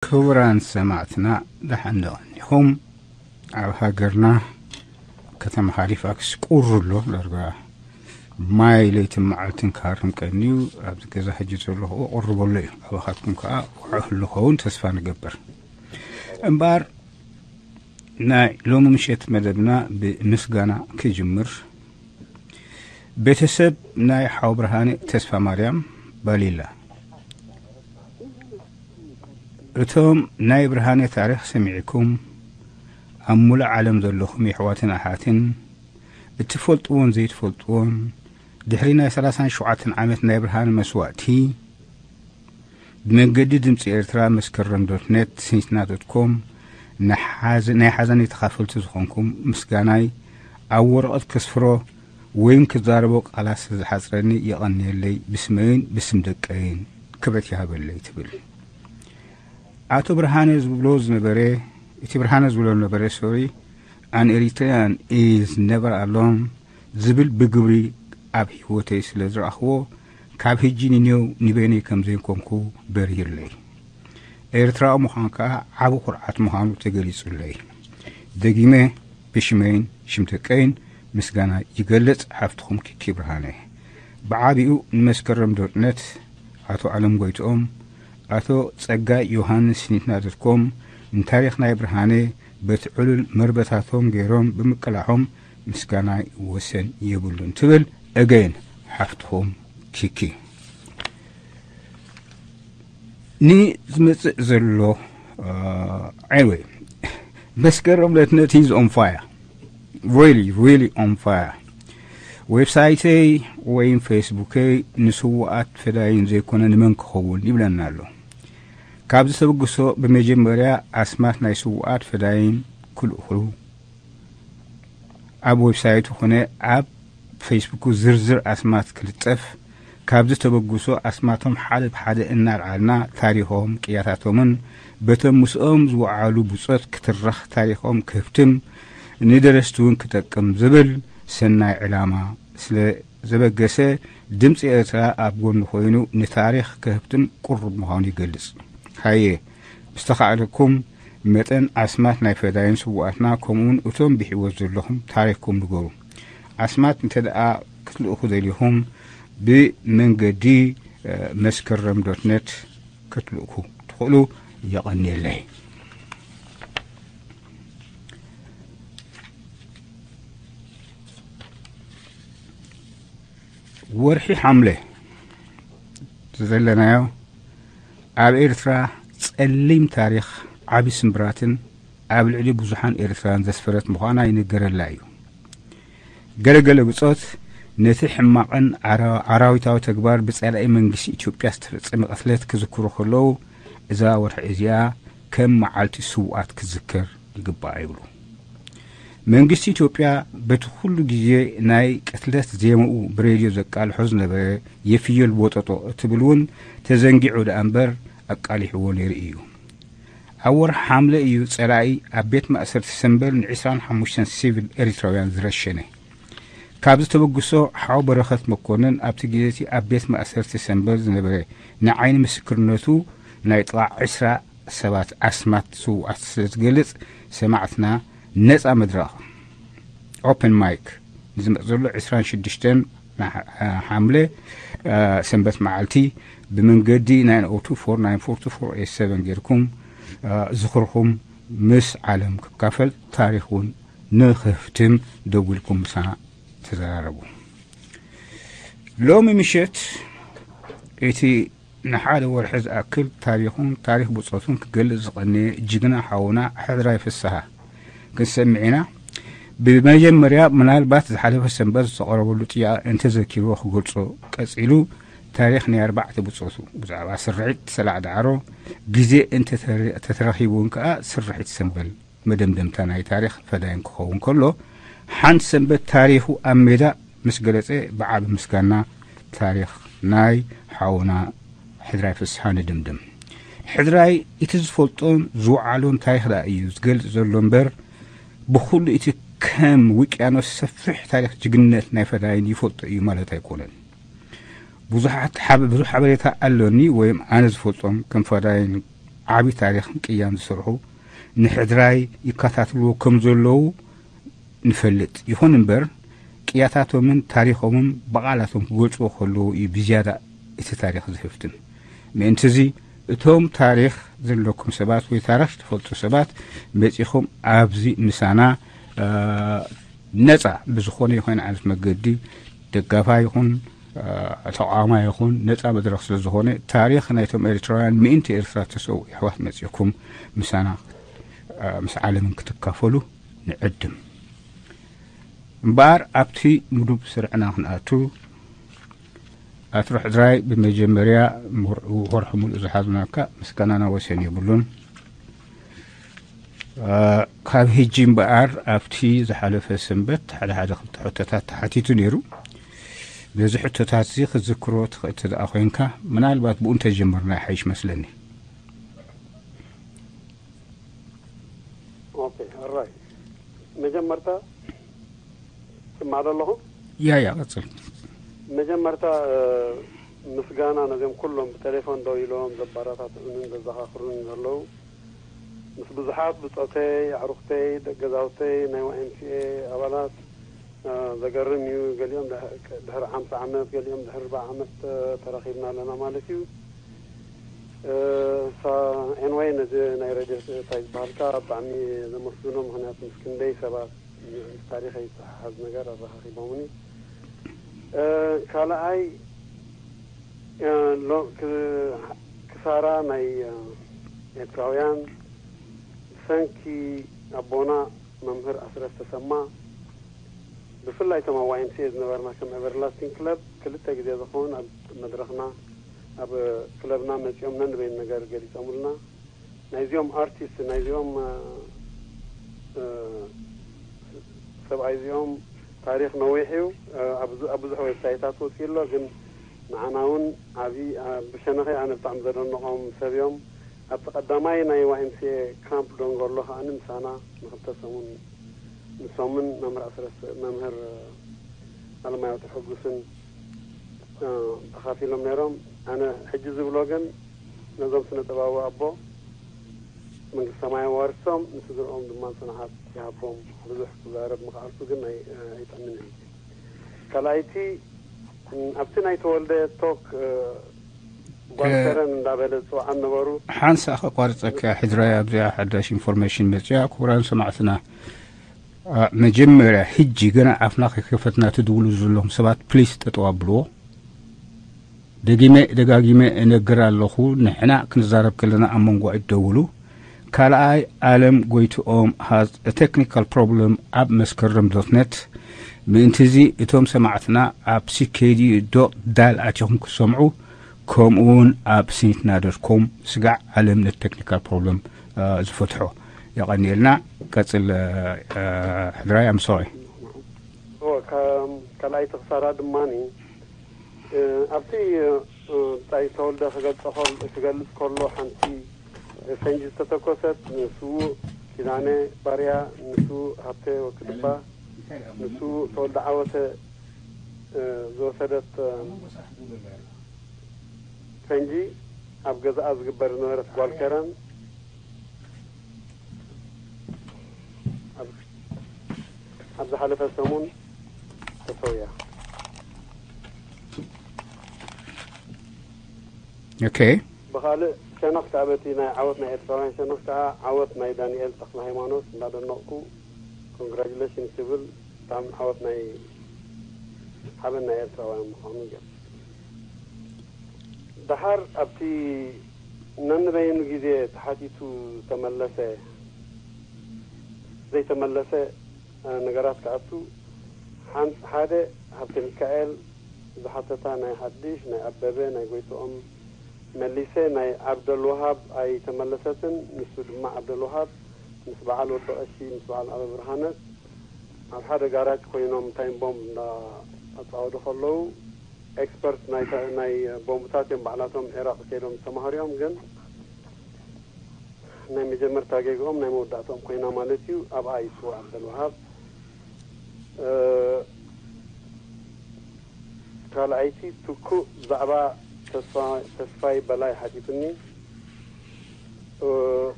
ክቡራን ሰማዕትና፣ ደሓን ዶ ቀኒኹም? ኣብ ሃገርና ከተማ ሃሊፋክስ ቁሪ ኣሎ። ዳርጋ ማይ ለይትን መዓልትን ክሃርም ቀንዩ። ኣብዚ ገዛ ሕጂ ዘለኹ ቁሪ በሎ እዩ። ኣባኻትኩም ከዓ ውዕእ ህሉ ኸውን ተስፋ ንገብር። እምበኣር ናይ ሎሚ ምሸት መደብና ብምስጋና ክጅምር። ቤተሰብ ናይ ሓው ብርሃነ ተስፋ ማርያም ባሊላ፣ እቶም ናይ ብርሃነ ታሪኽ ሰሚዕኩም ኣብ ሙሉእ ዓለም ዘለኹም የሕዋትን ኣሓትን፣ እትፈልጥዎን ዘይትፈልጥዎን፣ ድሕሪ ናይ ሰላሳን ሸውዓተን ዓመት ናይ ብርሃነ መስዋእቲ፣ ብመንገዲ ድምፂ ኤርትራ መስከረም ዶት ኔት ስኒትና ዶት ኮም ናይ ሓዘ-፣ ናይ ሓዘነይ ተኻፈልቲ ዝኾንኩም ምስጋናይ ኣብ ወረቐት ከስፍሮ ወይም ክዛረቦ ቃላት ስለ ዝሓፅረኒ የቐንየለይ፣ ብስመይን ብስም ደቀይን ክብረት ይሃበለይ ትብል። ኣቶ ብርሃነ ዝብሎ ዝነበረ፣ እቲ ብርሃነ ዝብሎ ዝነበረ፣ ሶሪ፣ an Eritrean is never alone ዝብል ብግብሪ ኣብ ህይወተይ ስለ ዝረኣኽዎ፣ ካብ ሕጂ ንኔው ንበይነይ ከም ዘይኮንኩ በሪህለይ። ኤርትራዊ ምዃን ከኣ ዓቢ ኩርዓት ምዃኑ ተገሊጹለይ። ደጊመ ብሽመይን ሽም ደቀይን ምስጋና ይገልጽ፣ ሓፍትኹም ኪኪ ብርሃነ። ብዓቢኡ ንመስከረም ዶት ኔት፣ ኣቶ ኣለም ጎይትኦም፣ ኣቶ ጸጋይ ዮሃንስ፣ ኒትና ዶት ኮም፣ ንታሪኽ ናይ ብርሃነ በቲ ዕሉል መርበታቶም ገይሮም ብምቅላሖም ምስጋናይ ወሰን የብሉን ትብል። እገይን ሓፍትኹም ኪኪ። ንዝመጽእ ዘሎ፣ አ፣ ኤኒወይ፣ መስከረም ዶት ኔት is on fire, really, really on fire። ዌብሳይተይ ወይም ፌስቡከይ ንስዉኣት ፈዳይን ዘይኮነ ንመን ክኸውን ይብለና ኣሎ። ካብዚ ተበግሶ ብመጀመርያ ኣስማት ናይ ስዉኣት ፈዳይን ክልእኹ፣ ኣብ ዌብሳይቱ ኮነ ኣብ ፌስቡክ ዝርዝር ኣስማት ክልጠፍ፣ ካብዚ ተበግሶ ኣስማቶም ሓደ ብሓደ እናልዓልና ታሪኾም፣ ቅያታቶምን በቶም ምስኦም ዝወዓሉ ብጾት ክትረኽ፣ ታሪኾም ክህብትም፣ ንደረስቲ እውን ክጠቅም ዝብል ሰናይ ዕላማ ስለ ዘበገሰ፣ ድምፂ ኤርትራ ኣብ ጎኑ ኮይኑ ንታሪኽ ክህብትም ቅሩብ ምዃኑ ይገልጽ። ሃየ፣ ብዝተኻእለኩም መጠን ኣስማት ናይ ፈዳይን ስዉኣትና፣ ከምኡውን እቶም ብሕይወት ዘለኹም ታሪኽኩም ንገሩ። ኣስማት እንተ ደኣ ክትልእኹ ደሊኹም፣ ብመንገዲ፣ እ፣ መስከረም ዶት ኔት ክትልእኩ ትኽእሉ። የቐንየለይ። ወርሒ ሓምለ ዘለናዮ ኣብ ኤርትራ ጸሊም ታሪኽ፣ ዓቢ ስምብራትን ኣብ ልዕሊ ብዙሓን ኤርትራውያን ዘስፈረት ምዃና ይንገረላ እዩ። ገለገለ ብጾት ነቲ ሕማቕን ኣራ-፣ ኣራዊታዊ ተግባር ብጸላኢ መንግስቲ ኢትዮጵያ ዝተፈጸመ ቅትለት ክዝክሩ ከለዉ፣ እዛ ወርሒ እዚኣ ከም መዓልቲ ስውኣት ክዝከር ይግባእ ይብሉ። መንግስቲ ኢትዮጵያ በቲ ኩሉ ግዜ ናይ ቅትለት ዜምኡ ብሬድዮ ዘቃልሖ ዝነበረ፣ የፍየል ቦጠጦ እትብል እውን ተዘንጊዑ ደኣ እምበር ኣቃሊሕዎ ነይሩ እዩ። ኣብ ወርሒ ሓምለ እዩ ጸላኢ ኣብ ቤት ማእሰርቲ ሰምበል ንዒስራን ሓሙሽተን ሲቪል ኤሪትራውያን ዝረሸነ። ካብዚ ተበግሶ ሓው በረኸት መኮንን ኣብቲ ግዜ እቲ ኣብ ቤት ማእሰርቲ ሰምበል ዝነበረ ንዓይኒ ምስክርነቱ ናይ ጥቓ ዒስራ ሰባት ኣስማት ስውኣት ስለ ዝገልጽ፣ ሰማዕትና ነጻ መድረኽ፣ ኦፕን ማይክ፣ ንዝመጽእ ዘሎ ዒስራን ሽዱሽተን ሓምለ፣ እ፣ ሰንበት መዓልቲ ብመንገዲ ናይን ኦ ቱ ፎር ናይን ፎር ቱ ፎር ኤት ሰቨን ጌርኩም፣ እ፣ ዝኽርኹም ምስ ዓለም ክካፈል፣ ታሪኽ እውን ንኽህፍትም ደዊልኩም ምሳና ተዘራረቡ። ሎሚ ምሸት እቲ ንሓደ ወርሒ ዝኣክል ታሪኹን ታሪኽ ብጾቱን ክገልጽ ዝቐነየ ጅግና ሓውና ሕድራይ ፍስሃ ክንሰምዕ ኢና። ብመጀመርያ፣ ምናልባት ዝሓለፈ ሰንበት ዝተቐረበሉ ጥያቐ እንተዘኪርዎ ክገልጾ፣ ቀጺሉ ታሪኽ ናይ ኣርባዕተ ብጾቱ፣ ብዛዕባ ስርሒት ሰላዕ ዳዕሮ ግዜ እንተተረ-፣ እንተተረኺቡ እውን ከኣ ስርሒት ሰንበል መደምደምታ ናይ ታሪኽ ፈዳይን ክኸውን ከሎ፣ ሓንቲ ሰንበት ታሪኹ ኣብ ሜዳ ምስ ገለጸ፣ ብዓቢ ምስጋና ታሪኽ ናይ ሓውና ሕድራይ ፍስሓ ንድምድም። ሕድራይ እቲ ዝፈልጦን ዝወዓሎን ታሪኽ ደኣ እዩ ዝገልጽ ዘሎ እምበር፣ ብኹሉ እቲ ከም ውቅያኖስ ሰፊሕ ታሪኽ ጅግንነት ናይ ፈዳይን ይፈልጦ እዩ ማለት ኣይኮነን። ብዙሓት ሓበ-፣ ብዙሕ ሓበሬታ ኣሎኒ ወይም ኣነ ዝፈልጦም ከም ፈዳይን ዓቢ ታሪኽን ቅያን ዝሰርሑ ንሕድራይ ይከታተልዎ ከም ዘለዉ ንፈልጥ። ይኹን እምበር ቅያታቶምን ታሪኾምን ብቓላቶም ክገልጽዎ ከለዉ እዩ ብዝያዳ እቲ ታሪኽ ዝህፍትም። ምእንቲ እዚ እቶም ታሪኽ ዘለኩም ሰባት ወይ ታሪኽ ትፈልጡ ሰባት መጺኹም ኣብዚ ምሳና ነጻ ብዝኾነ ይኹን ዓይነት መገዲ ደጋፋ ይኹን ተቃዋማይ ይኹን ነጻ መድረኽ ስለ ዝኾነ ታሪኽ ናይቶም ኤርትራውያን ምእንቲ ኤርትራ ተሰው ይሕዋት መጺእኩም ምሳና ምስ ዓለምን ክትካፈሉ ንዕድም። እምበኣር ኣብቲ ምዱብ ስርዕና ክንኣቱ ኣትሮ ሕድራይ ብመጀመርያ ወርሒ ሙሉእ ዝሓዝናካ ምስጋናና ወሰን የብሉን። ካብ ሕጂ እምበኣር ኣብቲ ዝሓለፈ ሰንበት ሓደ ሓደ ክልተ ሕቶታት ተሓቲቱ ነይሩ። ነዚ ሕቶታት እዚ ክትዝክሮ ትኽእል እንተ ደኣ ኮይንካ ምናልባት ብኡ እንተጀመርና ይሓይሽ መስለኒ። ኦኬ ኣራይ መጀመርታ ስማዕ ኣለኹ። ያ ያ ቀጽል። መጀመርታ ምስጋና ነዚኦም ኩሎም ብቴሌፎን ደው ኢሎም ዘባራታትዑንን ዘዘኻኽሩንን ዘለዉ ምስ ብዙሓት ብጾተይ፣ ኣዕሩኽተይ፣ ደቂ ገዛውተይ፣ ናይ ዋይ ኤም ሲ ኤ ኣባላት ዘገርም እዩ። ገሊኦም ድሕሪ ሓምሳ ዓመት ገሊኦም ድሕሪ ኣርባዓ ዓመት ተራኺብና ኣለና ማለት እዩ። ኤንወይ ነዚ ናይ ሬድዮ እንታይ ዝበሃልካ ብጣዕሚ ዘመስግኖ፣ ምክንያቱ ምስ ክንደይ ሰባት ምስ ታሪኸይ ዝተሓሓዝ ነገር ኣረኻኺቦምኒ። ካልኣይ ክሳራ ናይ ኤርትራውያን ብሰንኪ ኣቦና መምህር ኣስረስ ተሰማ ብፍላይ እቶም ኣብ ዋይ ኤም ሲ ኤ ዝነበርና ከም ኤቨርላስቲንግ ክለብ ክልተ ግዜ ዝኸውን ኣብ መድረኽና ኣብ ክለብና መጺኦም ነንበይን ነገር ገሊጾምልና። ናይዚኦም ኣርቲስት ናይዚኦም ሰብኣይ እዚኦም ታሪኽ ነዊሕ እዩ። ኣብ ብዙሕ ዌብሳይታት ወፂኡ ኣሎ፣ ግን ንዓና እውን ዓብዪ ብሸነኸይ ኣነ ብጣዕሚ ዘደንቖም ሰብ እዮም። ኣብቲ ቀዳማይ ናይ ዋይ ኤም ሲ ኤ ካምፕ ዶንጎሎ ከዓኒ ምሳና ንክልተ ሰሙን ንሶምን መምህር ኣስረስ መምህር ኣለማየሁ ተሐጉስን ተኻፊሎም ነይሮም። ኣነ ሕጂ ዝብሎ ግን ነዞም ስነ ጥበባዊ ኣቦ መንግስተ ሰማይ የዋርሶም፣ ንስድርኦም ድማ ጽንዓት ይሃቦም። ብዙሕ ክዛረብ ምኽኣልኩ ግን ኣይጠምን እዩ። ካልኣይቲ ኣብቲ ናይ ተወልደ ቶክ ጓል ከረን እንዳበለ ዝፅውዓን ነበሩ። ሓንሳ ከቋርፀካ ሕድራይ ኣብዚኣ ሓዳሽ ኢንፎርሜሽን መፅያ። ክቡራን ሰማዕትና መጀመርያ ሕጂ ገና ኣፍና ከይከፈትና ትድውሉ ዘለኹም ሰባት ፕሊስ ጠጠው ኣብልዎ። ደጊመ ደጋጊመ እነግር ኣለኹ፣ ንሕና ክንዛረብ ከለና ኣብ መንጎ ኣይትደውሉ። ካልኣይ ኣለም ጎይትኦም has a technical problem ኣብ መስከረም ዶት ነት። ምእንቲ እዚ እቶም ሰማዕትና ኣብ ሲ ኬ ዲ ዶት ዳል ኣቲኹም ክትሰምዑ ከምኡ እውን ኣብ ሲኒትና ዶት ኮም ስጋዕ ኣለም ነቲ ቴክኒካል ፕሮብለም ዝፈትሖ። የቐንየልና። ቀጽል ሕድራይ ኣምሶይ። ካልኣይቲ ክሳራ ድማ ኣብቲ ብጻይ ተወልደ ክገልጾ ክገልጽ ከሎ ሓንቲ ፈንጂ ዝተተኮሰት ንስዉእ ኪዳነ ባርያ፣ ንስዉእ ሃብተ ወክድባ፣ ንስዉእ ተወልደ ዓወተ ዝወሰደት ፈንጂ ኣብ ገዛኣ ዝግበር ዝነበረት ጓል ከረን ኣብ ዝሓለፈ ሰሙን ተሰውያ። ኦኬ። ብኻልእ ሸነኽ ከዓ በቲ ናይ ዓወት ናይ ኤርትራውያን ሸነኽ ከዓ ዓወት ናይ ዳንኤል ተኽለ ሃይማኖት እንዳደነቕኩ ኮንግራጁሌሽን ክብል ብጣዕሚ ዓወት ናይ ሓበን ናይ ኤርትራውያን ምዃኑ ይገልጽ። ደሓር ኣብቲ ነንበይኑ ግዜ ተሓቲቱ ተመለሰ ዘይተመለሰ ነገራት ክኣቱ ሓደ ሃብተ ሚካኤል ዝሓተታ ናይ ሓድሽ ናይ ኣበበ ናይ ጎይትኦም መሊሰ ናይ ዓብደልወሃብ ኣይተመለሰትን። ንሱ ድማ ዓብደልወሃብ ምስ በዓል ወዲ ቀሺ ምስ በዓል ኣበ ብርሃነት ኣብ ሓደ ጋራጅ ኮይኖም ታይም ቦምብ እንዳኣጻወዱ ከለዉ ኤክስፐርት ናይ ቦምብታት እዮም ባዕላቶም ዒራቕ ከይዶም ዝተማሃሩ እዮም። ግን ናይ መጀመርታ ጌግኦም ናይ መወዳእትኦም ኮይና ማለት እዩ። ኣብኣ ይስዋእ ዓብደልወሃብ። ካልኣይቲ ትኩእ ብዛዕባ ተስፋይ በላይ ሓቲቱኒ።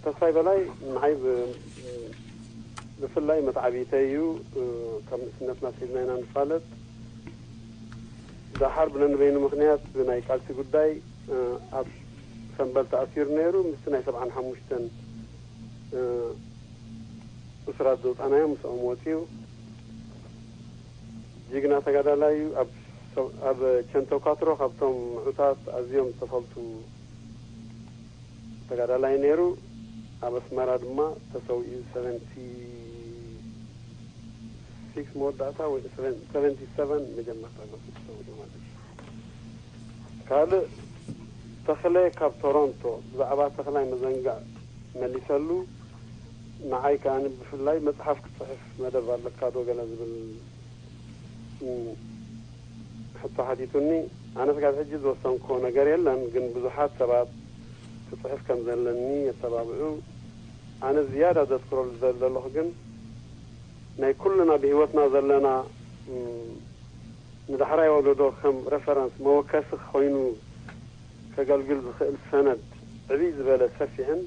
ተስፋይ በላይ ንዓይ ብፍላይ መትዓቢተይ እዩ። ካብ ንእስነትና ኣትሒዝና ኢና ንፋለጥ። ደሓር ብነንበይኑ ምኽንያት ብናይ ቃልሲ ጉዳይ ኣብ ሰምበል ተኣሲሩ ነይሩ። ምስቲ ናይ ሰብዓን ሓሙሽተን እሱራት ዘውፃናዮ ምስኦም ወፂኡ። ጅግና ተጋዳላይ እዩ። ኣብ ቸንቶካትሮ ካብቶም ምዑታት ኣዝዮም ዝተፈልጡ ተጋዳላይ ነይሩ። ኣብ ኣስመራ ድማ ተሰዊኡ። ሰቨንቲ ሲክስ መወዳእታ ወይ ሰቨንቲ ሰቨን መጀመርታ ገፁ ተሰዊኡ ማለት እዩ። ካልእ ተኽለ ካብ ቶሮንቶ ብዛዕባ ተኽላይ መዘንግዕ መሊሰሉ። ንዓይ ከኣ ብፍላይ መጽሓፍ ክጽሕፍ መደብ ኣለካ ዶ ገለ ዝብል ሕቶ ሓቲቱኒ። ኣነ ስጋብ ሕጂ ዝወሰንኮ ነገር የለን፣ ግን ብዙሓት ሰባት ክጽሕፍ ከም ዘለኒ የተባብዑ። ኣነ ዝያዳ ዘትክረሉ ዘለኹ ግን ናይ ኩልና ብህይወትና ዘለና ንዳሕራይ ወለዶ ከም ሬፈረንስ መወከሲ ኮይኑ ከገልግል ዝኽእል ሰነድ ዕብይ ዝበለ ሰፊሕን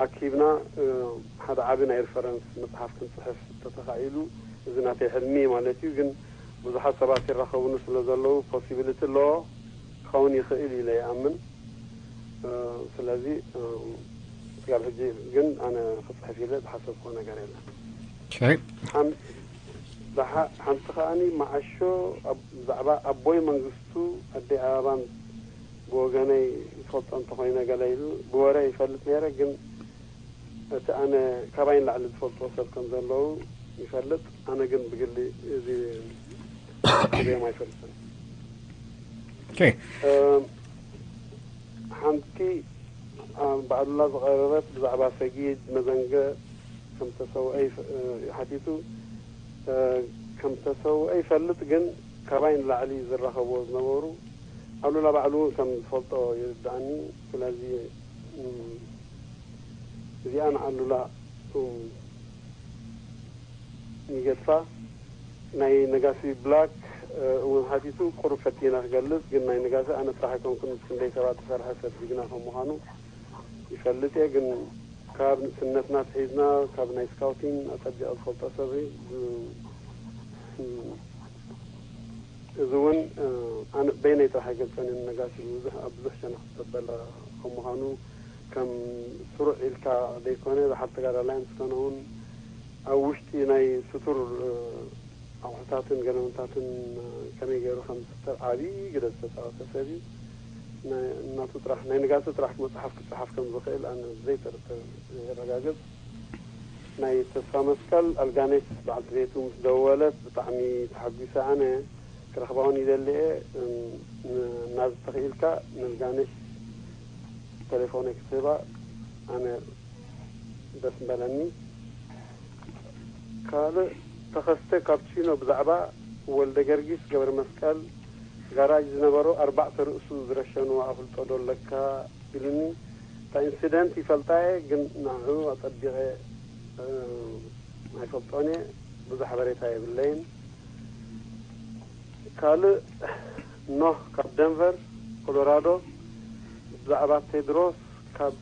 ኣኪብና ሓደ ዓቢ ናይ ሪፈረንስ መጽሓፍ ክንጽሕፍ ተተኻኢሉ፣ እዚ ናተይ ሕልሚ ማለት እዩ። ግን ብዙሓት ሰባት ይራኸቡኒ ስለ ዘለዉ ፖሲቢሊቲ ኣለዎ ክኸውን ይኽእል ኢለ ይኣምን። ስለዚ ስጋብ ሕጂ ግን ኣነ ክጽሕፍ ኢለ ዝሓሰብኮ ነገር የለን። ሓንቲ ከዓኒ መዓሾ ብዛዕባ ኣቦይ መንግስቱ ኣደይ ኣበባን ብወገነይ ይፈልጦ እንተኾይነ ገለ ኢሉ ብወረ ይፈልጥ ነይረ። ግን እቲ ኣነ ካባይ ንላዕሊ ዝፈልጥዎ ሰብ ከም ዘለዉ ይፈልጥ። ኣነ ግን ብግሊ እዚ ክብዮም ኣይፈልጥን። ሓንቲ ብኣሉላ ዝቐረበት ብዛዕባ ሰጊድ መዘንገ ከም ተሰውአ ሓቲቱ። ከም ተሰውአ ይፈልጥ፣ ግን ካባይ ንላዕሊ ዝራኸብዎ ዝነበሩ ኣሉላ ባዕሉ እውን ከም ዝፈልጦ ይርዳእኒ። ስለዚ እዚኣ ንኣሉላ ይገድፋ። ናይ ነጋሲ ብላክ እውን ሓቲቱ፣ ቁሩብ ፈቲነ ክገልጽ፣ ግን ናይ ነጋሲ ኣነ ጥራሕ ኣይኮንኩን፣ ምስ ክንደይ ሰባት ዝሰርሐ ሰብ ጅግና ከም ምዃኑ ይፈልጥ እየ። ግን ካብ ንእስነትና ኣትሒዝና ካብ ናይ ስካውቲን ኣጸቢቐ ዝፈልጦ ሰብ እዩ። እዚ እውን ኣነ በይነይ ጥራሕ ኣይገልጾን እየ። ነጋሲ ብዙሕ ኣብ ብዙሕ ሸነኽ ዝተበለ ከም ምዃኑ ከም ስሩዕ ኢልካ ዘይኮነ ዝሓር ተጋዳላይ እንተኾነ እውን ኣብ ውሽጢ ናይ ስቱር ኣቑሑታትን ገለመንታትን ከመይ ገይሩ ከም ዝፍጠር ዓብዪ ግደ ዝተፃወተ ሰብ እዩ። እናቱ ጥራሕ ናይ ንጋቱ ጥራሕ መፅሓፍ ክፀሓፍ ከም ዝኽእል ኣነ ዘይጠርጥር የረጋግፅ። ናይ ተስፋ መስቀል ኣልጋነሽ በዓልቲ ቤቱ ምስ ደወለት ብጣዕሚ ተሓጒሰ። ኣነ ክረኽባ እውን ይደሊ እየ። እናዚ ተኽኢልካ ንልጋነሽ ተሌፎነይ ክትህባ ኣነ ደስ ምበለኒ። ካልእ ተኸስተ ካብ ቺኖ ብዛዕባ ወልደ ገርጊስ ገብረ መስቀል ጋራጅ ዝነበሩ ኣርባዕተ ርእሱ ዝረሸኑ ኣፍልጦ ዶ ኣለካ ኢሉኒ። እታ ኢንሲደንት ይፈልጣ እየ፣ ግን ንዕኡ ኣጸቢቐ ኣይፈልጦን እየ። ብዙሕ ሓበሬታ የብለይን። ካልእ ኖህ ካብ ደንቨር ኮሎራዶ ብዛዕባ ቴድሮስ ካብ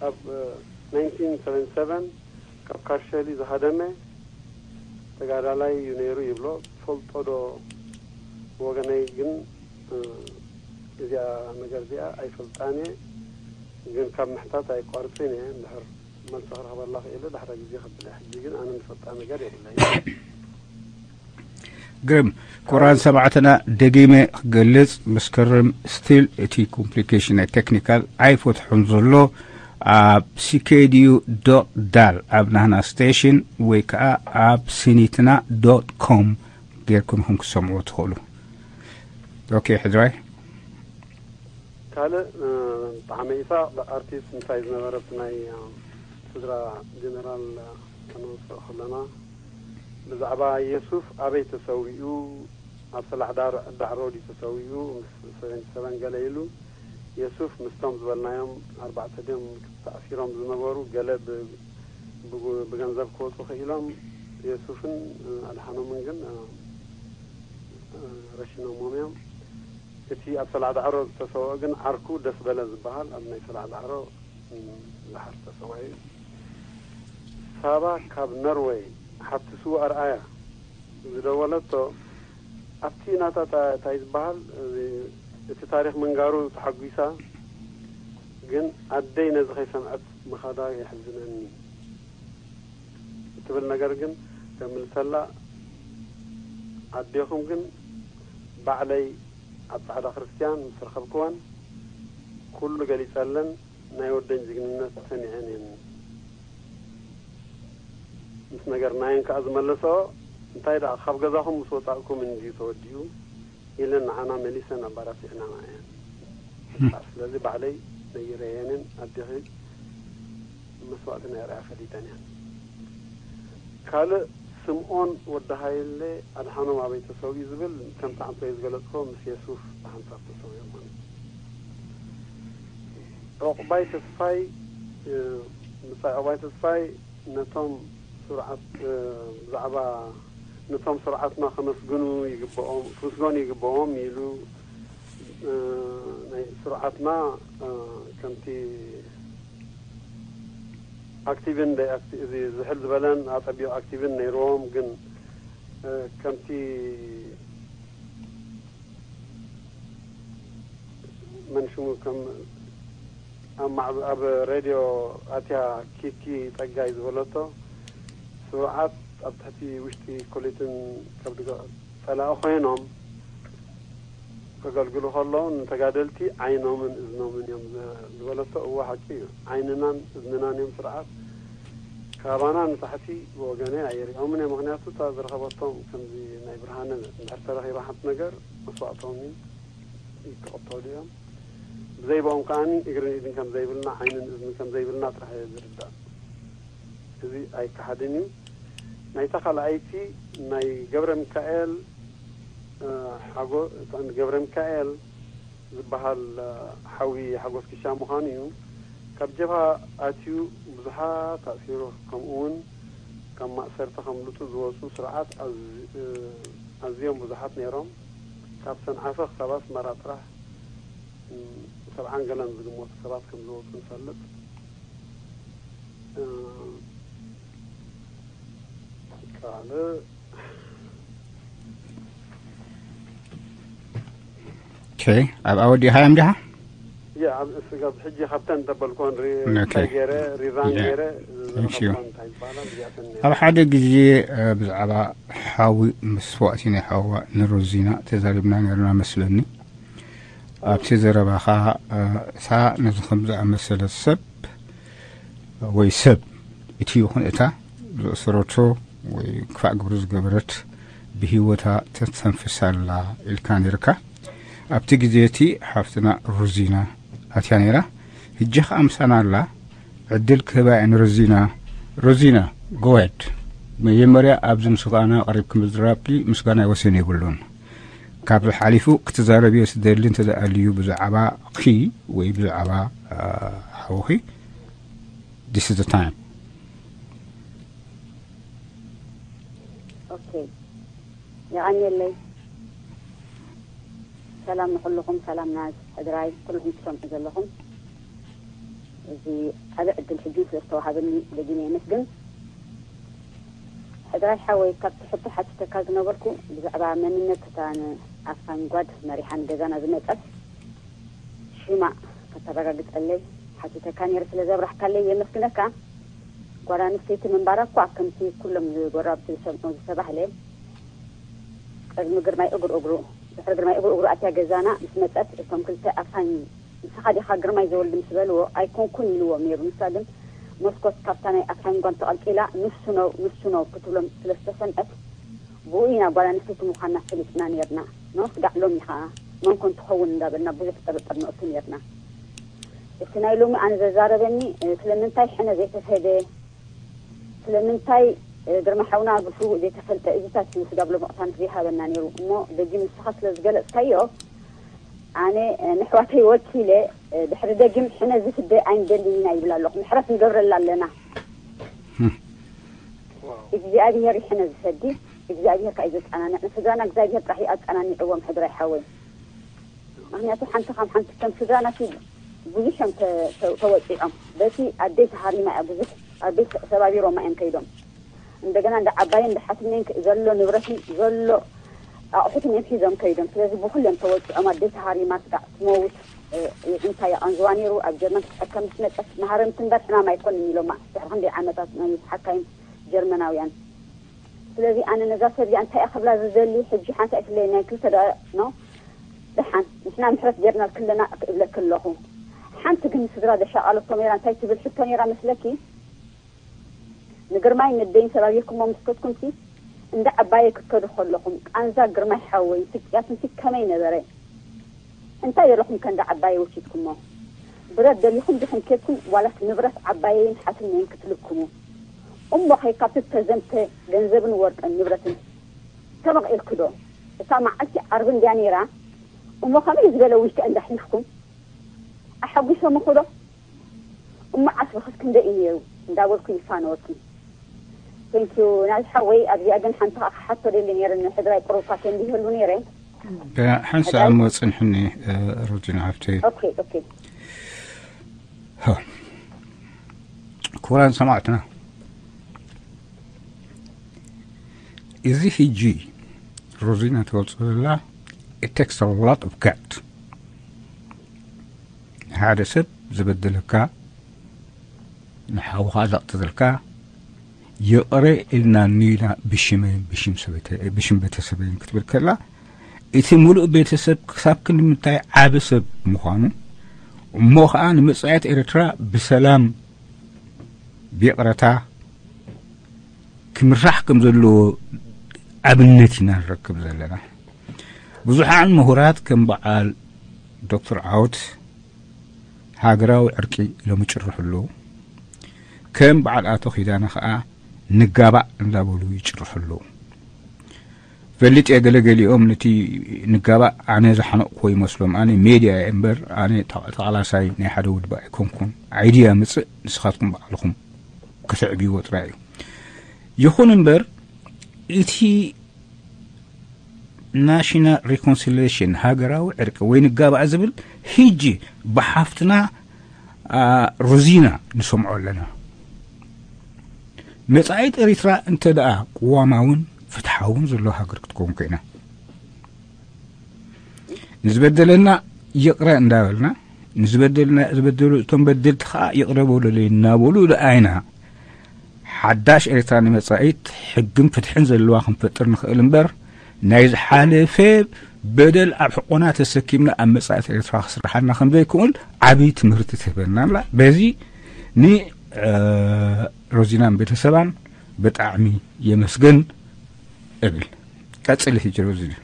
ኣብ ናይንቲን ሰቨንቲ ሰቨን ካብ ካርሸሊ ዝሃደመ ተጋዳላይ እዩ ነይሩ ይብሎ። ትፈልጦ ዶ? ብወገነይ ግን እዚኣ ነገር እዚኣ ኣይፈልጣን እየ፣ ግን ካብ ምሕታት ኣይቋርፅን እየ። እንድሕር መልሲ ክረኽበላ ክእለ ዳሕራ ግዜ ከብለ። ሕጂ ግን ኣነ ንፈልጣ ነገር የብለይ። ግርም። ክቡራን ሰማዕትና፣ ደጊመ ክገልጽ፣ መስከረም ስቲል እቲ ኮምፕሊኬሽን ናይ ቴክኒካል ኣይፈትሖን ዘሎ። ኣብ ሲኬድዩ ዶት ዳል ኣብ ናህና ስቴሽን ወይ ከዓ ኣብ ሲኒትና ዶት ኮም ጌርኩም ኢኹም ክሰምዑ ትኽእሉ። ኦኬ ሕድራይ። ካልእ ጠዓመ ኢሳቕ ኣርቲስት ምሳይ ዝነበረት ናይ ስድራ ጀነራል ከነውፅእ ከለና ብዛዕባ የሱፍ ኣበይ ተሰዊኡ፣ ኣብ ሰላሕ ዳዕሮ ድዩ ተሰዊኡ፣ ምስ ሰቨንቲ ሰቨን ገለ ኢሉ። የሱፍ ምስቶም ዝበልናዮም ኣርባዕተ ድዮም ተኣሲሮም ዝነበሩ፣ ገለ ብገንዘብ ክወፁ ክኢሎም፣ የሱፍን ኣድሓኖምን ግን ረሽኖሞም እዮም። እቲ ኣብ ሰላዕ ዳዕሮ ዝተሰውአ ግን ዓርኩ ደስ በለ ዝበሃል ኣብ ናይ ሰላዕ ዳዕሮ፣ እም፣ ዝሓር ዝተሰውአ እዩ። ሳባ ካብ ኖርወይ፣ ሓብቲ ስዉእ ኣርኣያ ዝደወለቶ፣ ኣብቲ ናታ ታ-፣ እንታይ ዝበሃል፣ እዚ፣ እቲ ታሪኽ ምንጋሩ ተሓጒሳ፣ ግን ኣደይ ነዚ ከይሰምዐት ምኻዳ የሕዝነኒ። እትብል ነገር ግን ተምልሰላ፣ ኣዴኹም ግን ባዕለይ ኣብ ጻዕዳ ክርስትያን ምስ ረኸብክወን፣ ኩሉ ገሊጸለን፣ ናይ ወደን ጅግንነት ሰሚዐን እየን። ምስ ነገርናየን ከኣ ዝመለስኦ፣ እንታይ ደኣ፣ ካብ ገዛኹም ምስ ወጻእኩም እንድዩ ተወዲኡ፣ ኢለን ንዓና መሊሰን ኣባራቲዕናና እየን። ስለዚ ባዕለይ ነይረየንን ኣዴኺ መስዋእቲ ናይ ርኣያ ፈሊጠን እየን። ካልእ ስምኦን ወዲ ሃይለ ኣድሓኖም ኣበይ ተሰዊኡ ዝብል ከም ጣዕምቶ እዩ ዝገለጽኮ ምስ የሱፍ ብሓንሳብ ተሰዊኦም ማለት እዩ። ዕቑባይ ተስፋይ፣ እ፣ ብጻይ ዕቑባይ ተስፋይ ነቶም ስርዓት፣ እ፣ ብዛዕባ ነቶም ስርዓትና ከመስግኑ ይግብኦም፣ ክምስገኑ ይግብኦም ኢሉ፣ እ፣ ናይ ስርዓትና፣ እ፣ ከምቲ ኣክቲቭን ደይ ኣክቲ-፣ እዚ ዝሕል ዝበለን ኣጸቢቑ ኣክቲቭን ነይርዎም፣ ግን፣ እ፣ ከምቲ መን ሽሙ ከም ኣብ ማዕበ-፣ ኣብ ሬድዮ ኣትያ ኪኪ ጸጋይ ዝበለቶ፣ ስርዓት ኣብ ትሕቲ ውሽጢ ኮሌትን ከብዲ ገ-፣ ጸላኢ ኮይኖም ከገልግሉ ከለዉ ንተጋደልቲ ዓይኖምን እዝኖምን እዮም ዝ-፣ ዝበለቶ፣ እወ ሓቂ እዩ። ዓይንናን እዝንናን እዮም ስርዓት ካባና ንታሕቲ ብወገነይ ኣየሪኦምን እዮም። ምኽንያቱ እታ ዝረኸበቶም ከምዚ ናይ ብርሃነ እንድሕር ተረኺባ ሓንቲ ነገር መስዋእቶም እዩ። ይተቐተሉ እዮም። ብዘይ ብኦም ከኣ እግርን ኢድን ከም ዘይብልና፣ ዓይንን እዝንን ከም ዘይብልና ጥራሕ እየ ዝርዳእ። እዚ ኣይከሓድን እዩ። ናይታ ካልኣይቲ ናይ ገብረ ሚካኤል፣ እ፣ ሓጎ-፣ ገብረ ሚካኤል ዝበሃል፣ እ፣ ሓዊ ሓጎስ ኪሻ ምዃኑ እዩ። ካብ ጀብሃ ኣትዩ ብዙሓት ኣእሲሩ፣ ከምኡ እውን ካብ ማእሰርቲ ከምልጡ ዝወፁ ስርዓት ኣዝ-፣ እ፣ ኣዝዮም ብዙሓት ነይሮም። ካብ ሰንዓፈ ክሳብ ኣስመራ ጥራሕ፣ እ፣ ሰብዓን ገለን ዝግመቱ ሰባት ከም ዝወፁ ንፈልጥ። እ፣ ካልእ ኦኬ፣ ኣብኣ ወዲእኻዮም ዲኻ? ያ፣ ኣብ ስጋብ ሕጂ ካብተን ተበልኮን ሪ-፣ ኦኬ። እንታይ ገይረ፣ ሪቫን ያ። ገይረ፣ እሺ። ዝረኸብኮን እንታይ ይበሃላ፣ እዚኣተን ነይረን። ኣብ ሓደ ግዜ፣ እ፣ ብዛዕባ ሓዊ መስዋእቲ ናይ ሓዋ ንሮዚና ተዛሪብና ነርና መስለኒ። ኣብቲ ዘረባኻ፣ እ፣ እታ ነዚ ከም ዝኣመሰለ ሰብ ወይ ሰብ እቲ ይኹን እታ ዘእሰረቶ ወይ ክፋእ ግብሪ ዝገበረት ብህይወታ ተተንፍስ ኣላ ኢልካ ነይርካ። ኣብቲ ግዜ እቲ ሓፍትና ሮዚና ኣትያ ነይራ። ሕጂ ኸኣ ምሳና ኣላ። ዕድል ክህባ እየ ንሮዚና። ሮዚና፣ go ahead። መጀመርያ ኣብዚ ምስጋና ቀሪብኪ ምዝራብኪ ምስጋና ወሰን የብሉን። ካብዚ ሓሊፉ ክትዛረብዮ ትደሊ እንተ ደኣ ኣልዩ ብዛዕባኺ ወይ ብዛዕባ፣ አ፣ ሓውኺ፣ this is the time። ኦኬ፣ የቐንየለይ። ሰላም ንኹልኹም፣ ሰላም ናዝ ሕድራይ፣ ኩልኹም ትሰምዑ ዘለኹም። እዚ ዓቢ ዕድል ሕጂ ስለ ዝተዋሃበኒ ደጊመ የመስግን። ሕድራይ ሓወይ፣ ካብቲ ሕቶ ሓቲተካ ዝነበርኩ ብዛዕባ መንነት እታ ንኣፋኝ ጓድ መሪሓ ንገዛና ዝመጸት ሽማ ከተረጋግጸለይ ሓቲተካ ነይረ፣ ስለ ዘብራህካለይ የመስግነካ። ጓል ኣንስተይቲ ምንባራ እኳ ከምቲ ኩሎም ጎረባብቲ ዝሰምዑ ዝተባህለ፣ ቅድሚ ግርማይ እግሩ እግሩ፣ ድሕሪ ግርማይ እግሩ እግሩ ኣትያ ገዛና ምስ መጸት፣ እቶም ክልተ ኣፋኝ ንስኻ ዲኻ ግርማይ ዘወልድ ምስ በልዎ፣ ኣይኮንኩን ኢልዎም ነይሩ። ንሳ ግን መስኮት ካብታ ናይ ኣፋኝ ጓል ተቐልቂላ፣ "ንሱ ነው፣ ንሱ ነው" ክትብሎም ስለ ዝተሰምዐት፣ ብኡ ኢና ጓል ኣንስተይቲ ምዃንና ፈሊጥና ነይርና። ኖ፣ ስጋዕ ሎሚ ኸኣ መን ኮን ትኸውን እንዳበልና ብዙሕ ጥርጥር ነእቱ ነይርና። እቲ ናይ ሎሚ ኣነ ዘዛረበኒ፣ እ፣ ስለምንታይ ሕነ ዘይተሰደ፣ ስለምንታይ፣ እ፣ ግርማ ሓውና ብስውእ ዘይተፈልጠ፣ እዚታት እዩ ስጋብ ሎሚ ቅሳነት ዘይሃበና ነይሩ። እሞ ደጊም ንስኻ ስለ ዝገለጽካዮ፣ ኣነ፣ እ፣ ንሕዋተይ ወኪለ፣ እ፣ ድሕሪ ደጊም ሕነ ዝፍደ ኣይንደልን ኢና ይብል ኣለኹ። ምሕረት ንገብረላ ኣለና። እም። እግዚኣብሄር እዩ ሕነ ዝፈዲ፣ እግዚኣብሄር ከኣ እዩ ዘጸናንዕ። ንስድራና እግዚኣብሄር ጥራሕ እዩ ኣጸናኒዕዎም፣ ሕድራይ ሓወይ። ምክንያቱ ሓንቲ ካብ ሓንቲ ከም ስድራና ሲ ብዙሕ እዮም ተ- ተ- ተወፂዖም። በቲ ኣደይ ተሃሪማ እያ ብዙሕ ኣደይ ተሰባቢሮማ እዮም ከይዶም። እንደገና እንዳ ዓባየን እንዳ ሓትነይን ክ- ዘሎ ንብረትን ዘሎ ኣቑሑትን እዮም ሒዞም ከይዶም። ስለዚ ብኩሎም ተወፂዖም። ኣደይ ተሃሪማ ስጋዕ ትመውት፣ የዒንታ የቐንዝዋ ነይሩ። ኣብ ጀርመን ክትሕከም ምስ መፀት መሃረምቲ እምበር ሕማም ኣይኮንን ኢሎማ። ድሕሪ ክንደይ ዓመታት ናይ ሓካይም ጀርመናውያን። ስለዚ ኣነ ነዛ ሰብ እዚኣ እንታይ እያ ክብላ ዝደሊ? ሕጂ ሓንቲ ኣይፍለየና ክልተ ደኣ ኖ ደሓን ንሕና ምሕረት ጌርና ክለና ክእብለኪ ኣለኹ። ሓንቲ ግን ስድራ ዘሻቓለቶ ነይራ እንታይ ትብል ሕቶ ነይራ መስለኪ? ንግርማይ ንደይን ሰባቢርኩሞ ምስ ከድኩምሲ እንዳ ዓባየ ክትከዱ ከለኹም ቃንዛ ግርማይ ሓወይ ስቅያትንሲ ከመይ ነበረ? እንታይ ዘለኹም ከ እንዳ ዓባየ ወሲድኩሞ? ብረት ደሊኹም ዲኹም ኬድኩም ዋላስ ንብረት ዓባየይን ሓትነይን ክትልክሙ? እሞ ኸይ ካብቲ ተዘምተ ገንዘብን ወርቅን ንብረትን ተመቒልኩ ዶ? እታ መዓልቲ ዓርቢ እንድያ ነይራ። እሞ ከመይ ዝበለ ዊከ እንዳ ሒዝኩም ኣሐጒሶምኹ ዶ? እሞ ዓስብኽስ ክንደይ እዩ ነይሩ እንዳበልኩ ይፋነወኪ። ቴንኪዩ ናዝሓ ወይ ኣብዚኣ ግን ሓንቲ ከዓ ክሓቶ ደሊ ነይረ ንሕድራይ ቅሩብካ ከንዲህሉ ነይረ። ሓንሳ እሞ ፅንሕኒ ሮዚና ሃብተይ። ኦኬ ኦኬ። ክቡራን ሰማዕትና፣ እዚ ሕጂ ሮዚና ተወፅኦ ዘላ it takes a lot of gut። ሓደ ሰብ ዝበደለካ ንሓውኻ ዘቕትለካ ይቕረ ኢልና ኒና ብሽመይን ብሽም ቤተሰበይን ክትብል ከላ እቲ ሙሉእ ቤተሰብ ክሳብ ክንዲ ምንታይ ዓቢ ሰብ ምዃኑ እሞ ኸዓ ንመጻኢት ኤርትራ ብሰላም ብይቕረታ ክምራሕ ከም ዘለዎ ኣብነት ኢና ንረክብ ዘለና። ብዙሓን ምሁራት ከም በዓል ዶክተር ዓወት ሃገራዊ ዕርቂ ኢሎም ይጭርሑ ኣለዉ። ከም በዓል ኣቶ ኪዳነ ኸዓ ንጋባእ እንዳበሉ ይጭርሑ ኣለዉ። ፈልጥ እየ ገለገሊኦም ነቲ ንጋባእ ኣነ ዝሓነቕኩዎ ይመስሎም። ኣነ ሜድያ እየ እምበር ኣነ ተቓላሳይ ናይ ሓደ ውድባ ኣይኮንኩን። ዓይድያ ምጽእ ንስኻትኩም ባዕልኹም ክትዕብይዎ ጥራይ እዩ። ይኹን እምበር እቲ ናሽናል ሪኮንሲሊሽን ሃገራዊ ዕርቂ ወይ ንጋባእ ዝብል ሕጂ ብሓፍትና ሮዚና ንሰምዖ ኣለና። መጻኢት ኤሪትራ እንተ ደኣ ቅዋማውን ፍትሓውን ዘለዎ ሃገር ክትከውን ኮይና ንዝበደለና ይቕረ እንዳበልና ንዝበደልና ዝበደሉ እቶም በደልቲ ከዓ ይቕረ በሉለይ እናበሉ ደኣይና ሓዳሽ ኤርትራ ንመጻኢት ሕግን ፍትሕን ዘለዋ ክንፈጥር ንኽእል እምበር ናይ ዝሓለፈ በደል ኣብ ሕቆና ተሰኪምና ኣብ መጻኢት ኤርትራ ክስርሓልና ከም ዘይክእል ዓብዪ ትምህርቲ ትህበና ኣላ። በዚ ንሮዚናን ቤተሰባን ብጣዕሚ የመስግን እብል። ቀጽሊ ሕጂ ሮዚና።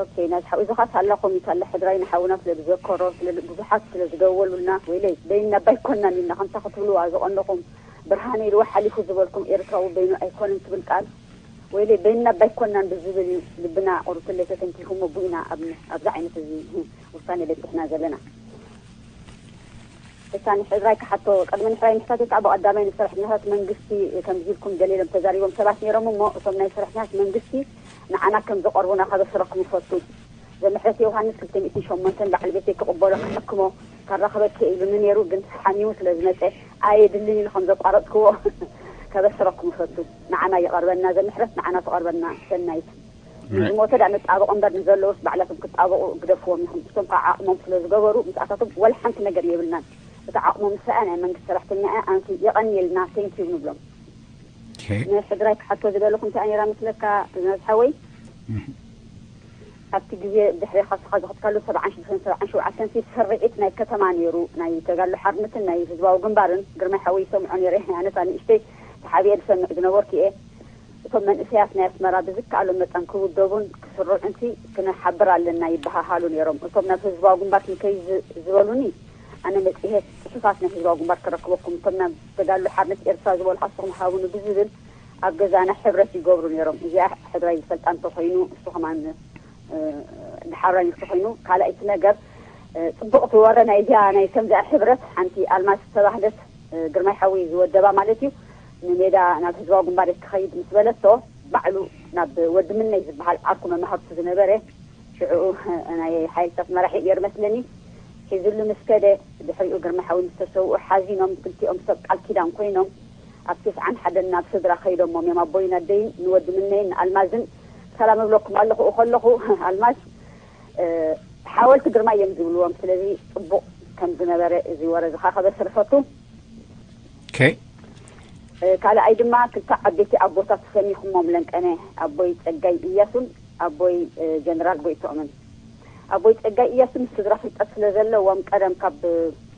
ኦኬ ናዚ ሓው እዚ ኻስ ኣላ ኮሚት ኣላ ሕድራይ ንሓውና ስለ ዝዘከሮ ስለ ብዙሓት ስለ ዝደወሉልና ወይለይ በይንና ባይኮናን ኢልና ከምታ ክትብልዋ ዝቐንደኹም ብርሃነ ኢልዋ ሓሊፉ ዝበልኩም ኤርትራዊ በይኑ ኣይኮንን ትብል ቃል ወይለይ በይንና ባይኮናን ብዝብል እዩ ልብና ቁርትለይ ተተንኪኹሞ ቡኢና ኣብዛ ዓይነት እዚ ውሳኔ በፂሕና ዘለና። እታ ንሕድራይ ክሓቶ ቅድሚ ንሕራይ ምሕታተይ ከዓ ብቐዳማይ ንሰራሕተኛታት መንግስቲ ከምዚ ኢልኩም ገለ ኢሎም ተዛሪቦም ሰባት ነይሮም እሞ እቶም ናይ ሰራሕተኛታት መንግስቲ ንዓና ከም ዘቐርቡና ከበስረኩም ይፈቱ። ዘምሕረት ዮሃንስ ክልተ ሚእትን ሸሞንተን በዓል ቤተይ ክቕበሎ ክሕክሞ ካራኸበኪ ኢሉኒ ነይሩ ግን ሓሚሙ ስለ ዝመፀ ኣየድልን ኢሉ ከም ዘቋረፅክዎ ከበስረኩም ይፈቱ። ንዓና ይቐርበና ዘምሕረት ንዓና ትቐርበና ሰናይት። ንዝሞተ ዳ ንጣበቕ እምበር ንዘለውስ ባዕላቶም ክጣበቑ ግደፍዎም ኢኹም። እቶም ከዓ ዓቕሞም ስለ ዝገበሩ ምስኣታቶም ወላ ሓንቲ ነገር የብልናን። እቲ ዓቕሞም ንሰኣ ናይ መንግስቲ ሰራሕተኛ እያ ኣንሲ የቐንየልና ቴንኪዩ ንብሎም። ንሕድራይ ክሓቶ ዝደለኹ እንታይ ነይራ ምስለካ ዝነዝሓወይ ኣብቲ ግዜ ድሕሪ ካስኻ ዝኸትካሉ ሰብዓን ሽዱሽተን ሰብዓን ሸውዓተን ሲ ስርዒት ናይ ከተማ ነይሩ ናይ ተጋድሎ ሓርነትን ናይ ህዝባዊ ግንባርን ግርማይ ሓወይ ይሰምዖ ነይረ ኣነታ ንእሽተይ ተሓቢኤ ዝሰምዕ ዝነበርኩ እየ። እቶም መንእሰያት ናይ ኣስመራ ብዝከኣሎም መጠን ክውደቡን ክስርዑንሲ ክንሓብር ኣለና ይበሃሃሉ ነይሮም። እቶም ናብ ህዝባዊ ግንባር ክንከይ ዝበሉኒ ኣነ መጺሄ ጽሑፋት ናይ ህዝባዊ ግንባር ክረክበኩም እቶም ናብ ተጋድሎ ሓርነት ኤርትራ ዝበሉ ኣስኹም ሃቡኒ ብዝብል ኣብ ገዛና ሕብረት ይገብሩ ነይሮም። እዚኣ ሕድራይ ዝፈልጣ እንተኾይኑ እሱ ከማን ድሓራይ እንተኾይኑ ካልኣይቲ ነገር ጽቡቕቲ ወረ ናይ እዚኣ ናይ ከምዚኣ ሕብረት ሓንቲ ኣልማዝ ዝተባህለት ግርማይ ሓወይ ዝወደባ ማለት እዩ ንሜዳ ናብ ህዝባዊ ግንባር እየ ክኸይድ ምስ በለቶ ባዕሉ ናብ ወዲ ምነይ ዝበሃል ዓርኩ መማህርቱ ዝነበረ ሽዑ ናይ ሓይልታት መራሒ እዩ ነይሩ መስለኒ። ሒዙሉ ምስ ከደ፣ ድሕሪኡ ግርማ ሓዊ ምስ ተሰውኡ ሓዚኖም ክልቲኦም ሰብ ቃል ኪዳን ኮይኖም ኣብ ተስዓን ሓደን ናብ ስድራ ከይዶሞም እዮም። ኣቦይን ኣደይን ንወዲ ምነይን ንኣልማዝን ሰላም እብለኩም ኣለኹ። ከለኹ ኣልማዝ፣ እ፣ ሓወልቲ ግርማ እዮም ዝብልዎም። ስለዚ ጽቡቕ ከም ዝነበረ እዚ ወረ ዝኻኸበ ስርፈቱ። Okay. እ፣ ካልኣይ ድማ ክልተ ዓበይቲ ኣቦታት ሰሚኹሞም ለንቀነ፣ ኣቦይ ጸጋይ እያሱን ኣቦይ፣ እ፣ ጀነራል ጎይቶኦምን። ኣቦይ ጸጋይ እያሱ ምስ ስድራ ፍልጠት ስለ ዘለዎም ቀደም ካብ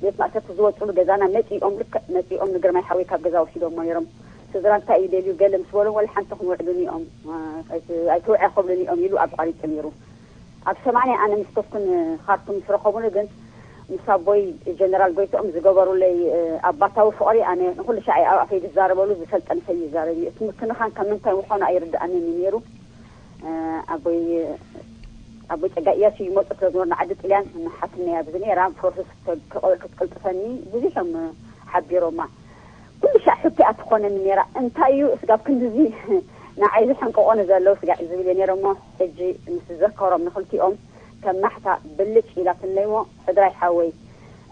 ቤት ማእሰርቲ ዝወጽሉ ገዛና መጺኦም፣ ልክዕ መጺኦም ንግርማይ ሓወይ ካብ ገዛ ወሲዶሞ ነይሮም። ስድራ እንታይ እዩ ደልዩ ገለ ምስ በሎም፣ ወላ ሓንቲ ክንውዕሉን እዮም፣ እ፣ ኣይት-፣ ኣይትውዐ ከብሉን እዮም ኢሉ ኣቋሪጹ ነይሩ። ኣብ ሰማንያ ኣነ ምስ ከድኩን ካርቱም ምስ ረኸቡኒ ግን ምስ ኣቦይ ጀነራል ጎይቶኦም ዝገበሩለይ፣ እ፣ ኣባታዊ ፍቕሪ ኣነ ንኹሉ ሻዕ ኣብ ኣፈይ ዝዛረበሉ ዝሰልጠን ሰብ ይዛረብ እዩ። እቲ ምክንኻን ካብ ምንታይ ምዃኑ ኣይርድኣንን እዩ ነይሩ። እ፣ ኣቦይ፣ ኣቦይ ጸጋ እያሱ ይመጹ ስለ ዝነበሩ ንዓዲ ጥልያን ንሓትነይ ኣብዚ ነይራ ፕሮሰስ ከ-፣ ከ-፣ ክትቅልጥፈኒ ብዙሕ እዮም ሓቢሮማ። ኩሉ ሻዕ ሕቶኣ ትኾነኒ ነይራ። እንታይ እዩ ስጋብ ክንድዚ ንዓይ ዝሕንቅቑኒ ዘለዉ ስጋዕ ዝብል እየ ነይረ እሞ፣ ሕጂ ምስ ዝዘከሮም ንኽልቲኦም ከም ማሕታ ብልጭ ኢላትለይ እሞ፣ ሕድራይ ሓወይ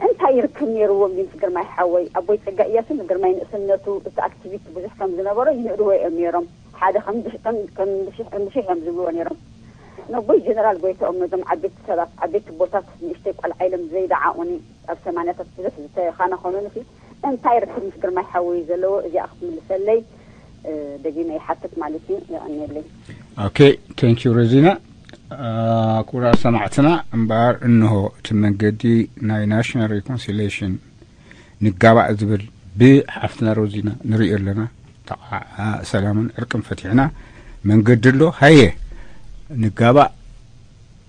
እንታይ ይርክብ ነይርዎም ግን ግርማይ ሓወይ? ኣቦይ ጸጋ እያሱ ንግርማይ ንእስነቱ እቲ ኣክቲቪስት ብዙሕ ከም ዝነበሮ ይንእድዎ እዮም ነይሮም። ሓደ ከም ብሽ-፣ ከም፣ ከም ብሽሕ፣ ከም ብሽሕ እዮም ዝብልዎ ነይሮም። ነቦይ ጀነራል ጎይቶኦም ነዞም ዓበይቲ ሰባት፣ ዓበይቲ ቦታት ንእሽተይ ቆልዓ ኢሎም ዘይደዓቑኒ፣ ኣብ ሰማንያታት ብዙሕ ዝተኻናኸኑኒ ሲ እንታይ ርክብ ምስ ግርማይ ሓወይ ዘለዎ እዚኣ ክትምልሰለይ፣ እ፣ ደጊመ ይሓትት ማለት እዩ። የቐንየለይ። Okay, thank you ረዚና። እ፣ ክቡራት ሰማዕትና፣ እምበኣር እንሆ እቲ መንገዲ ናይ ናሽናል ሪኮንሲሊየሽን ንጋባእ ዝብል ብሓፍትና ሮዚና ንሪኦ ኣለና። ተቓ-፣ ሰላምን ዕርቅን ፈቲሕና መንገዲ ኣሎ። ሃየ ንጋባእ፣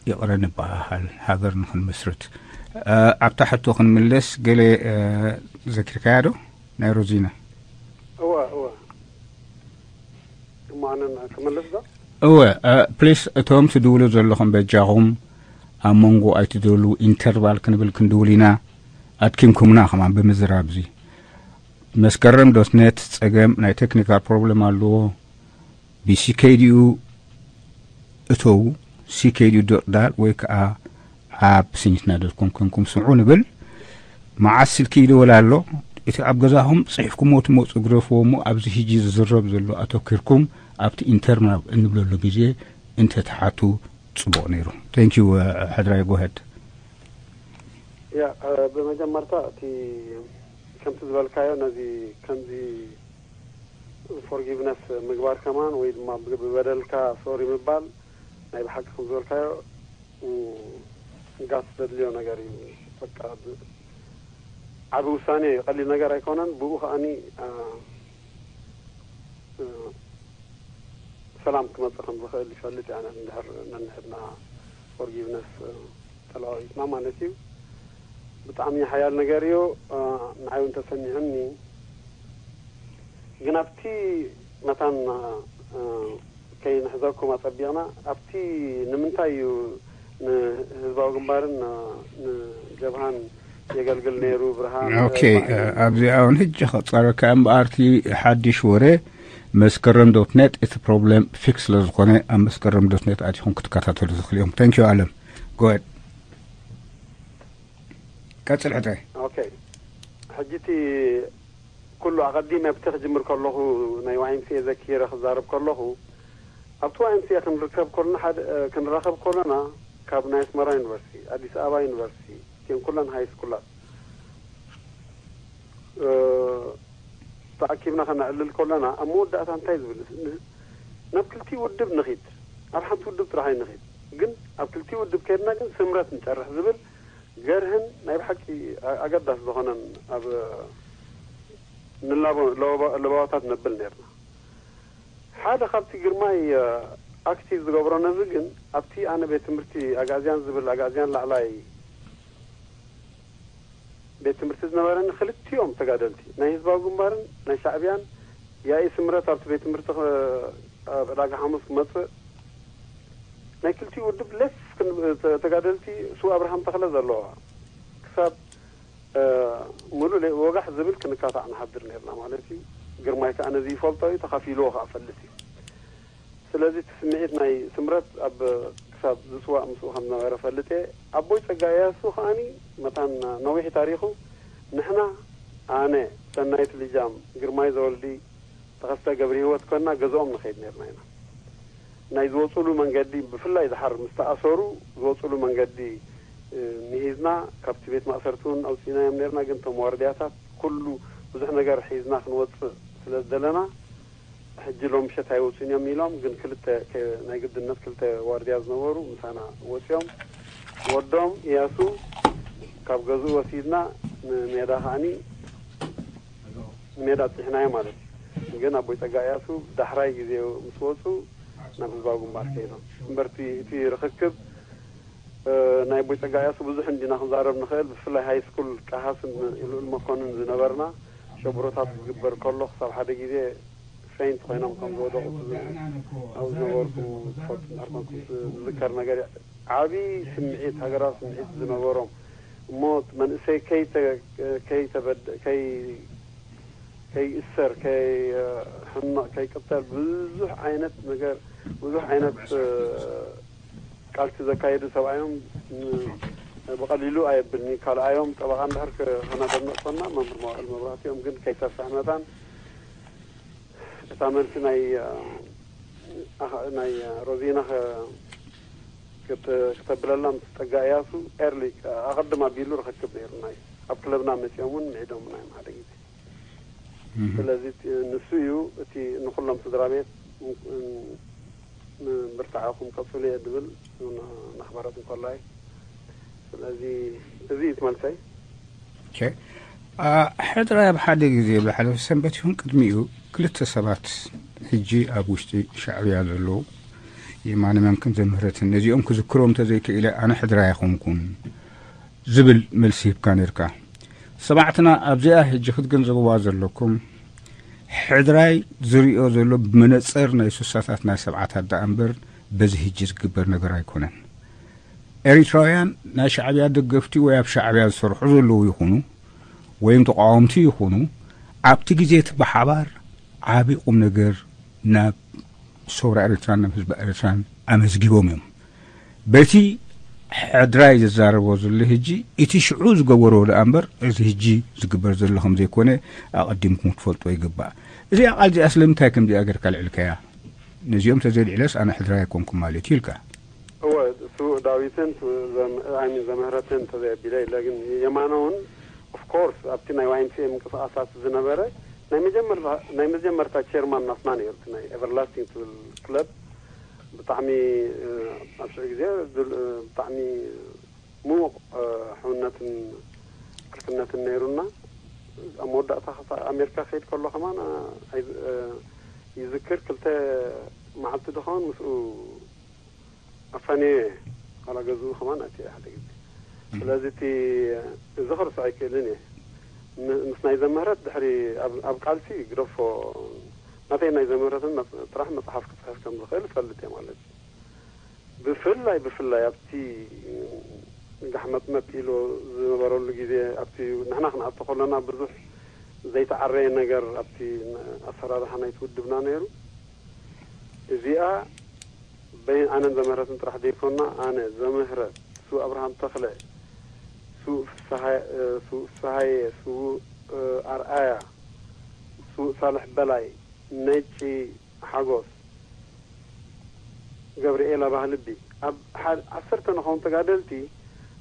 ይቕረ ንበሃሃል፣ ሃገር ንኽንምስርት። እ፣ ኣብታ ሕቶ ክንምለስ፣ ገለ፣ እ፣ ዘኪርካያ ዶ ናይ ሮዚና? እወ፣ እወ። እሞ ኣነ ክምልስ ዶ? እወ፣ እ፣ ፕሊስ፣ እቶም ትድውሉ ዘለኹም በጃኹም ኣብ መንጎ ኣይትደሉ፣ ኢንተርቫል ክንብል ክንድውል ኢና። ኣድኪምኩምና ከማን ብምዝራብ እዚ። መስከረም ዶት ኔት ጸገም ናይ ቴክኒካል ፕሮብለም ኣለዎ። ብሲኬዲኡ እተው፣ ሲኬዲኡ ዶት ዳት ወይ ከኣ ኣብ ስኒትና ዶት ኮም ኮንኩም ስምዑ ንብል። መዓስ ስልኪ ይደወል ኣሎ? እቲ ኣብ ገዛኹም ጽሒፍኩሞ ትመጹ ግደፍዎ እሞ፣ ኣብዚ ሕጂ ዝዝረብ ዘሎ ኣተኪርኩም ኣብቲ ኢንተርናብ እንብለሉ ግዜ እንተ ትሓቱ ጽቡቕ ነይሩ። Thank you፣ እ፣ ሕድራይ፣ go ahead። ያ፣ እ፣ ብመጀመርታ እቲ ከምቲ ዝበልካዮ ነዚ ከምዚ ፎርጊቭነስ ምግባር ከማን ወይ ድማ ብ-፣ ብበደልካ ሶሪ ምባል ናይ ብሓቂ ከም ዝበልካዮ፣ እ፣ ጋት ዘድልዮ ነገር እዩ። በቃ ብ-፣ ዓቢ ውሳኔ እዩ፣ ቀሊል ነገር ኣይኮነን። ብኡ ከኣኒ፣ እ፣ እ፣ ሰላም ክመጽእ ከም ዝኽእል ይፈልጥ እየ። ኣነ እንድሕር ነንሕድና ፎርጊቭነስ፣ እ፣ ተለዋዊጥና ማለት እዩ። ብጣዕሚ ሓያል ነገር እዩ። እ፣ ንዓይ እውን ተሰሚዑኒ። ግን ኣብቲ መታን፣ እ፣ ከይንሕዘኩም ኣጸቢቕና፣ ኣብቲ ንምንታይ እዩ ንህዝባዊ ግንባርን ን-፣ ንጀብሃን የገልግል ነይሩ ብርሃን? ኦኬ፣ እ፣ ኣብዚ እውን ሕጂ ከጻረካ እምበኣር፣ እቲ ሓድሽ ወረ መስከረም ዶት ኔት እቲ ፕሮብለም ፊክስ ስለ ዝኾነ፣ ኣብ መስከረም ዶት ኔት ኣቲኹም ክትከታተሉ ትኽእሉ እዮም። Thank you ኣለም። Go ahead። ቀጽል ሕድራይ። ኦኬ። ሕጂ እቲ ኩሉ ኣቐዲመ ኣብቲ ክጅምር ከለኹ ናይ ዋይ ኤም ሲ ኤ ዘኪረ ክዛረብ ከለኹ፣ ኣብቲ ዋይ ኤም ሲ ኤ ክንርከብ ከለና ሓደ፣ እ፣ ክንራኸብ ከለና ካብ ናይ ኣስመራ ዩኒቨርሲቲ፣ ኣዲስ ኣበባ ዩኒቨርሲቲ፣ እተን ኩለን ሃይ ስኩላት፣ እ፣ ተኣኪብና ከነዕልል ከለና ኣብ መወዳእታ እንታይ ዝብል ን-፣ ናብ ክልቲኡ ውድብ ንኺድ፣ ኣብ ሓንቲ ውድብ ጥራሕ ኣይንኺድ፣ ግን ኣብ ክልቲኡ ውድብ ከይድና ግን ስምረት ንጨርሕ ዝብል ገርህን ናይ ብሓቂ ኣ-፣ ኣገዳሲ ዝኾነን ኣብ ንላቦ-፣ ለበ-፣ ለበዋታት ነብል ነርና። ሓደ ካብቲ ግርማይ፣ እ፣ ኣክቲቭ ዝገብሮ ነዚ ግን ኣብቲ ኣነ ቤት ትምህርቲ ኣጋዝያን ዝብል ኣጋዝያን ላዕላይ ቤት ትምህርቲ ዝነበረኒ ክልቲኦም ተጋደልቲ ናይ ህዝባዊ ግንባርን ናይ ሻዕብያን ያኢ ስምረት ኣብቲ ቤት ትምህርቲ ኸ-፣ ኣብ ዕዳጋ ሓሙስ ክመጽእ ናይ ክልቲኡ ውድብ ሌፍ ክን-፣ ተ-፣ ተጋደልቲ ስው ኣብርሃም ተኽለ ዘለዋ ክሳብ፣ እ፣ ሙሉእ ለ-፣ ወጋሕ ዝብል ክንካታዕ ንሓድር ነርና ማለት እዩ። ግርማይ ከኣ ነዚ ይፈልጦ እዩ፣ ተኻፊልዎ ከኣ ፈልጥ እዩ። ስለዚ እቲ ስምዒት ናይ ስምረት ኣብ ክሳብ ዝስዋእ ምስኡ ከም ዝነበረ ፈልጥ እየ። ኣቦይ ጸጋ እያሱ ከኣኒ መታን ነዊሕ ታሪኹ፣ ንሕና፣ ኣነ፣ ሰናይት ልጃም፣ ግርማይ ዘወልዲ፣ ተኸስተ ገብረ ህይወት ኮና ገዝኦም ንኸይድ ነርና ኢና። ናይ ዝወፅሉ መንገዲ፣ ብፍላይ ድሓር ምስ ተኣሰሩ ዝወፅሉ መንገዲ፣ እ፣ ምሂዝና፣ ካብቲ ቤት ማእሰርቲ እውን ኣውፂእናዮም ነርና። ግን እቶም ዋርድያታት ኩሉ ብዙሕ ነገር ሒዝና ክንወፅእ ስለ ዝደለና፣ ሕጂ ሎም ምሸት ኣይወፅኡን እዮም ኢሎም። ግን ክልተ ከ-፣ ናይ ግድነት ክልተ ዋርድያ ዝነበሩ ምሳና ወፂኦም፣ ወዶም እያሱ ካብ ገዝኡ ወሲድና ንሜዳ ከዓኒ ንሜዳ ኣብፂሕናዮ ማለት እዩ። ግን ኣቦይ ጸጋ እያሱ ዳሕራይ ግዜ ምስ ወፁ ናብ ህዝባዊ ግንባር ከይዶም። እምበር እቲ፣ እቲ ርኽክብ፣ እ፣ ናይ ኣቦይ ጸጋ እያሱ ብዙሕ እንዲና ክንዛረብ ንኽእል። ብፍላይ ሃይ ስኩል ቀሃስን ልኡል መኮንን ዝነበርና፣ ሸብሮታት ዝግበር ከሎ ክሳብ ሓደ ግዜ ፌንት ኮይኖም ከም ዝወደቑ፣ ኣብ ዝነበርኩ ትፈልጡ እንድሕር ኮንኩም፣ ዝዝከር ነገር እዩ። ዓቢ ስምዒት፣ ሃገራዊ ስምዒት ዝነበሮም፣ እሞ መንእሰይ ከይተ-፣ ከይተበደ-፣ ከይ-፣ ከይእሰር፣ ከይሕመቕ፣ ከይቅተል ብዙሕ ዓይነት ነገር፣ ብዙሕ ዓይነት፣ እ፣ ቃልሲ ዘካየዱ ሰብኣዮም፣ እ፣ ብቐሊሉ ኣየብልኒ። ካልኣዮም ጠበቓ እንድሕር ክ-፣ ከነደንቕ ኮና፣ መምህር መዋእል መብራህቲ እዮም። ግን ከይተርፍሕ መታን እታ መልሲ ናይ፣ እ፣ ኣኸ-፣ ናይ፣ እ፣ ሮዚና ኸ-፣ ክተ-፣ ክተብለላ ምስ ጸጋ እያሱ ኤርሊ፣ እ፣ ኣቐድም ኣቢሉ ርኽክብ ነይሩና እዩ። ኣብ ክለብና መጺኦም እውን ምዒዶምና እዮም ሓደ ግዜ። እህ። ስለዚ እቲ፣ ንሱ እዩ እቲ ንኹሎም ስድራ ቤት ን-፣ ን-፣ ብርታዐኹም ቀጽሉ እየ ድብል፣ ን-፣ ነኽባራት እንከሎ እዩ። ስለዚ እዚ እዩ እቲ መልሰይ። ኦኬ። አ፣ ሕድራይ ኣብ ሓደ ግዜ ብሓለፈ ሰንበት ይኹን ቅድሚኡ ክልተ ሰባት ሕጂ ኣብ ውሽጢ ሻዕብያ ዘለዉ የማነ መምክን ዘምህረትን ነዚኦም ክዝክሮም እንተዘይክኢለ ኣነ ሕድራይ ኣይኾንኩን ዝብል መልሲ ሂብካ ነርካ። ሰማዕትና ኣብዚኣ ሕጂ ክትግንዘብዋ ዘለኩም ሕድራይ ዝሪኦ ዘሎ ብመነጽር ናይ ሱሳታት ናይ ሰብዓታት ደኣ እምበር በዚ ሕጂ ዝግበር ነገር ኣይኮነን። ኤሪትራውያን ናይ ሻዕብያ ደገፍቲ ወይ ኣብ ሻዕብያ ዝሰርሑ ዘለዉ ይኹኑ ወይም ተቃወምቲ ይኹኑ ኣብቲ ግዜ እቲ ብሓባር ዓቢ ቁም ነገር ናብ ሰውራ ኤሪትራን ናብ ህዝቢ ኤሪትራን ኣመዝጊቦም እዮም። በቲ ሕድራይ ዝዛረቦ ዘሎ ሕጂ እቲ ሽዑ ዝገበሮ ደኣ እምበር እዚ ሕጂ ዝግበር ዘሎ ከም ዘይኮነ ኣቐዲምኩም ክትፈልጦ ይግባእ። እዚኣ ቃል እዚኣ ስለምንታይ ከምዚኣ ጌርካ ልዕልካያ? ነዚኦም ተዘይልዕለስ ኣነ ሕድራይ ኣይኮንኩም ማለት እዩ ኢልካ። እወ፣ እሱ ዳዊትን ቱ-፣ ዘም-፣ ኣይ ሚን ዘምህረትን ተዘየቢለ ኢለ፣ ግን የማነ እውን ኦፍ ኮርስ ኣብቲ ናይ ዋይ ኤም ሲ ኤ ምንቅስቃሳት ዝነበረ ናይ መጀመርታ፣ ናይ መጀመርታ ቸርማን ናትና ነይሩ፣ እቲ ናይ ኤቨርላስቲንግ ትብል ክለብ። ብጣዕሚ፣ እ፣ ኣብ ሽዑ ግዜ ድል-፣ እ፣ ብጣዕሚ ምዉቕ፣ እ፣ ሕውነትን ዕርክነትን ነይሩና። ኣብ መወዳእታ ክሳብ ኣሜሪካ ክኸይድ ከሎ ከማን፣ እ፣ ኣይ-፣ እ፣ ይዝክር፣ ክልተ መዓልቲ ድኸውን ምስኡ ኣፋንየ፣ ዋላ ገዝኡ ከማን ኣትየ ሓደ ግዜ። እም። ስለዚ እቲ፣ እዚ ክርስዖ ኣይክእልን እየ። ም-፣ ምስ ናይ ዘምህረት ድሕሪ ኣብ፣ ኣብ ቃልሲ ግደፎ፣ ናተይ ናይ ዘምህረትን መጽ-፣ ጥራሕ መጽሓፍ ክጽሕፍ ከም ዝኽእል እፈልጥ እየ ማለት እዩ። ብፍላይ፣ ብፍላይ ኣብቲ ጋሕመጥመጥ ኢሉ ዝነበረሉ ግዜ፣ ኣብቲ ንሕና ክንኣቱ ከለና ብዙሕ ዘይተዓረየ ነገር ኣብቲ ኣሰራርሓ ናይቲ ውድብና ነይሩ። እዚኣ በይን ኣነን ዘምህረትን ጥራሕ ዘይኮና፣ ኣነ፣ ዘምህረት፣ ስዉእ ኣብርሃም ተኽለ፣ ስዉእ ፍስሃየ፣ ስዉእ ፍስሃየ፣ ስዉእ ኣርኣያ፣ ስዉእ ሳልሕ በላይ፣ ነጪ ሓጎስ፣ ገብርኤል ኣባህልቢ፣ ኣብ ሓደ ዓሰርተ ንኸውን ተጋደልቲ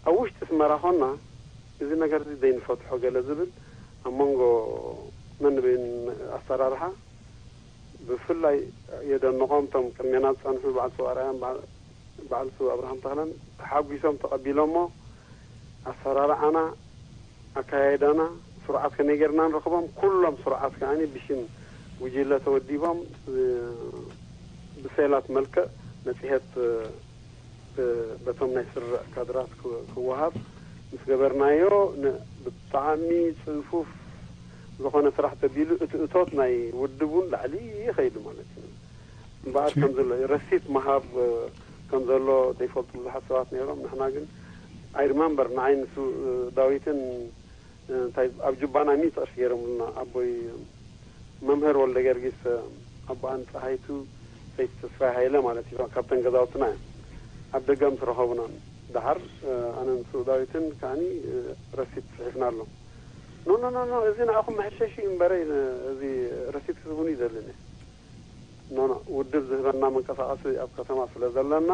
ኣብ ውሽጢ ኣስመራ ኾና፣ እዚ ነገር እዚ ዘይንፈትሖ ገለ ዝብል ኣብ መንጎ ነንበይን ኣሰራርሓ ብፍላይ የደንቖም። እቶም ቅድሜና ዝጸንሑ በዓል ስውእ ኣርኣያን በዓል፣ በዓል ስውእ ኣብርሃም ተኽለን ተሓጒሶም ተቐቢሎሞ። ኣሰራርዓና፣ ኣካያይዳና፣ ስሩዓት ከመይ ጌርና ንረኽቦም፣ ኩሎም ስሩዓት ከኣኒ ብሽም ጉጅለ ተወዲቦም፣ እ፣ ብሴላት መልክዕ መጽሔት፣ እ፣ እ፣ በቶም ናይ ስርዕ ካድራት ክ-፣ ክወሃብ ምስ ገበርናዮ፣ ን-፣ ብጣዕሚ ጽፉፍ ዝኾነ ስራሕ ተቢሉ፣ እቲ እቶት ናይ ውድብ እውን ላዕሊ ይኸይዱ ማለት እዩ። እምበኣር ኦኬ። ከም ዘሎ ረሲት ምሃብ፣ እ፣ ከም ዘሎ ዘይፈልጡ ብዙሓት ሰባት ነይሮም። ንሕና ግን፣ ኣይ ሪመምበር፣ ንዓይ ንሱ፣ እ፣ ዳዊትን፣ እ፣ እንታይ ኣብ ጁባና ሚእቲ ቅርሺ ገይሮምልና። ኣቦይ መምህር ወልደ ጊዮርጊስ፣ እ፣ ኣቦኣን ጸሃይቱ፣ ሰይቲ ተስፋይ ሃይለ ማለት እዩ። ካብተን ገዛውትና እዮም። ኣብ ደገ ምስ ረኸቡና ደሓር፣ ኣነን ስውዳዊትን ከዓኒ ረሲት ጽሒፍናሎም። ኖ ኖ ኖ ኖ፣ እዚ ንዓኹም መሐሸሺ እዩ እምበረይ፣ እዚ ረሲት ክትህቡኒ ይደልን እየ። ኖ ኖ፣ ውድብ ዝህበና መንቀሳቐሲ ኣብ ከተማ ስለ ዘለና፣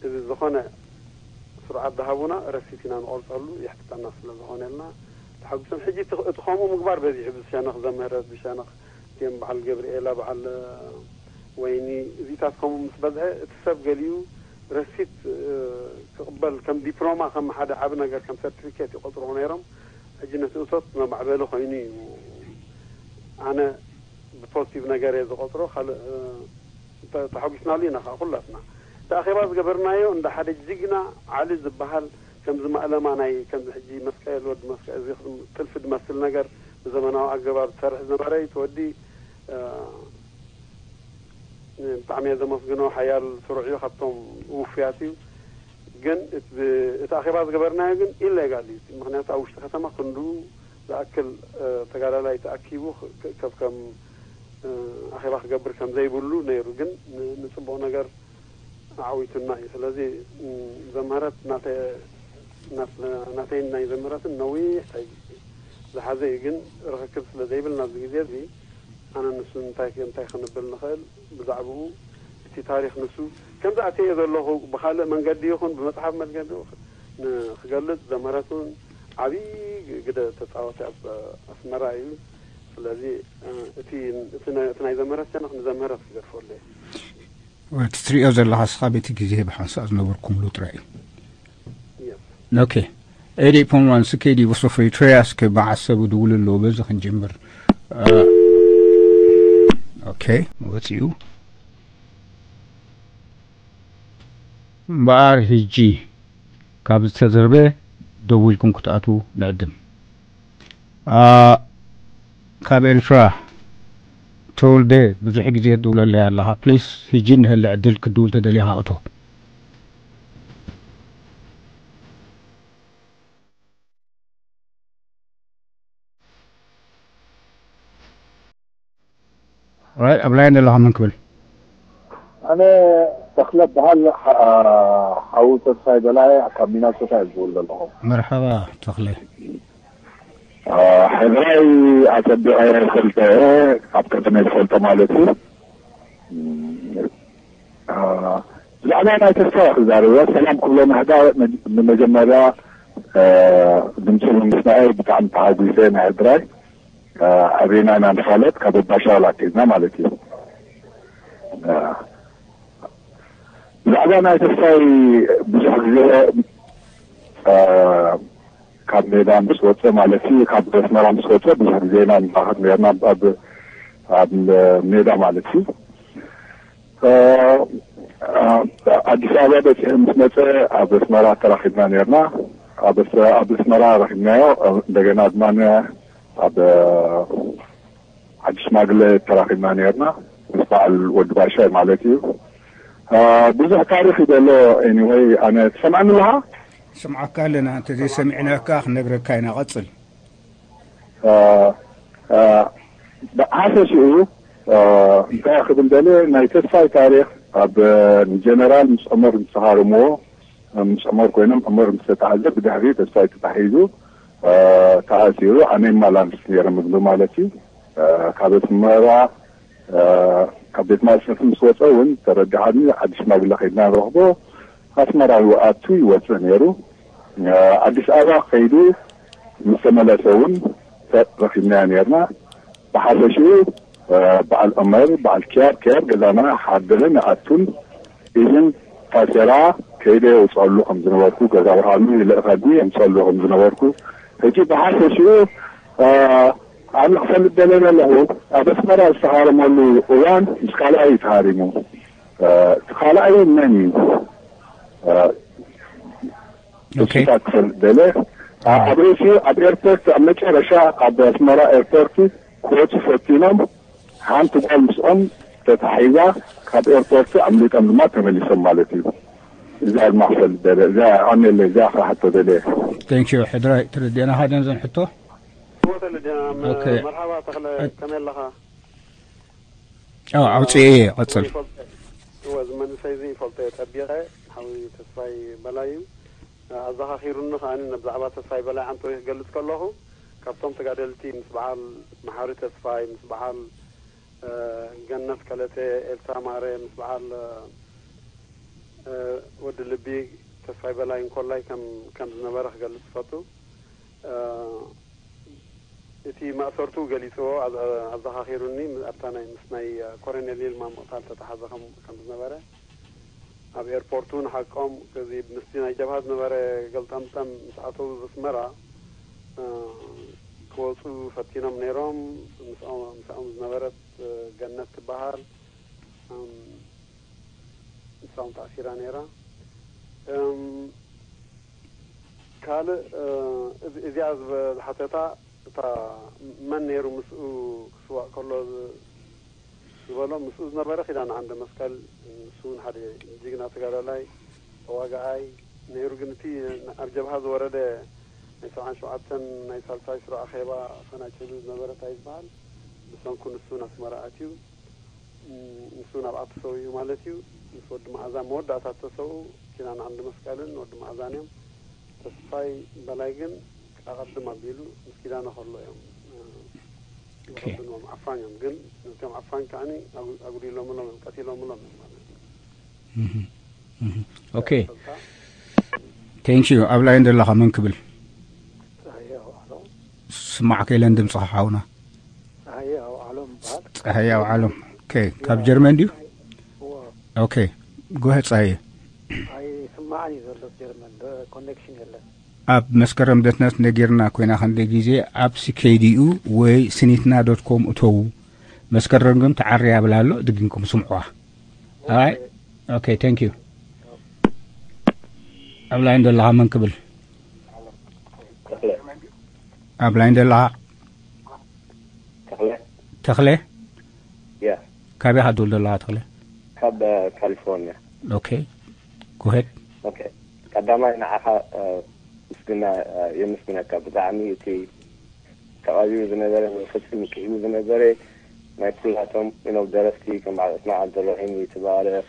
እዚ ዝኾነ ስሩዓት ዝሃቡና ረሲት ኢና ንቆርፀሉ፣ የሕትተና ስለ ዝኾነ ኢልና ተሓጉሶም። ሕጂ እቲ እቲ ከምኡ ምግባር በዚሑ፣ ብሸነኽ ዘምህረት፣ ብሸነኽ እቲኦም በዓል ገብርኤላ፣ በዓል ወይኒ፣ እዚታት ከምኡ ምስ በዝሐ እቲ ሰብ ገሊኡ ረሲት ክቕበል ከም ዲፕሎማ፣ ከም ሓደ ዓቢ ነገር፣ ከም ሰርቲፊኬት ይቆፅርዎ ነይሮም። ሕጂ ነቲ እቶት መማዕበሊ ኮይኑ እዩ። ኣነ ብፖዚቲቭ ነገር እየ ዝቆፅሮ። ካልእ ተሓጒስናሉ ኢና ከዓ ኩላትና። እቲ ኣኼባ ዝገበርናዮ እንዳ ሓደ ጅግና ዓሊ ዝበሃል፣ ከምዚ ማእለማ ናይ ከምዚ ሕጂ መስቀል፣ ወዲ መስቀል፣ እዚ ጥልፊ ዝመስል ነገር ብዘመናዊ ኣገባብ ዝሰርሕ ዝነበረ እዩ። እቲ ወዲ ብጣዕሚ እየ ዘመስግኖ። ሓያል ስሩዕ እዩ፣ ካብቶም ውፉያት እዩ። ግን እቲ ኣኼባ ዝገበርናዮ ግን ኢሌጋል እዩ። ምክንያቱ ኣብ ውሽጢ ከተማ ክንዱ ዝኣክል ተጋዳላይ ተኣኪቡ ከብከም ኣኼባ ክገብር ከም ዘይብሉ ነይሩ። ግን ንፅቡቕ ነገር ኣዓዊቱና እዩ። ስለዚ ዘምህረት ናተይን ናይ ዘምህረትን ነዊሕ ዝሓዘ እዩ። ግን ርክክብ ስለ ዘይብልና ኣብዚ ግዜ እዚ ኣነ ንሱ እንታይ እንታይ ክንብል ንኽእል ብዛዕባኡ እቲ ታሪኽ ንሱ ከምዚ ኣትየ ዘለኹ ብኻልእ መንገዲ ይኹን ብመጽሓፍ መንገዲ ንክገልጽ ዘምህረት እውን ዓብዪ ግደ ተጻወተ ኣብ ኣስመራ እዩ። ስለዚ እቲ ናይ ዘምህረት ሸነኽ ንዘምህረት ክገድፈሉ እየ። እቲ ትሪኦ ዘለኻ ስኻ በቲ ግዜ ብሓንሳእ ዝነበርኩምሉ ጥራይ እዩ። ኦኬ። ኤዲ ፖንዋን ስኬዲ ወሶፈይ ትሬያስ ከበዓሰቡ ድውል ኣለዎ። በዚ ክንጅምር። ኦኬ፣ ወፂኡ። እምበኣር ህጂ ካብ ዝተዘርበ ደው ኢልኩም ክትኣትዉ ንዕድም። ካብ ኤርትራ ተወልደ ብዙሕ ግዜ ትድውለለይ ኣለኻ። ፕሊስ ህጂ ንህለ ዕድል ክትድውል ተደሊኻ እቶ። ራይ ኣብ ላይን ዘለኻ መን ክብል? ኣነ ተኽለ በሃል። ሓው ተስፋይ በላይ ካብ ሚናሶታ እየ ዝውል ዘለኹ። መርሓባ ተኽለ። ሕድራይ ኣጸቢቐ ፈልጠ እየ፣ ኣብ ቀደመ ዝፈልጦ ማለት እዩ። ብዛዕባ ናይ ተስፋ ክዛረብ እየ። ሰላም ክብሎ ምሕዳ ንመጀመርያ ድምፁ ብምስማዐይ ብጣዕሚ ተሓጒሰ። ናይ ሕድራይ ኣቤና ኢና ንፋለጥ፣ ካብ ኣባሻውል ኣትሒዝና ማለት እዩ። ብዛዕባ ናይ ተስፋይ ብዙሕ ግዜ ካብ ሜዳ ምስ ወፀ ማለት እዩ፣ ካብ ኣስመራ ምስ ወፀ ብዙሕ ግዜ ኢና ንራኸብ ነርና ኣብ ኣብ ሜዳ ማለት እዩ። ኣዲስ ኣበባ በፂሑ ምስ መፀ ኣብ ኣስመራ ተራኺብና ነርና። ኣብ ኣስመራ ረኺብናዮ። እንደገና ድማ ኣብ ዓዲ ሽማግለ ተራኺብና ነርና ምስ በዓል ወዲ ባሻይ ማለት እዩ። ብዙሕ ታሪኽ እዩ ዘሎ። ኤኒወይ ኣነ ትሰምዓኒ ኣለኻ? ስምዓካ ኣለና። እንተዘይሰሚዕናካ ክንነግረካ ኢና። ቀፅል። ብሓፈሽኡ እንታይ ክብል ደልየ፣ ናይ ተስፋይ ታሪኽ ኣብ ንጀነራል ምስ ዑመር ምስ ተሃረምዎ፣ ምስ ዑመር ኮይኖም ዑመር ምስ ተታሕዘ ብድሕሪ ተስፋይ ተታሒዙ ተኣሲሩ። ኣነ ይመላልስ ነይረ ምግቢ ማለት እዩ። ካብ ኣስመራ ካብ ቤት ማእሰርቲ ምስ ወፀ እውን ተረዲሓኒ። ዓዲ ሽማግለ ከይድና ንረኽቦ። ኣስመራ ይኣቱ ይወፅእ ነይሩ። ኣዲስ ኣበባ ከይዱ ምስ ተመለሰ እውን ረኺብናዮ ነይርና። ብሓፈሽኡ በዓል ዑመር በዓል ክያር ክያር ገዛና ሓደርን ኣቱን ኢዝን ታሴራ ከይደ የውፅኣሉ ከም ዝነበርኩ፣ ገዛ ብርሃኑ ይልእኸኒ የምፅኣሉ ከም ዝነበርኩ። ሕጂ ብሓፈሽኡ ኣነ ክፈልጥ ደለ ዘለኹ ኣብ ኣስመራ ዝተሃረመሉ እዋን ምስ ካልኣይ እዩ ተሃሪሙ። እቲ ካልኣይ መን እዩ? እሱታት ክፈልጥ ደለ ኣብ ርእሲኡ ኣብ ኤርፖርት ኣብ መጨረሻ ኣብ ኣስመራ ኤርፖርት ክወፁ ፈቲኖም ሓንቲ ጓል ምስኦም ተታሒዛ ካብ ኤርፖርት ኣምሊጦም ድማ ተመሊሶም ማለት እዩ። እዛ ድማ ክፈልጥ ደለ እዛ ኣሜለ እዛ ክሓቶ ደለ። Thank you። ሕድራይ ተረዲእና። ሓደን ዘን ሕቶ ተረዲእና። መርሓባ ተኽለ፣ ከመይ ኣለኻ? ኣውፅኤ እየ። ቀፅል። እዚ መንእሰይ እዚ ይፈልጦ እየ ጠቢቐ። ሓዊ ተስፋይ በላይ እዩ። ኣዘኻኺሩኒ ከኣ ብዛዕባ ተስፋይ በላይ ዓንተወይ ክገልጽ ከለኹ፣ ካብቶም ተጋደልቲ ምስ በዓል መሓሪ ተስፋይ፣ ምስ በዓል ገነት ከለተ፣ ኤልሳ ማረ፣ ምስ በዓል ወዲ ልቢ ተስፋይ በላይ እንኮላይ ከም ዝነበረ ክገልጽ ዝፈቱ። እቲ ማእሰርቱ ገሊጽዎ፣ ኣዘኻኺሩኒ። ኣብታ ናይ ምስ ናይ ኮረኔል ይልማ ምቕታል ተተሓዘ ከም ዝነበረ፣ ኣብ ኤርፖርቱ ንሓቆም እዚ ምስቲ ናይ ጀብሃ ዝነበረ ገልጠምጠም ምስ ኣተዉ ኣስመራ ክወፁ ፈቲኖም ነይሮም። ምስኦም ዝነበረት ገነት ትበሃል፣ ንሳውን ተኣሲራ ነይራ። ካልእ እዚኣ ዝሓተታ እታ መን ነይሩ ምስኡ ክስዋእ ከሎ ዝበሎ፣ ምስኡ ዝነበረ ኪዳነ ዓንደ መስቀል፣ ንሱ እውን ሓደ ጅግና ተጋዳላይ ተዋጋኣይ ነይሩ። ግን እቲ ኣብ ጀብሃ ዝወረደ ናይ ሰብዓን ሸውዓተን ናይ ሳልሳይ ስሩዕ ኣኼባ ፈናጭሉ ዝነበረ እንታይ ዝበሃል ብሰንኩ ንሱ ናስመራ ኣትዩ። ንሱ ናብኣ ተሰዊኡ ማለት እዩ። ምስ ወዲ መኣዛ መወዳእታ ተሰውኡ ኪዳነ ዓንዲ መስቀልን ወዲ መኣዛን እዮም። ተስፋይ በላይ ግን ኣቐድም ኣቢሉ ምስ ኪዳነ ከሎ እዮም ዝቐድምዎም። ዓፋን እዮም ግን ነቶም ዓፋን ከዓኒ ኣጉዲሎምሎም እዮም፣ ቀቲሎምሎም እዮም ማለት እዩ። ኦኬ፣ ቴንክ ዩ። ኣብ ላይን ዘለኻ መን ክብል? ስማዕ ከይለን ድምፅኻ ሓውና። ፀሃየ ኣውዓሎም ይበሃል። ፀሃየ ኣውዓሎም። ኦኬ፣ ካብ ጀርመን ድዩ? ኦኬ፣ ጎሄ ፀሃየ። ኣይስማዕን እዩ ዘሎ ጀርመን፣ ኮኔክሽን የለን። ኣብ መስከረም ዶትነት ነጊርና ኮይና ክንደ ግዜ ኣብ ሲኬዲኡ ወይ ስኒትና ዶት ኮም እተዉ። መስከረም ግን ተዓርያ ብላ ኣሎ፣ ድግምኩም ስምዕዋ። ኣይ ኦኬ፣ ቴንክ ዩ። ኣብ ላይን ዘለኻ መን ክብል? ኣብ ላይን ዘለኻ ተኽለ ተኽለ ያ ካበይ ኢኻ ትብል ዘለኻ ተኽለ? ካብ ካሊፎርኒያ። ኦኬ፣ ጎሄድ። ኦኬ፣ ቀዳማይ ንዓኻ ምስግና የመስግነካ። ብጣዕሚ እቲ ተቐቢቡ ዝነበረ መንፈስን ምክኢሉ ዝነበረ ናይ ኩላቶም ኢኖብ ደረፍቲ ከም በዓል ዑስማን ዓብደልረሒም፣ ይትባረኽ፣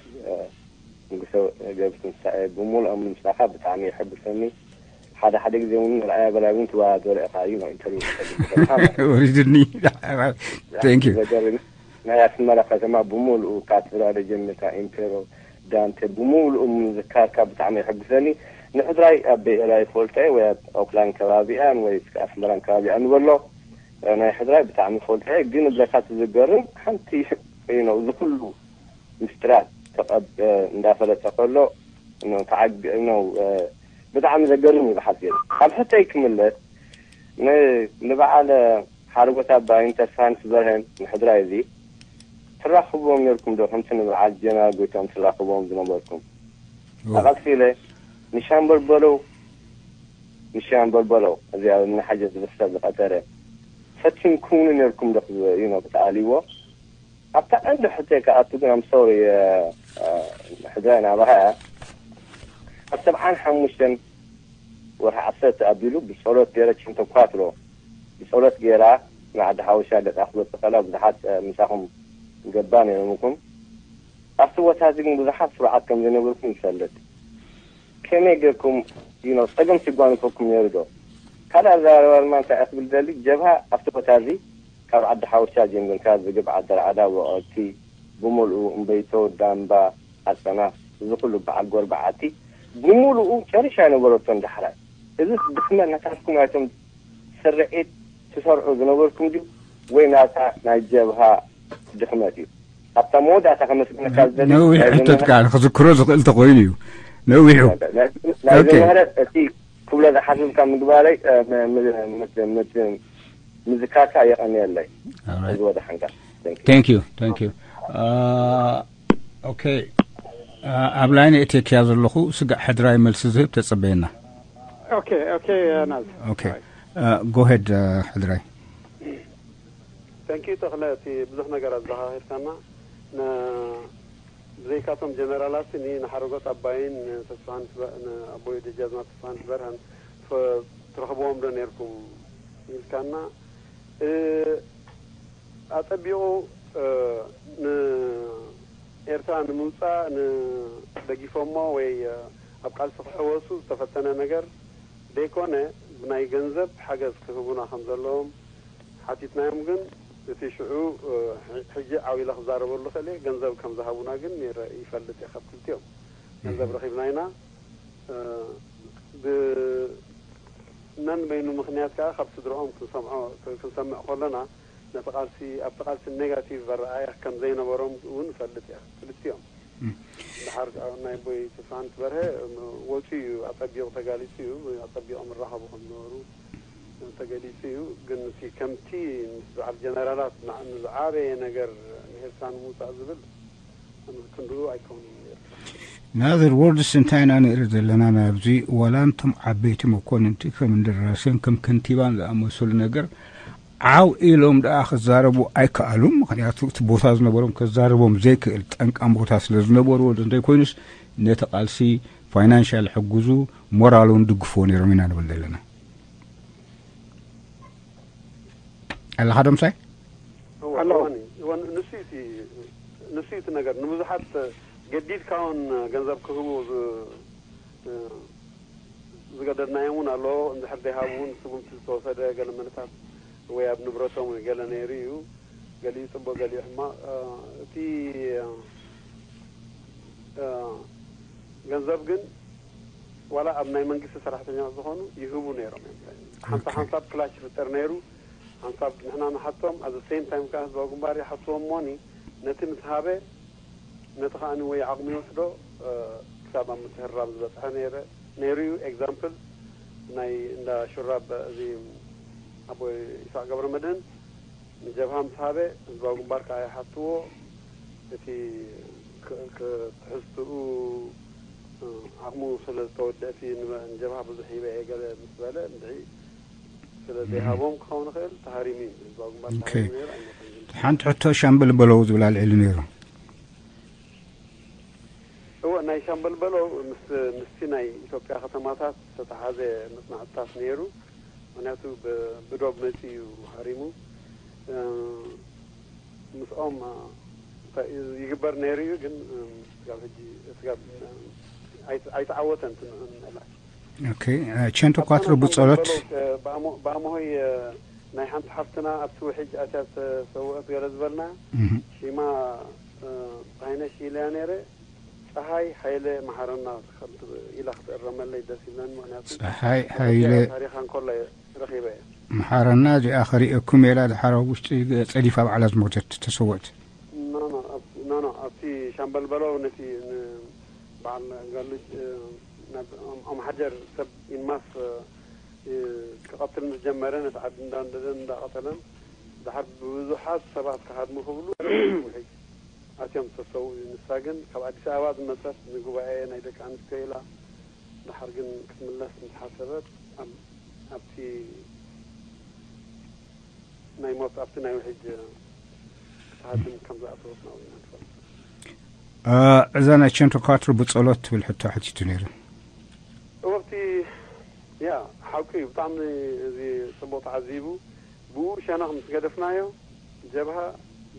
ንጉሰ ገብስ ምሳኤ ብምሉኦም ምምጻኻ ብጣዕሚ የሐጉሰኒ። ሓደ ሓደ ግዜ እውን ንርኣያ በላይ እውን ትወዳደሮ ኢኻ እዩ ኢንተርቪው ትሰግድ ዘለኻ ማለት እዩ። ወሪዱኒ። Thank you። ዘገርም ናይ ኣስመራ ከተማ ብምሉኡ ካቴድራል ጀሚርካ ኢምፔሮ ዳንተ ብምሉኡ ምዝካርካ ብጣዕሚ የሐጉሰኒ። ንሕድራይ ኣብ ቤኤላ ይፈልጦ ወይ ኣብ ኦክላንድ ከባቢኣን ወይ እስከ ኣስመራን ከባቢኣን ንበሎ ናይ ሕድራይ ብጣዕሚ ይፈልጦ ግን እብለካ ትዝገርም ሓንቲ እዩ ነው እዚ ኩሉ ምስጢራት ተቐብ እንዳፈለጠ ከሎ ተዓግ ነው ብጣዕሚ ዘገርም እዩ ብሓፂሩ። ካብ ሕቶይ ክምለስ ንበዓል ሓርጎት ኣባይን ተስፋንስ በርሀን ንሕድራይ እዚ ትራኽብዎም ነርኩም ዶ ከምቲ ንበዓል ጀነራል ጎይቶም ትራኽብዎም ዝነበርኩም? ኣቐፂለ ንሻምበል በለው ንሻምበል በለው እዚ ኣብ እምኒ ሓጀር ዝብል ሰብ ዝቐተለ ፈቲንኩምኒ ነርኩም ዶ ክትኣልይዎ ኣብታ ቀንዲ ሕቶይ ክኣቱ ግን I'm sorry ሕድራይ ናባኻ እያ። ኣብ ሰብዓን ሓሙሽተን ወርሒ ዓሰርተ ኣቢሉ ብጸሎት ገይረ ቸንተኳትሮ ብጸሎት ገይራ ንዓዲ ሓበሻ ገጻ ክትወጽእ ከላ ብዙሓት ምሳኹም ገባ ነይሮምኩም። ኣብቲ ቦታ እዚ ግን ብዙሓት ስሩዓት ከም ዝነበርኩም ይፈልጥ። ከመይ ጌርኩም you know ጸገም ሲጓንፈኩም ነይሩ ዶ? ካልእ ኣዘራርባ ድማ እንታይ እየ ክብል ደሊ ጀብሃ ኣብቲ ቦታ እዚ ካብ ዓዲ ሓወሻ ጀሚርካ ዝግብ ዓዲ ራዕዳ ወቐብቲ ብምልኡ እምበይቶ ዳምባ ዓጸና እዚ ኩሉ በዓል ጎር በዓቲ ብምልኡ ጨሪሻ ኣይነበረቶን ዳሕራይ እዚ ድኽመት ናታትኩም ናይቶም ስርዒት ትሰርዑ ዝነበርኩም ድዩ ወይ ናታ ናይ ጀብሃ ድኽመት እዩ? ኣብታ መወዳእታ ከመስግነካ ዝደሊ ነዊሕ ሕቶት ከዓ ክዝክሮ ዝኽእል ተኮይኑ እዩ ነዊሑ ናይዚ ምህረት እቲ ክብሎ ዝሓስብካ ምግባረይ ምዝካርካ የቐንየለይ እዚ ወደሓንካ thank you thank you ኦኬ ኣብ ላይን እቴክያ ዘለኹ ስጋዕ ሕድራይ መልሲ ዝህብ ተጸበየና ኦኬ ኦኬ ናዝ ኦኬ ጎሄድ ሕድራይ thank you ተኽለ እቲ ብዙሕ ነገር ኣዘኻኺርካና ብዘይካቶም ጀነራላት ኒ ንሓረጎት ኣባይን ንተስፋን ንኣቦይ ደጃዝማት ተስፋን ትበርሀን ትረኽብዎም ዶ ነርኩም ኢልካና ኣጸቢቑ ን ኤርትራ ንምውፃእ ንደጊፎሞ ወይ ኣብ ቃልሲ ክሕወሱ ዝተፈተነ ነገር ዘይኮነ፣ ብናይ ገንዘብ ሓገዝ ክህቡና ከም ዘለዎም ሓቲትናዮም። ግን እቲ ሽዑ ሕጂ ዓው ኢለ ክዛረበሉ ክእል እየ፣ ገንዘብ ከም ዝሃቡና ግን ይፈልጥ እየ። ካብ ክልቲኦም ገንዘብ ረኺብና ኢና። ብነን በይኑ ምኽንያት ከዓ ካብ ስድርኦም ክንሰምዖ ክንሰምዕ ከለና፣ ነቲ ቃልሲ ኣብቲ ቃልሲ ኔጋቲቭ ኣረኣእያ ከም ዘይነበሮም እውን እፈልጥ እየ። ክልቲኦም ድሓር ናይ ኣቦይ ተስፋንት በርሀ ወፂኡ እዩ፣ ኣፀቢቑ ተጋሊፁ እዩ። ኣፀቢቖም ይራኸቡ ከም ዝነበሩ ተገሊፁ እዩ። ግን እቲ ከምቲ ምስ በዓል ጀነራላት ንዓ- ንዝዓበየ ነገር ንኤርትራ ንምውፃእ ዝብል ክንድኡ ኣይከውንን ነይሩ። In other words እንታይ ኢና ንርኢ ዘለና ናብዚ? ዋላ እንቶም ዓበይቲ መኮንንቲ ከም እንደራሴን ከም ከንቲባን ዝኣመሰሉ ነገር ዓው ኢሎም ደኣ ክዛረቡ ኣይከኣሉም። ምክንያቱ እቲ ቦታ ዝነበሮም ከዛርቦም ዘይክእል ጠንቃን ቦታ ስለ ዝነበርዎ ዶ እንተይኮይኑስ ነቲ ቃልሲ ፋይናንሻል ሕግዙ ሞራሉን ድግፍዎ ነይሮም ኢና ንብል ዘለና። ኣለኻ ዶ ምሳይ? እወ፣ ኣሎ። እወ፣ እወ፣ ንሱ እዩ እቲ፣ ንሱ እዩ እቲ ነገር። ንብዙሓት ገዲድካ እውን ገንዘብ ክህቡ ዝ-፣ ዝገደድናዮም እውን ኣለዎ። እንድሕር ዘይሃቡ እውን ስጉምቲ ዝተወሰደ ገለ መለታት ወይ ኣብ ንብረቶም ወይ ገለ ነይሩ እዩ። ገሊኡ ጽቡቕ፣ ገሊኡ ሕማቕ። እ፣ እቲ፣ እ፣ ገንዘብ ግን ዋላ ኣብ ናይ መንግስቲ ሰራሕተኛታት ዝኾኑ ይህቡ ነይሮም እዮም። ሓንሳብ ኦኬ። ሓንሳብ ክላሽ ይፍጠር ነይሩ። ሓንሳብ ንሕና ንሓቶም፣ at the same time ከዓ ህዝባዊ ግንባር ይሓትዎም እሞኒ፣ ነቲ ምስ ሃበ፣ ነቲ ከዓኒ ወይ ዓቕሚ ይወስዶ፣ እ፣ ክሳብ ኣብ ምትህራም ዝበጽሐ ነይረ-፣ ነይሩ እዩ። ኤግዛምፕል፣ ናይ እንዳ ሹራብ፣ እዚ ኣቦይ ይስሐቅ ገብረ መድህን፣ ንጀብሃ ምስ ሃበ፣ ህዝባዊ ግንባር ከኣ ይሓትዎ። እቲ ክ-፣ ክ-፣ ትሕዝትኡ፣ እ፣ ዓቕሙ ስለ ዝተወደአ፣ እቲ ንበ-፣ ንጀብሃ ብዙሕ ሂበ እየ ገለ ምስ በለ፣ እንድዒ ስለ ም። ዘይሃቦም ክኸውን ይኽእል፣ ተሃሪሙ እዩ። ህዝባዊ ግንባር ኦኬ። ተሃሪሙ ነይሩ ኣይመስለንን። ሓንቲ ሕቶ ሻምበል በለው ዝብል ኣልዒሉ ነይሩ። እወ፣ ናይ ሻምበል በለው ምስ፣ ምስቲ ናይ ኢትዮጵያ ከተማታት ዝተተሓዘ መጽናዕትታት ነይሩ። ምኽንያቱ ብ-፣ ብዶብ መጺኡ እዩ ሃሪሙ። እ፣ ምስኦም፣ እ፣ እንታይ እዩ ይግበር ነይሩ እዩ፣ ግን፣ እ፣ ስጋብ ሕጂ፣ ስጋብ፣ እ፣ ኣይተ-፣ ኣይተዓወተን እቲ ን-፣ ምዕላይ። ኦኬ፣ እ፣ ቸንቶ ኣብ ኳትሮ ሻምበል ብጸሎት። በለው፣ እ፣ ብኣሞ-፣ ብኣሞሆይ፣ እ፣ ናይ ሓንቲ ሓፍትና ኣብቲ ውሕጅ ኣትያ ዝተሰውአት ገለ ዝበልና፣ እህ። ሽማ፣ እ፣ ፀሃይነሽ ኢለያ ነይረ። ፀሃይ ሃይለ መሓረና ከምቲ ኢላ ክትእረመለይ ደስ ይብለኒ፣ ምኽንያቱ ፀሃይ ኣብ ሃይለ ታሪኻ እንከሎ ረኺበ እየ። መሓረና እዚኣ ከርእየኩም ኢላ ድሓር ኣብ ውሽጢ ጸዲፋ ባዕላ ዝሞተት ተሰወት። ኖ፣ ኖ፣ ኣብ-፣ ኖ፣ ኖ፣ ኣብቲ ሻምበል በለው ነቲ ን-፣ በዓል ጋሉጅ፣ እ፣ ናብ ኦም-፣ ኦም ሓጀር ሰብ ኢንማስ፣ እ፣ እ፣ ክቐትል ምስ ጀመረ ነቲ ዓዲ እንዳንደደን እንዳቐተለን ድሓር ብዙሓት ሰባት ክሃድሙ ክብሉ ውሕጅ ኣትዮም ዝተሰውኡ እዩ። ንሳ ግን ካብ ኣዲስ ኣበባ ዝመጸት ንጉባኤ ናይ ደቂ ኣንስትዮ ኢላ ድሓር ግን ክትምለስ ምስ ሓሰበት ኣብ-፣ ኣብቲ ናይ ሞት ኣብቲ ናይ ውሕጅ ክትሃድም ከም ዝኣተወት ናብኡ ኢና ንፈልጥ። እ፣ እዛ ናይ ቸንቶ ኳትሮ ብጸሎት ትብል ሕቶ ሓቲቱ ነይሩ። እወ፣ ኣብቲ፣ ያ፣ ሓቂ እዩ። ብጣዕሚ እዚ ጽቡቕ ተዓዚቡ። ብኡ ሸነኽ ምስ ገደፍናዮ፣ ጀብሃ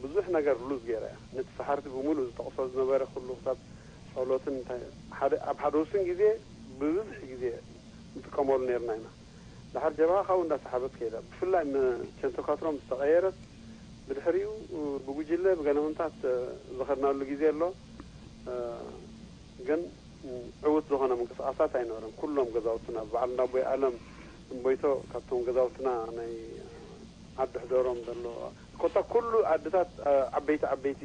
ብዙሕ ነገር ሉዝ ገይራ እያ። ነቲ ሰሓርቲ ብምሉእ ዝጠቕሶ ዝነበረ ኩሉ ክሳብ ጸሎትን እንታይ፣ ሓደ፣ ኣብ ሓደ ውሱን ግዜ ብብዝሒ ግዜ ንጥቀመሉ ነይርና ኢና። ድሓር ጀብሃ ካብኡ እንዳሰሓበት ከይዳ። ብፍላይ ም-፣ ቸንቶ ኳትሮ ምስ ተቐየረት፣ ብድሕሪኡ ብጉጅለ ብገለመንታት ዝኸድናሉ ግዜ ኣሎ። ግን ዕዉት ዝኾነ ምንቅስቓሳት ኣይነበረን። ኩሎም ገዛውትና፣ በዓል እንዳ ኣቦይ ኣለም እምቦይቶ ካብቶም ገዛውትና ናይ ዓዲ ሕደሮም ዘሎ፣ ኮታ ኩሉ ዓድታት፣ አ፣ ዓበይቲ ዓበይቲ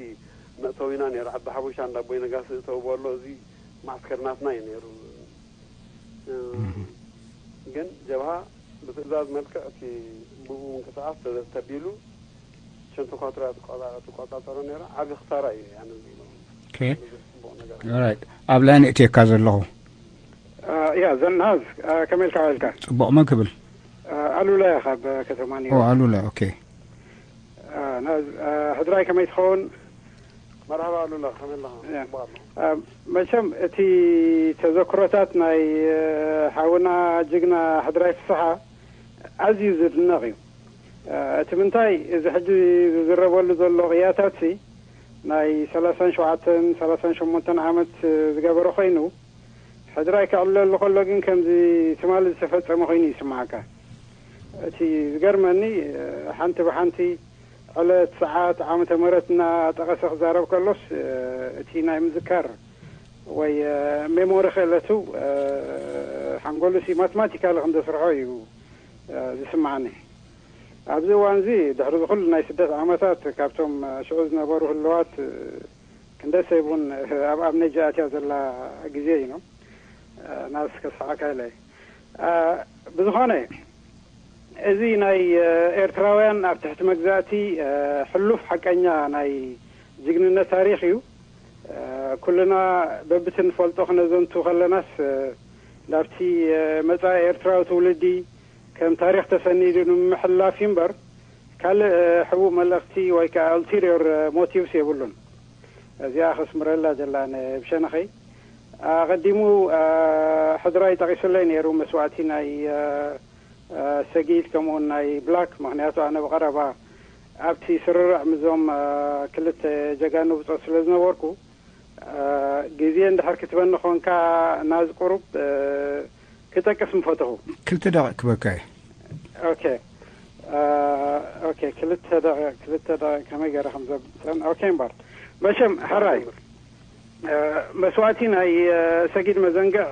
መእተዊና ነይሩ። ዓዲ ሓበሻ እንዳ ኣቦይ ነጋሲ እተውዎ ኣሎ። እዚ ማዕስከር ናትና እዩ ነይሩ። እ፣ እህ። ግን ጀብሃ ብትእዛዝ መልክዕ እቲ ብኡ ምንቅስቓስ ተ-፣ ተቢሉ ሸንተኳትራ ትቆጻ-፣ ትቆጻጸሮ ነይራ። ዓቢ ክሳራ እዩ ኣነ ዝብሎ። ኦኬ። ብዙሕ ጽቡቕ ነገር ኦራይት። ኣብ ላይን እትየካ ዘለኹ። አ፣ ያ፣ ዘናዝ፣ አ፣ ከመይ ኢልካ ውዒልካ? ጽቡቕ፣ መን ክብል? አ፣ ኣሉላ እየ፣ ካብ ከተማ ኦ፣ ኒውዮርክ። ኣሉላ፣ ኦኬ። አ፣ ናዝ-፣ አ፣ ሕድራይ ከመይ ትኸውን? መርሓባ ኣሉላ፣ ከመይ ኣለኻ? ያ። ጽቡቕ ኣለኹ። አ፣ መቸም እቲ ተዘክሮታት ናይ፣ አ፣ ሓውና ጅግና ሕድራይ ፍስሓ ኣዝዩ ዝድነቕ እዩ። አ፣ እቲ ምንታይ፣ እዚ ሕጂ ዝዝረበሉ ዘሎ ቅያታትሲ፣ ናይ ሰላሳን ሸውዓተን ሰላሳን ሸሞንተን ዓመት ዝገበረ ኮይኑ፣ ሕድራይ ክዕለሉ ከሎ ግን ከምዚ ትማሊ ዝተፈጸመ ኮይኑ ይስማዓካ። እቲ ዝገርመኒ፣ ሓንቲ ብሓንቲ ዕለት፣ ሰዓት፣ ዓመተ ምህረት እናጠቐሰ ክዛረብ ከሎስ፣ እቲ ናይ ምዝካር ወይ ሜሞሪ ክእለቱ፣ ሓንጎሉሲ ማትማቲካሊ ከም ዘስርሖ እዩ ዝስማዓኒ። ኣብዚ እዋን እዚ ድሕሪ ዝኹሉ ናይ ስደት ዓመታት ካብቶም ሽዑ ዝነበሩ ህልዋት ክንደሰይ እውን ኣብ ኣብ ነጃ ኣትያ ዘላ ግዜ እዩ። ናስ ከስሓዓካ ኢለ። ብዝኾነ እዚ ናይ ኤርትራውያን ኣብ ትሕቲ መግዛእቲ ሕሉፍ ሓቀኛ ናይ ጅግንነት ታሪኽ እዩ። ኩልና በብቲ ንፈልጦ ክነዘንቱ ከለናስ ናብቲ መጻኢ ኤርትራዊ ትውልዲ ከም ታሪኽ ተሰኒዱ ንምሕላፍ እዩ እምበር ካልእ ሕቡእ መልእኽቲ ወይ ከዓ ኣልቲሪዮር ሞቲቭስ የብሉን። እዚኣ ከስምረላ ደላነ ብሸነኸይ። ኣቐዲሙ ሕድራይ ጠቒሱለይ ነይሩ መስዋእቲ ናይ ሰጊድ ከምኡውን ናይ ብላክ። ምኽንያቱ ኣነ ብቐረባ ኣብቲ ስርርዕ ምዞም ክልተ ጀጋኑ ብጾት ስለ ዝነበርኩ፣ ግዜ እንድሕር ክትበኒ ኮንካ ናዚ ቁሩብ ክጠቅስ ምፈተኹ። ክልተ ደቂቕ ክበካ እየ። ኦኬ። ኦኬ፣ ክልተ ደቂቕ፣ ክልተ ደቂቕ ከመይ ገይረ ከም ዘብፀን። ኦኬ እምበር፣ መቸም ሕራይ መስዋእቲ ናይ ሰጊድ መዘንግዕ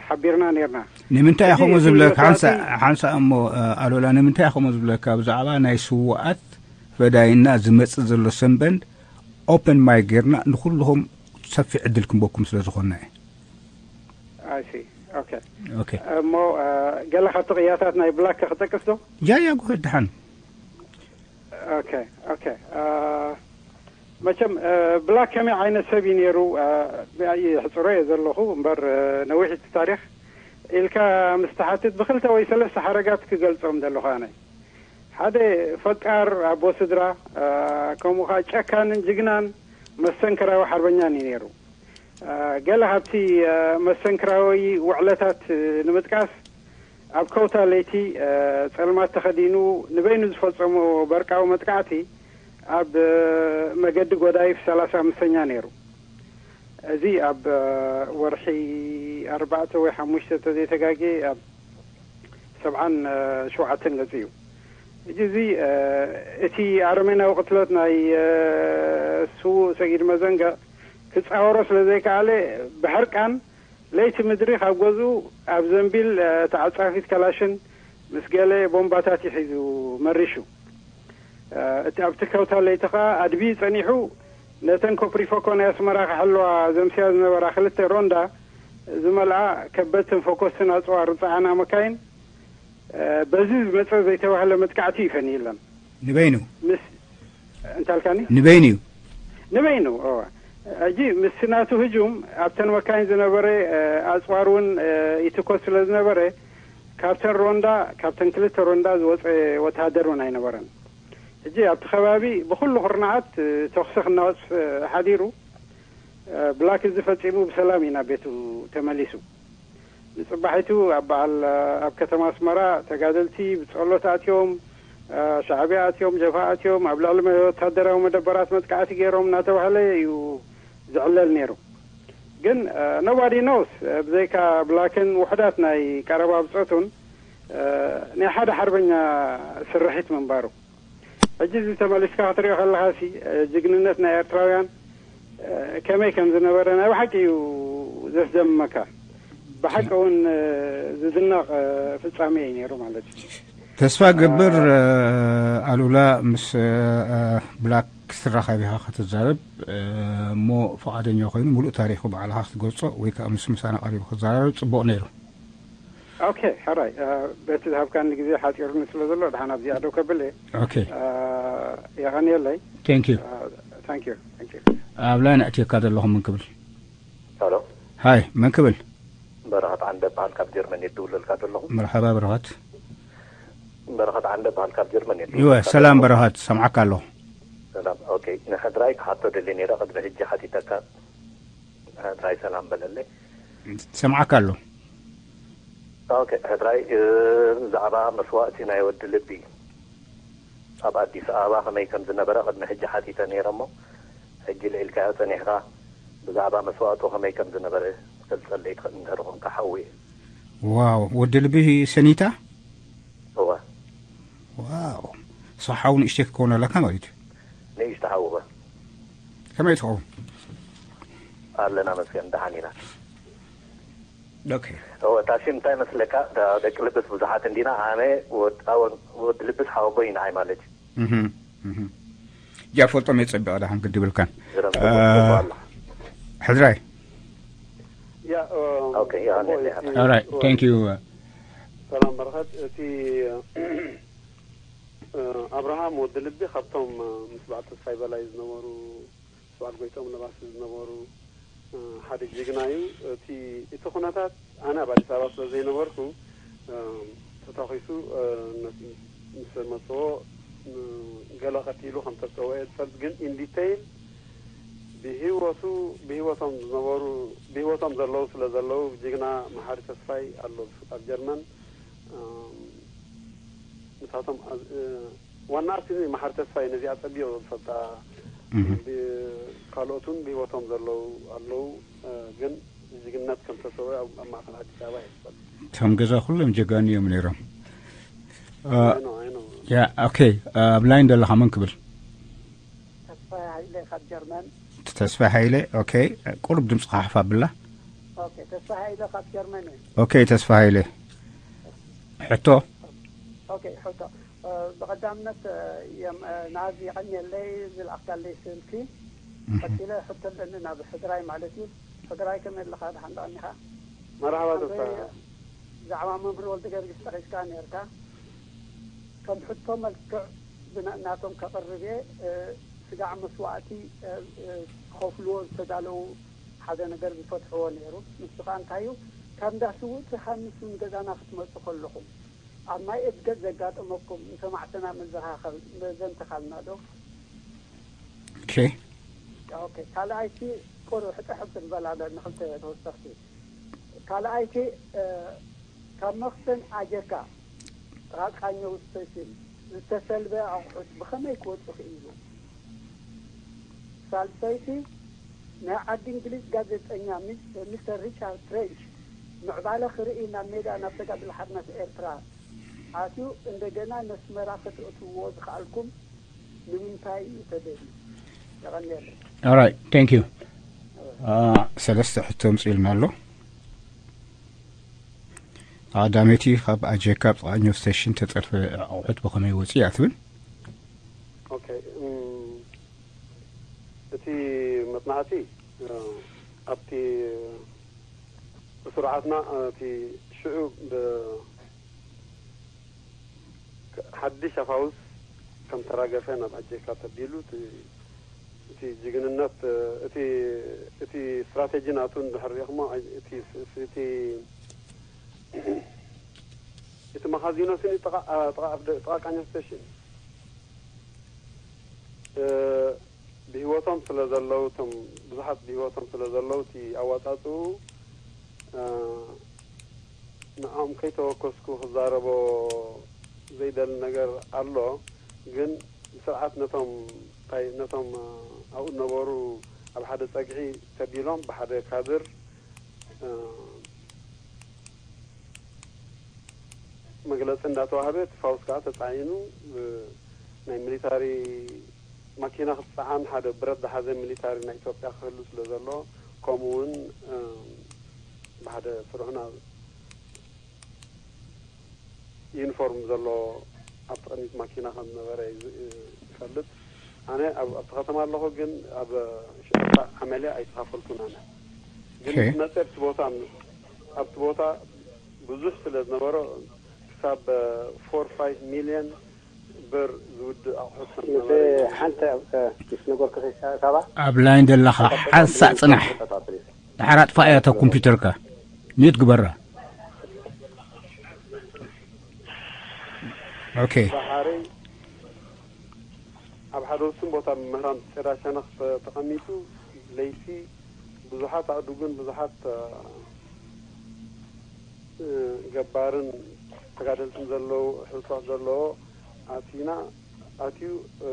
ሓቢርና ነርና። ንምንታይ እያ ከምኡ ዝብለካ? ሓንሳ እሞ ኣሉላ፣ ንምንታይ እያ ከምኡ ዝብለካ? ብዛዕባ ናይ ስውኣት ፈዳይና ዝመጽእ ዘሎ ሰንበንድ ኦፕን ማይክ ጌርና ንኹልኹም ሰፊሕ ዕድል ክንበኩም ስለ ዝኾንና እየ። I see. Okay. Okay. እሞ ገለ ካብቲ ቅያታት ናይ ብላክ ክጠቅስ ዶ? ያ ያ ጉሄድ ደሓን። Okay. Okay. መቸም ብላክ ከመይ ዓይነት ሰብ እዩ ነይሩ? ሕፅሮ እየ ዘለኹ እምበር፣ ነዊሕ እቲ ታሪክ ኢልካ ምስ ትሓትት ብክልተ ወይ ሰለስተ ሓረጋት ክገልፆም ዘለኹ ኣነ። ሓደ ፈቃር ኣቦ ስድራ፣ ከምኡ ከዓ ጨካንን ጅግናን መስተንክራዊ ሓርበኛን እዩ ነይሩ። ገለ ካብቲ መስተንክራዊ ውዕለታት ንምጥቃስ፣ ኣብ ከውታ ለይቲ ጸልማት ተኸዲኑ ንበይኑ ዝፈጸሞ በርቃዊ መጥቃዕቲ ኣብ መገዲ ጎዳይፍ ሰላሳ ኣምስተኛ ነይሩ። እዚ ኣብ ወርሒ ኣርባዕተ ወይ ሓሙሽተ ተዘይተጋጌ ኣብ ሰብዓን ሸውዓተን ገጽ እዩ። ሕጂ እዚ እቲ ኣረሜናዊ ቅትለት ናይ ስዉእ ሰጊድ መዘንገዕ ክጻወሮ ስለ ዘይከኣለ ብሕርቃን ለይቲ ምድሪ ካብ ገዝኡ ኣብ ዘንቢል ተዓጻፊት ከላሽን ምስ ገለ ቦምባታት እዩ ሒዙ መሪሹ። እቲ ኣብቲ ከውታ ለይቲ ከኣ ኣድብዩ ጸኒሑ ነተን ኮፕሪፎኮ ናይ ኣስመራ ክሕልዋ ዘምስያ ዝነበራ ክልተ ሮንዳ ዝመልኣ ከበድትን ፈኮስትን ኣጽዋር ዝጸዓና መካይን በዚ ዝመጸ ዘይተባህለ መጥቃዕቲ እዩ ፈንይለን። ንበይኑ? ምስ እንታልካኒ? ንበይኑ እዩ? ንበይኑ። ሕጂ ምስ ናቱ ህጁም ኣብተን መካይን ዝነበረ ኣፅዋር እውን ይትኮስ ስለ ዝነበረ ካብተን ሮንዳ፣ ካብተን ክልተ ሮንዳ ዝወፀ ወተሃደር እውን ኣይነበረን። ሕጂ ኣብቲ ከባቢ ብኩሉ ኩርናዓት ተኩሲ ክናወፅ ሓዲሩ። ብላክ እዚ ፈፂሙ ብሰላም እዩ ናብ ቤቱ ተመሊሱ። ንፅባሒቱ ኣብ በዓል ኣብ ከተማ ኣስመራ ተጋደልቲ ብፀሎት ኣትዮም፣ ሻዕብያ ኣትዮም፣ ጀብሃ ኣትዮም፣ ኣብ ልዕሊ ወታደራዊ መደበራት መጥቃዕቲ ገይሮም እናተባህለ እዩ ዝዕለል ነይሩ። ግን nobody knows፣ ብዘይካ ብላክን ውሑዳት ናይ ቀረባ ብፆቱን ናይ ሓደ ሓርበኛ ስርሒት ምንባሩ። ሕጂ እዚ ተመሊስካ ክትሪኦ ከለኻሲ ጅግንነት ናይ ኤርትራውያን ከመይ ከም ዝነበረ ናይ ብሓቂ እዩ ዘስደምመካ። ብሓቂ እውን ዝድነቕ ፍጻሜ እዩ ነይሩ ማለት እዩ። ተስፋ ገብር ኣሉላ ምስ ብላክ ክትራኸብ ኢኻ ክትዛረብ እሞ ፍቓደኛ ኮይኑ ሙሉእ ታሪኹ ባዕልኻ ክትገልጾ ወይ ከዓ ምስ ምሳና ቀሪቡ ክትዛረብ ጽቡቕ ነይሩ። ኦኬ፣ ሕራይ። በቲ ዝሃብካኒ ግዜ ሓፂሩኒ ስለ ዘሎ ድሓን ኣብዚኣ ደው ከብል እየ። ኦኬ። የቐንየለይ። Thank you። Thank you. Thank you. ኣብ ላይ ነእትየካ ዘለኹ መን ክብል? ሄሎ። ሃይ፣ መን ክብል? በረኸት ዓንደ በሃል ካብ ጀርመን እየ ዝድውለልካ ዘለኹ። መርሓባ በረኸት። በረኸት ዓንደ በሃል ካብ ጀርመን እየ ይወ ዝድውለልካ ሰላም ዘለኹ። በረኸት፣ ሰምዓካ ኣለኹ። ሰላም። ኦኬ፣ ንሕድራይ ክሓቶ ደልየ ነይረ፣ ቅድሚ ሕጂ ሓቲተካ። ሕድራይ ሰላም በለለይ። ሰምዓካ ኣሎ። ኦኬ፣ ሕድራይ ብዛዕባ መስዋእቲ ናይ ወዲ ልቢ ኣብ ኣዲስ ኣበባ ከመይ ከም ዝነበረ ቅድሚ ሕጂ ሓቲተ ነይረ እሞ ሕጂ ልዒልካዮ ጸኒሕካ ብዛዕባ መስዋእቱ ከመይ ከም ዝነበረ ክገልጸለይ ትኽእል እንድሕር ኾንካ ሓውየ። ዋው፣ ወዲ ልቢ ሰኒታ። እወ። ዋው፣ ሰሓው ንእሽተይ ክከውን ኣለካ ማለት እዩ። ንእሽቶ ሓውወ። ከመይ ትኸውን? ኣለና መስገን ደሓን ኢና። ኦኬ። እወ፣ ታሽም እንታይ መስለካ? ዳ-፣ ደቂ ልብስ ብዙሓት እንዲና። ኣነ ወድ-፣ ኣወን-፣ ወዲ ልብስ ሓወቦ ኢና ኣይ ማለት እዩ። እህ፣ እህ። ጃ ፈልጦም የጸብቕ ደሓን ግዲ ብልካን። ዝረም እ፣ ጽቡቕ ኣሎ። ሕድራይ። ያ ኦኬ፣ ያ፣ ጽቡቕ ነኒ እዩ። ኣታ። All right, thank you. ሰላም በረኸት። እቲ እ፣ ኣብርሃም ወዲ ልቢ ካብቶም እ፣ ምስ በዓል ተስፋይ በላይ ዝነበሩ፣ ምስ በዓል ጎይቶም ለባሲ ዝነበሩ እ፣ ሓደ ጅግና እዩ። እቲ እቲ ኩነታት ኣነ ኣብ ኣዲስ ኣበባ ስለ ዘይነበርኩ እ፣ ተታኺሱ እ፣ ነቲ ምስ መፅዎ እ፣ ገለ ቀቲሉ ከም ተፀወየ ዝፈልጥ፣ ግን ኢን ዲቴይል ብህይወቱ ብህይወቶም ዝነበሩ ብህይወቶም ዘለዉ ስለ ዘለዉ ጅግና መሓሪ ተስፋይ ኣሎ ኣብ ጀርመን። እም፣ ንሳቶም ኣዝ-፣ እ፣ ዋና ኣርቲስት መሓሪ ተስፋይ ነዚኣ ጸቢቑ ዝፈልጣ። እህ። ብ-፣ ካልኦት እውን ብህይወቶም ዘለዉ ኣለዉ። እ፣ ግን ጅግነት ከም ተሰውአ ኣብ ኣብ ማእከል ኣዲስ ኣበባ እየ ዝፈልጥ። እቶም ገዛ ኩሎም ጀጋኑ እዮም ነይሮም። እ፣ I know, I know. ያ፣ ኦኬ። ኣብ ላይን ዘለኻ መን ክብል? ተስፋ ሃይለ ካብ ጀርመን። ተስፋ ሃይለ። ኦኬ፣ ቁሩብ ድምፅኻ ሓፍ ኣብላ። ኦኬ፣ ተስፋ ሃይለ ካብ ጀርመን እዩ። ኦኬ፣ ተስፋ ሃይለ። ሕቶ? ኦኬ፣ ሕቶ። እ፣ ብቐዳምነት፣ እ፣ የም-፣ እ፣ ናዚ የቐንየለይ ዝለኣኽካለይ ስልኪ። ቀፂለ ሕቶ ኣለኒ ናብ ሕድራይ ማለት እዩ። ሕድራይ ከመይ ኣለኻ? ደሓን ደቐኒኻ? መርሓባ ተስፋ። ብዛዕባ መምህር ወልደ ጊዮርጊስ ጠቒስካ ነርካ። ከም ሕቶ መልክዕ ብናቶም ከቕርብ እየ። እ፣ ስጋዕ መስዋእቲ፣ እ፣ እ፣ ክኸፍልዎ ዝተዳለዉ ሓደ ነገር ዝፈትሕዎ ነይሩ። ንሱ ከዓ እንታይ እዩ? ካብ እንዳ ስውእ ትርሃን ምስ ገዛና ክትመፁ ከለኹም ኣብ ማይ እድገት ዘጋጠመኩም ንሰማዕትና መዘኻኸል-፣ መዘንተኻልና ዶ? ኦኬ። ኦኬ። ካልኣይቲ ቁሩብ ሕጥሕ ክትበላ ዶ ንኽልተ ተወሰኽቲ። ካልኣይቲ፣ እ፣ ካብ መኽሰን ኣጀካ ጥቓ ቃኘው ስቴሽን ዝተሰልበ ኣቑሑት ብኸመይ ክወፁ ክኢሉ? ሳልሰይቲ፣ ናይ ዓዲ እንግሊዝ ጋዜጠኛ ሚስ-፣ ሚስተር ሪቻርድ ፍሬንች ምዕባለ ክርኢ ናብ ሜዳ ናብ ተጋድሎ ሓርነት ኤርትራ ኣትዩ እንደገና ነስመራ ከተእትውዎ ዝኸኣልኩም ንምንታይ እዩ ተደልዩ? የቐንየለይ። All right, thank you. አ፣ ሰለስተ ሕቶ ምጽእ ኢልና ኣሎ። ቀዳመይቲ፣ ካብ ኣጀካ ኣብ ጥቓ ኒው ስቴሽን ተጠርፈ ኣቑሑት ብኸመይ ወፂ እያ ትብል? ኦኬ፣ እም፣ እቲ መጽናዕቲ፣ እ፣ ኣብቲ ስርዓትና፣ እ፣ እቲ ሽዑ ብ-፣ ሓድሽ ኣፋውስ ከም ተራገፈ ናብ ኣጀካ ተቢሉ፣ እቲ፣ እቲ ጅግንነት፣ እ፣ እቲ፣ እቲ ስትራቴጂ ናቱ እንድሕር ርኢኹሞ፣ ኣይ-፣ እቲ፣ እቲ፣ እቲ መኻዚኖ ስኒ ጥቓ፣ እ፣ ጥቓ ኣብ ደ-፣ ጥቓ ቃኘው ስቴሽን፣ እ፣ ብህይወቶም ስለ ዘለዉ፣ እቶም ብዙሓት ብህይወቶም ስለ ዘለዉ፣ እቲ ኣወጻጽኡ፣ እ፣ ንዕኦም ከይተወከስኩ ክዛረቦ ዘይደሊ ነገር ኣሎ። ግን ብስርዓት ነቶም፣ እንታይ፣ ነቶም፣ እ፣ ኣብኡ ዝነበሩ ኣብ ሓደ ጸግዒ ተቢሎም ብሓደ ካድር፣ እ፣ መግለጺ እንዳተዋህበ፣ እቲ ፋውስ ከዓ ተጻዒኑ፣ ብ-፣ ናይ ሚሊታሪ ማኪና ክትጸዓን፣ ሓደ ብረት ዝሓዘ ሚሊታሪ ናይ ኢትዮጵያ ክህሉ ስለ ዘሎ፣ ከምኡ እውን፣ እ፣ ብሓደ ስርዑና ዩኒፎርም ዘሎ ኣብቲ ቅድሚት ማኪና ከም ዝነበረ እዩ ዝ-፣ ይፈልጥ። ኣነ ኣብ፣ ኣብቲ ከተማ ኣለኹ፣ ግን ኣብ ሽዕባ ዓመልያ ኣይተኻፈልኩን። ኣነ ግን ኦኬ። ምስ መጸ ኣብቲ ቦታ፣ ኣብቲ ቦታ ብዙሕ ስለ ዝነበሮ፣ ክሳብ ፎር ፋይቭ ሚልዮን ብር ዝውድእ ኣቑሑት ከም ምስ ዝነበረ እዩ። ሓንቲ፣ እ፣ ምስ ነገርኩኺ ሳባ፣ ኣብ ላይን ዘለኻ ሓንሳእ ጽናሕ። ድሓር ኣጥፋእያ እታ ኮምፒውተርካ። ሚዩት ግበራ። ኦኬ። ባሕሪ ኣብ ሓደ ውሱን ቦታ መምህራን ጭራ ሸነኽ ተ-፣ ተቐሚጡ፣ ለይቲ ብዙሓት ኣእዱግን ብዙሓት፣ እ፣ እ፣ ገባርን ተጋደልትን ዘለዉ፣ ሕልኳት ዘለዎ ኣቲና፣ ኣትዩ፣ እ፣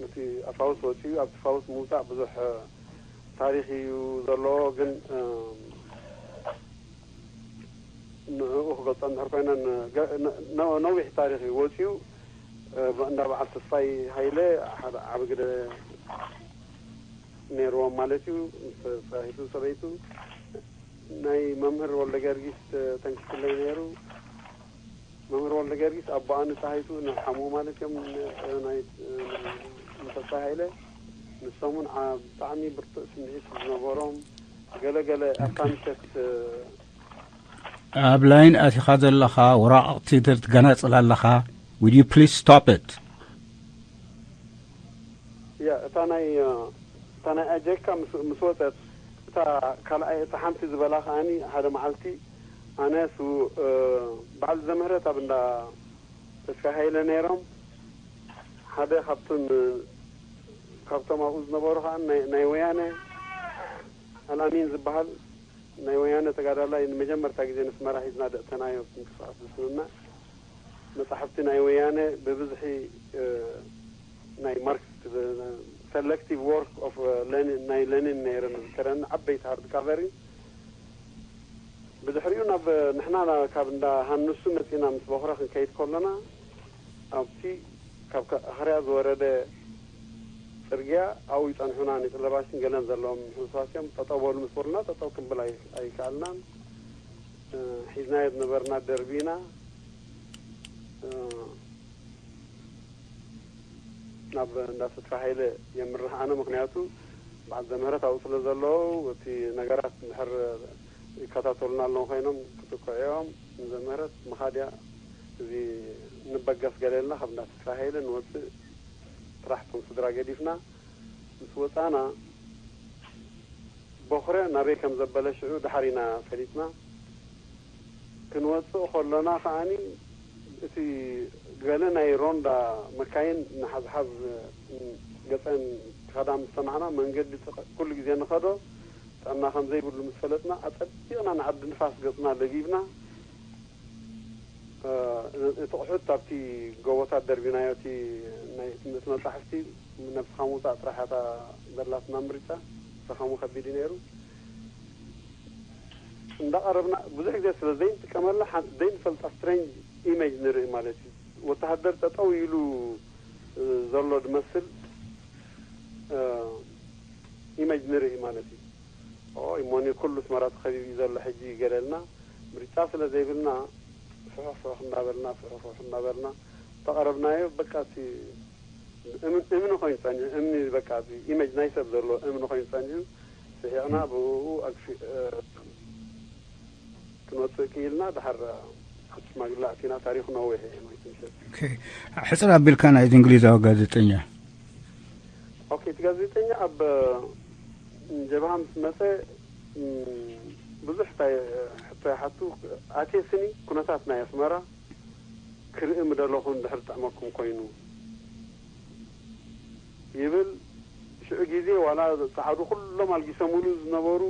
እቲ ኣብ ፋውስ ወፂኡ ኣብቲ ፋውስ ምውፃእ ብዙሕ ታሪኽ እዩ ዘለዎ። ግን ንዕኡ ክገልፆ እንድሕር ኮይነን ነዊሕ ታሪኽ እዩ ወፂኡ። እንዳ በዓል ተስፋይ ሃይለ ሓደ ዓብ ግደ ነይርዎም ማለት እዩ። ምስ ፀሒቱ ሰበይቱ ናይ መምህር ወልደ ገርጊስ ተንኪፍለይ ነይሩ። መምህር ወልደ ገርጊስ ኣቦኣኒ ፀሃይቱ ንሓሙ ማለት እዮም። ናይ ንተስፋይ ሃይለ ንሶም እውን ብጣዕሚ ብርቱዕ ስምዒት ዝነበሮም ገለገለ ኣፋንሸት ኣብ ላይን ኣቲኻ ዘለኻ ወራቕቲ ትገናጽል ኣለኻ። Will you please stop it? ያ እታ ናይ እታ ናይ ኣጀካ ምስ ምስ ወፀት እታ ካልኣይ እታ ሓንቲ ዝበላ ከዓኒ ሓደ መዓልቲ ኣነ ሱ በዓል ዘምህረት ኣብ እንዳ ተስፋ ሃይለ ነይሮም ሓደ ካብቶም ካብቶም ኣብኡ ዝነበሩ ከዓ ናይ ወያነ ኣልኣሚን ዝበሃል ናይ ወያነ ተጋዳላይ ንመጀመርታ ግዜ ንስመራ ሒዝና ደእተናዮ ምንቅስቃስ ዝስምምዕ መፃሕፍቲ ናይ ወያነ ብብዝሒ ናይ ማርክስ selective work of ናይ ሌኒን ነይረን ዝዝከረኒ ዓበይቲ ሃርድ ካቨሪ ብድሕሪኡ ናብ ንሕና ካብ እንዳ ሃንሱ መፂና ምስ በኹረ ክንከይድ ከሎና ኣብቲ ካብ ኣኽርያ ዝወረደ ፅርግያ ኣብኡ ይፀንሑና። ንጥለባሽን ገለን ዘለዎም ሕሱሳት እዮም። ጠጠው በሉ ምስ በሉና ጠጠው ክንብል ኣይከኣልናን። ሒዝናዮ ዝነበርና ደርቢና ናብ እንዳ ተስፋ ሃይለ የምርሕ ኣነ። ምክንያቱ በዓል ዘምህረት ኣብኡ ስለ ዘለዉ እቲ ነገራት እንድሕር ይከታተሉና ኣለዉ ኮይኖም ክትክዑ እዮም። ንዘምህረት ምኻድያ እዚ ንበገስ ገለ ኢልና ካብ እንዳ ተስፋ ሃይለ ንወፅእ ጥራሕ እቶም ስድራ ገዲፍና ምስ ወፃና በኹረ ናበይ ከም ዘበለ ሽዑ ድሓር ኢና ፈሊጥና። ክንወፅእ ከሎና ከዓኒ እቲ ገለ ናይ ሮንዳ መካይን ንሓዝሓዝ ገፀን ክኸዳ ምስ ሰማዕና መንገዲ ኩሉ ግዜ ንኸዶ ጥዕና ከም ዘይብሉ ምስ ፈለጥና ኣፀቢቕና ንዓዲ ንፋስ ገፅና ለጊብና እቲ ቑሑት ኣብቲ ጎቦታት ደርቢናዮ እቲ ናይ ትምህርቲ መፃሕፍቲ ነብስኻ ምውፃእ ጥራሕ እታ ዘላትና ምርጫ ንስኻ ከቢድ እዩ ነይሩ። እንዳቐረብና ብዙሕ ግዜ ስለ ዘይንጥቀመላ ሓንቲ ዘይንፈልጣ strange image ንርኢ ማለት እዩ። ወተሃደር ጠጠው ኢሉ ዘሎ ዝመስል image ንርኢ ማለት እዩ። ኦይ እሞኒ ኩሉ ኣስመራ ተኸቢቡ እዩ ዘሎ ሕጂ ገለልና ምርጫ ስለ ዘይብልና ፍሕፍሕ እናበልና ፍሕፍሕ እናበልና ተቐረብናዮ። በቃ እቲ እምኒ ኮይኑ ፀኒሑ እምኒ በቃ image ናይ ሰብ ዘሎ እምኒ ኮይኑ ፀኒሑ ስሒቕና ብኡ ኣግፊ ክንወፅእ ክኢልና ድሓር ኣብ ሽማግለ ኣቲና ታሪኹ ነዊሕ እዩ። ሕፅር ኣቢልካ ናይዚ እንግሊዛዊ ጋዜጠኛ ኦኬ እቲ ጋዜጠኛ ኣብ ጀብሃ ምስ መፀ ብዙሕ ሕቶ ይሓቱ። ኣትየ ስኒ ኩነታት ናይ ኣስመራ ክርኢ ምደለኹ እንድሕር ዝጥዕመኩም ኮይኑ ይብል። ሽዑ ግዜ ዋላ ፃዕዱ ኩሎም ኣልጊሶምሉ ዝነበሩ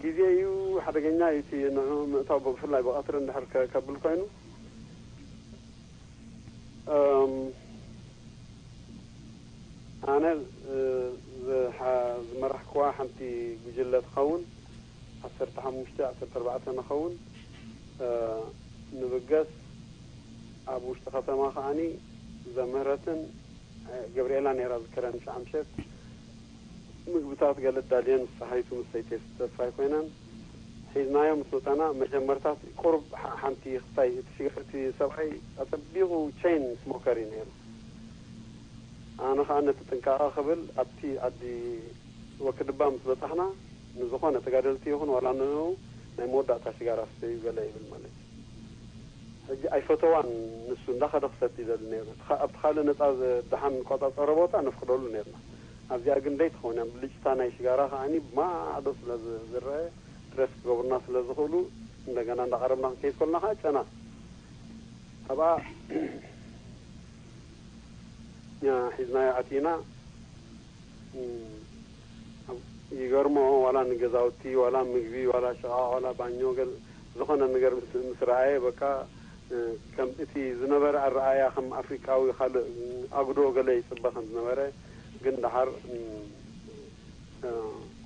ግዜ እዩ። ሓደገኛ እዩ እቲ ንዑ ምእታው ብፍላይ ብቐትሪ እንድሕር ከብል ኮይኑ ኣነ ዝመራሕክዋ ሓንቲ ጉጅለ ትኸውን ዓሰርተ ሓሙሽተ ዓሰርተ ኣርባዕተ ንኸውን ንብገስ ኣብ ውሽጢ ከተማ ከዓኒ ዘምህረትን ገብርኤላ ነይራ ዝከረን ሻምሸት ምግብታት ገለ ዳልየን ምስ ፀሃይቱ ምስ ሰይቴ ተስፋይ ኮይነን ሒዝናዮ ምስ ወፃና መጀመርታት ቁሩብ ሓንቲ ክታይ እቲ ሰብኣይ ኣፀቢቑ ቼን ስሞከር እዩ ነይሩ። ኣነ ከዓ ነቲ ጥንቃቐ ክብል ኣብቲ ዓዲ ወክድባ ምስ በፃሕና ንዝኾነ ተጋደልቲ ይኹን ዋላ ንኡ ናይ መወዳእታ ሽጋራ ስተዩ ገለ ይብል ማለት እዩ። ሕጂ ኣይፈተዋን ንሱ እንዳኸደ ክሰቲ ይደሊ ነይሩ። ኣብቲ ካልእ ነፃ ደሓን ቆፃፀሮ ቦታ ነፍቅደሉ ነርና። ኣብዚኣ ግን ደይ ትኸውን እያ። ብልጭታ ናይ ሽጋራ ከዓኒ ብማዕዶ ስለ ዝረአ ትረስ ክገብሩና ስለ ዝኽእሉ እንደገና እንዳቐረብና ክንከይድ ከልና ከዓ ጨና ኣብኣ ሒዝናዮ ኣቲና ይገርሞ ዋላ ንገዛውቲ ዋላ ምግቢ ዋላ ሸቓቕ ዋላ ባኞ ዝኾነ ነገር ምስ ረኣየ በቃ ከም እቲ ዝነበረ ኣረኣእያ ከም ኣፍሪቃዊ ካልእ ኣጉዶ ገለ ይጽበ ከም ዝነበረ ግን ደሓር እም፣ እ፣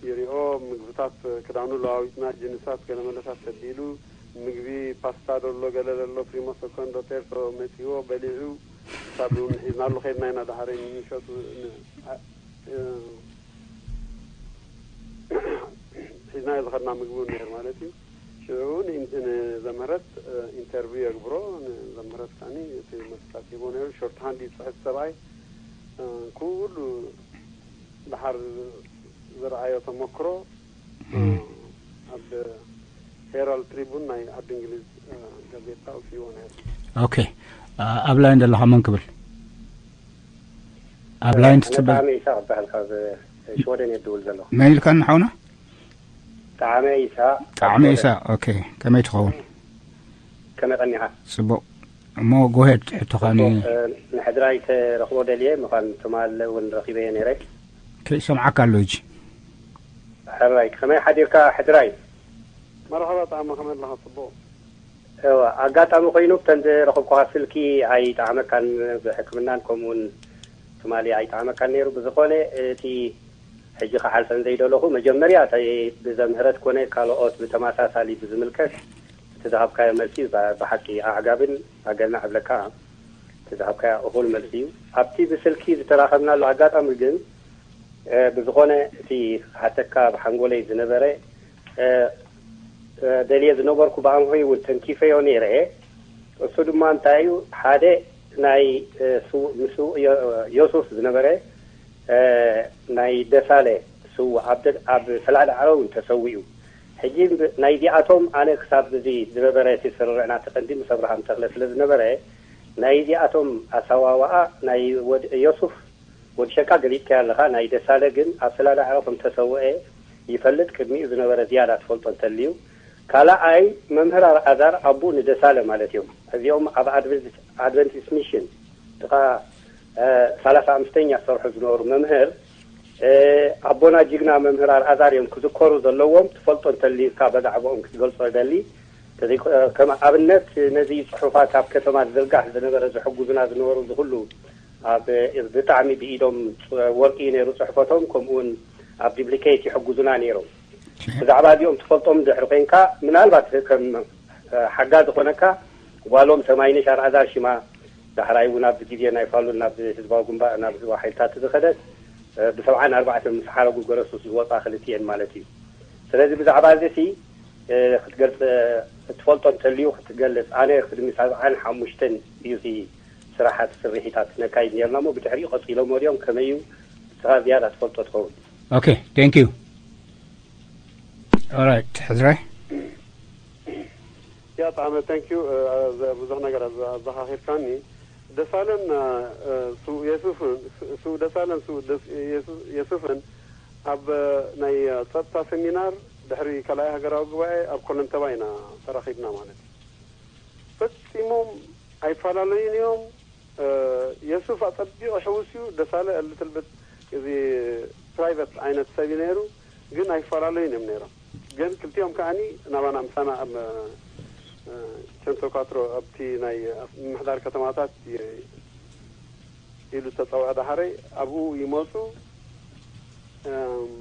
ይሪኦ። ምግብታት ክዳኑ ለዋዊጥና፣ ጅንሳት ገለመለታት ተቢሉ፣ ምግቢ ፓስታ ደሎ ገለ ደሎ ፕሪሞ ሰኮንዶ ቴርቶ መጺዎ በሊዑ። ክሳብ እውን ሒዝናሉ ከይድና ኢና። ደሓረይ ንምሸቱ ን-፣ እ፣ ሒዝናዮ ዝኸድና ምግቢ እውን ነይሩ ማለት እዩ። ሽዑ ንኢን-፣ ንዘምህረት፣ እ፣ ኢንተርቪው የግብሮ። ንዘምህረት ከዓኒ እቲ መልስታት ሂቦ ነይሩ። ሾርት ሃንድ እዩ ዝፅሕፍ ሰብኣይ። እ፣ ኩሉ ደሓር ዝረኣዮ ተመክሮ፣ እ፣ ኣብ ሄራልድ ትሪቡን ናይ ዓዲ እንግሊዝ፣ እ፣ ጋዜጣ ኣውፅእዎ ነይሩ። ኦኬ። እ፣ ኣብ ላይን ዘለኻ መን ክብል? ኣብ ላይን ኣነ ትጽበ? ጣዕመ ኢሳቕ እበሃል፣ ካብ ሽወደን እየ ዝድውል ዘለኹ። መን ኢልካኒ ሓውና? ጣዕመ ኢሳቕ። ጣዕመ ኢሳቕ። ኦኬ። ከመይ ትኸውን? ከመይ ቀኒኻ? ጽቡቕ። እሞ ጎሄድ ሕቶኻኒ። ጽቡቕ። እ፣ ንሕድራይ ተረኽቦ ደልየ፣ ምዃን ትማል እውን ረኺበዮ ነይረ። ከይሰምዓካ ኣሎ ሕጂ። ሕራይ፣ ከመይ ሓዲርካ ሕድራይ? መርሓባ ጣዕመ፣ ከመይ ኣለኻ? ጽቡቕ። እዋ፣ ኣጋጣሚ ኮይኑ፣ ብተን ዝረኸብኩኻ ስልኪ ኣይጠዓመካን፣ ብሕክምናን ከምኡውን ትማሊ ኣይጠዓመካን ነይሩ። ብዝኾነ፣ እቲ ሕጂ ክሓልፈን ዘይደለኹ፣ መጀመርያ፣ እተይ ብዘምህረት ኮነ ካልኦት ብተመሳሳሊ ብዝምልከት፣ እቲ ዝሃብካዮ መልሲ ብ-፣ ብሓቂ ኣዕጋብን ኣገናዕ እብለካ፣ እቲ ዝሃብካዮ እኹል መልሲ እዩ። ኣብቲ ብስልኪ ዝተራኸብናሉ ኣጋጣሚ ግን፣ እ፣ ብዝኾነ፣ እቲ ክሓተካ ኣብ ሓንጎለይ ዝነበረ፣ እ፣ እ፣ ደልየ ዝነበርኩ ብኣምሆይ እውን ተንኪፈዮ ነይረ። እሱ ድማ እንታይ እዩ? ሓደ ናይ፣ እ፣ ስው-፣ ምስ ዮ-፣ ዮሱፍ ዝነበረ፣ እ፣ ናይ ደሳለ ስውእ ኣብ ደ-፣ ኣብ ሰላዕ ዳዕሮ እውን ተሰዊኡ። ሕጂ ብ-፣ ናይዚኣቶም ኣነ ክሳብ እዚ ዝነበረ እቲ ስርርዕ ናቲ ቀንዲ ምስ ኣብርሃም ተኽለ ስለ ዝነበረ፣ ናይዚኣቶም ኣሰዋውኣ ናይ ወድ-፣ ዮሱፍ ወዲ ሸቃ ገሊጽካዮ ኣለኻ። ናይ ደሳለ ግን ኣብ ሰላዕ ዳዕሮ ከም ተሰውአ ይፈልጥ። ቅድሚኡ ዝነበረ ዝያዳ ትፈልጦ እንተልዩ። ካልኣይ፣ መምህር ኣልኣዛር ኣቦኡ ንደሳለ ማለት እዮም። እዚኦም ኣብ ኣድቨንቲስት፣ ኣድቨንቲስት ሚሽን ጥቓ፣ እ፣ ሰላሳ ኣምስተኛ ዝሰርሑ ዝነበሩ መምህር፣ እ፣ ኣቦና ጅግና መምህር ኣልኣዛር እዮም ክዝከሩ ዘለዎም። ትፈልጦ እንተልዩካ በዛዕባኦም ክትገልጾ ይደሊ። ተዘይኮ-፣ ከም ኣብነት ነዚ ጽሑፋት ኣብ ከተማ ዝዝርጋሕ ዝነበረ ዝሕጉዙና ዝነበሩ እዚ ኩሉ ኣብ ብጣዕሚ ብኢዶም ጽ-፣ ወርቂ እዩ ነይሩ ጽሕፈቶም፣ ከምኡውን ኣብ ዲፕሊኬት ይሕጉዙና ነይሮም። ብዛዕባ እዚኦም ትፈልጦም ድሕሪ ኮይንካ፣ ምናልባት ከም፣ እ፣ ሓጋዚ ዝኾነካ ጓሎም ተማይነሽ ኣልኣዛር ሽማ፣ ዳሕራይ እውን ኣብ ግዜ ናይ ፋሉል ናብ ህዝባዊ ግንባር፣ ናብ ህዝባዊ ሓይልታት ዝኸደት፣ እ፣ ብሰብዓን ኣርባዕተን ምስ ሓረጉ ገረሱስ ዝወፃ ክልቲኤን ማለት እዩ። ስለዚ ብዛዕባ እዚ ሲ፣ እ፣ ክትገልፅ፣ እ፣ እትፈልጦ እንተልዩ ክትገልፅ። ኣነ ቅድሚ ሰብዓን ሓሙሽተን እዩ እዚ ስራሓት ስርሒታት ነካይድ ነርና እሞ ብድሕሪኡ ቀፂሎሞ ድዮም ከመይ እዩ? ንስኻ ዝያዳ ትፈልጦ ትኸውን። ኦኬ፣ thank you። ኦራይት፣ ሕዝራይ። ያ ጣዕመ፣ thank you። እ፣ ዘ-፣ ብዙሕ ነገር ኣዘ-፣ ኣዘኻኺርካኒ። ደሳለን፣ እ፣ እ፣ ስውእ የሱፍን፣ ስ-፣ ስውእ ደሳለን ስውእ ደስ-፣ የሱ-፣ የሱፍን ኣብ፣ እ፣ ናይ፣ እ፣ ጸጥታ ሰሚናር ድሕሪ ካልኣይ ሃገራዊ ጉባኤ ኣብ ኮለንተባ ኢና ተራኺብና ማለት እዩ። ፈጺሞም ኣይፈላለዩን እዮም። እ፣ የሱፍ ኣጸቢቑ ሕውስ እዩ። ደሳለ ልትልብት እዚ ፕራይቨት ዓይነት ሰብ እዩ ነይሩ፣ ግን ኣይፈላለዩን እዮም ነይሮም። ግን ክልቲኦም ከኣኒ ናባና ምሳና ኣብ፣ እ፣ ቸንቶ ኳትሮ ኣብቲ ናይ ምምሕዳር ከተማታት የ-፣ ኢሉ ዝተጸውዐ ዳሕረይ ኣብኡ ይመጹ። እም፣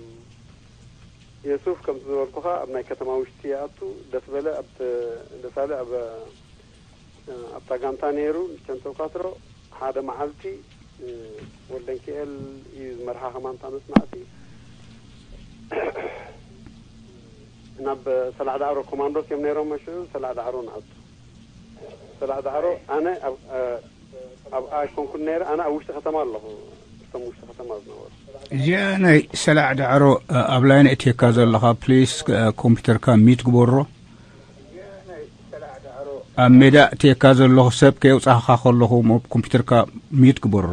የሱፍ ከምቲ ዝበልኩኻ ኣብ ናይ ከተማ ውሽጢ ይኣቱ። ደስ በለ ኣብ ተ-፣ ደሳለ ኣብ፣ እ፣ ኣብታ ጋንታ ነይሩ። ቸንቶ ኳትሮ ሓደ መዓልቲ፣ እ፣ ወልደንኪኤል እዩ ዝመርሓ ከማን እታ መጽናዕቲ። ናብ ሰላዕ ዳዕሮ ኮማንዶስ እዮም ነይሮም። መሽዑ ሰላዕ ዳዕሮ ንኣቱ። ሰላዕ ዳዕሮ ኣነ ኣብ፣ እ፣ ኣብ ኣይኮንኩን ነይረ። ኣነ ኣብ ውሽጢ ከተማ ኣለኹ። እቶም ውሽጢ ከተማ ዝነበሩ። እዚኣ ናይ ሰላዕ ዳዕሮ፣ እ፣ ኣብ ላይን እትየካ ዘለኻ፣ ፕሊስ፣ እ፣ ኮምፒውተርካ ሚት ግበሮ። ኣብ ሜዳ እትየካ ዘለኹ ሰብ ከየውጻኻ ከለኹ፣ ሞ-፣ ኮምፒውተርካ ሚት ግበሮ።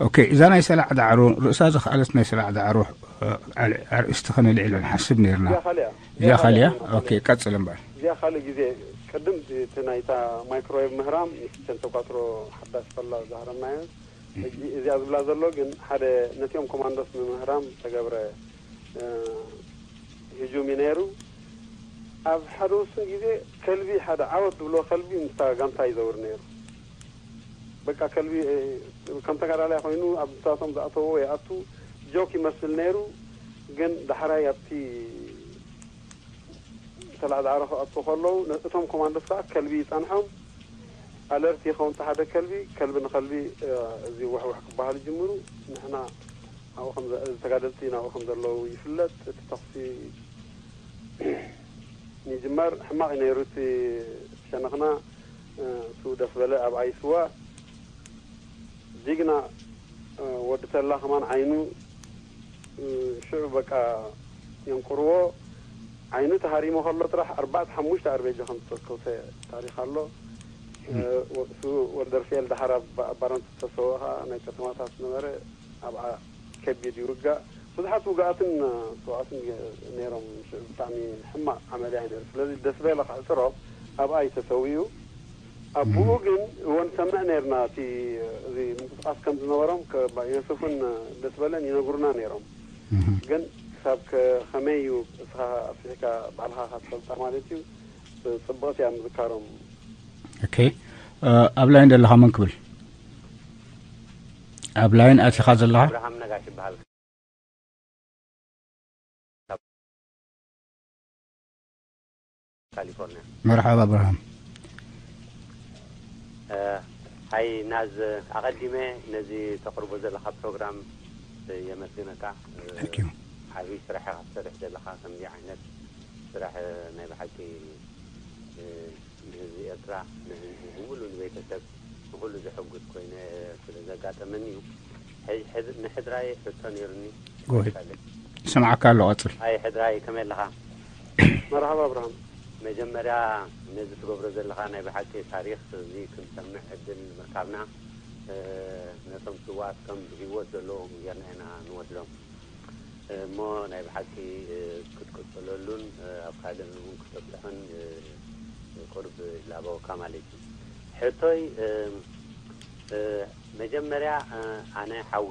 ኦኬ፣ እዛ ናይ ሰላዕ ዳዕሮ፣ ርእሳ ዝኸኣለት ናይ ሰላዕ ዳዕሮ፣ እ፣ ኣል-፣ ኣርእስቲ ከነልዕሎ ንሓስብ ነይርና። እዚኣ ካልእ እያ። እዚኣ እዚኣ ካልእ እያ? ካልእ እያ። ኦኬ፣ ቀጽል እምበር። እዚኣ ካልእ ግዜ፣ ቅድም እቲ ናይታ ማይክሮዌቭ ምህራም፣ ምስ ቸንቶ ኳትሮ ሓዳስ ፈላ ዝሃረምናዮ፣ ሕጂ እዚኣ ዝብላ ዘሎ ግን ሓደ ነቲኦም ኮማንዶስ ንምህራም ዝተገብረ፣ እ፣ ህጁም እዩ ነይሩ። ኣብ ሓደ ውሱን ግዜ ከልቢ፣ ሓደ ዓወት ዝብሎ ከልቢ ምስታ ጋንታ ይዘውር ነይሩ። በቃ ከልቢ ከም ተጋዳላይ ኮይኑ ኣብ ንሳቶም ዝኣተዎ ይኣቱ፣ ጆክ ይመስል ነይሩ። ግን ዳሕራይ ኣብቲ ተላዕዳዕሮ ክኣቱ ከለዉ እቶም ኮማንዶስ ከዓ ከልቢ ይፀንሖም። ኣለርት ይኸውን ሓደ ከልቢ፣ ከልቢ ንኸልቢ እዚ ውሕውሕ ክበሃል ይጅምሩ። ንሕና ኣብኡ ከም ተጋደልቲ ናብኡ ከም ዘለዉ ይፍለጥ። እቲ ተኽሲ ንጅማር ሕማቕ እዩ ነይሩ። እቲ ሸነኽና እሱ ደስ በለ ኣብ ኣይስዋ ጅግና ወዲ ተላ ከማን ዓይኑ ሽዑ በቃ የንቁርዎ። ዓይኑ ተሃሪሞ ከሎ ጥራሕ ኣርባዕተ ሓሙሽተ ኣርቤጃ ከም ዝተኮሰ ታሪክ ኣሎ። እሱ ወዲ ደርፍኤል ደሓር ኣብ ባረንቱ ዝተሰወ ከዓ ናይ ከተማታት ነበረ። ኣብኣ ከቢድ ይውጋእ። ብዙሓት ውግኣትን ስውኣትን ነይሮም። ሽዑ ብጣዕሚ ሕማቕ ዓመልያ እዩ ነይሩ። ስለዚ ደስ በለ ክሕስሮ ኣብኣ እዩ ተሰዊኡ። ኣብኡ ግን እወ ንሰምዕ ነይርና። እቲ እዚ ምንቅስቃስ ከም ዝነበሮም ዮሱፍን ደስ በለን ይነግሩና ነይሮም። ግን ክሳብ ከመይ እዩ እስኻ ኣስፊሕካ ባዕልኻ ካትፈልጣ ማለት እዩ። ጽብቕቲ እያ ምዝካሮም። ኦኬ። ኣብ ላይን ዘለኻ መን ክብል? ኣብ ላይን ኣቲኻ ዘለኻ? ኣብርሃም ነጋሽ ይበሃል። ካሊፎርኒያ። መርሓባ ኣብርሃም። ሃይ ናዝ፣ ኣቐዲመ ነዚ ተቕርቦ ዘለኻ ፕሮግራም የመስግነካ። Thank you። ዓብዪ ስራሕ ኢኻ ትሰርሕ ዘለኻ። ከምዚ ዓይነት ስራሕ ናይ ብሓቂ ንህዝቢ ኤርትራ፣ ንህዝቢ ብምሉእ፣ ንቤተሰብ፣ ንኹሉ ዘሐጉስ ኮይነ ስለ ዘጋጠመኒ እዩ። ሕድራይ ሕቶ ነይሩኒ። ይሰምዓካ ኣሎ፣ ቀጽል። ኣይ ሕድራይ፣ ከመይ ኣለኻ? መርሓባ ኣብርሃም። መጀመርያ ነዚ ትገብሮ ዘለኻ ናይ ብሓቂ ታሪኽ እዚ ክንሰምዕ ዕድል ምርካብና፣ ነቶም ስውኣት ከም ብህይወት ዘለዎም ጌርና ኢና ንወስዶም። እሞ ናይ ብሓቂ ክትቅጽለሉን ኣብ ካልእ እውን ክተብጽሖን ቁርብ ይላበወካ ማለት እዩ። ሕቶይ መጀመርያ ኣነ ሓዊ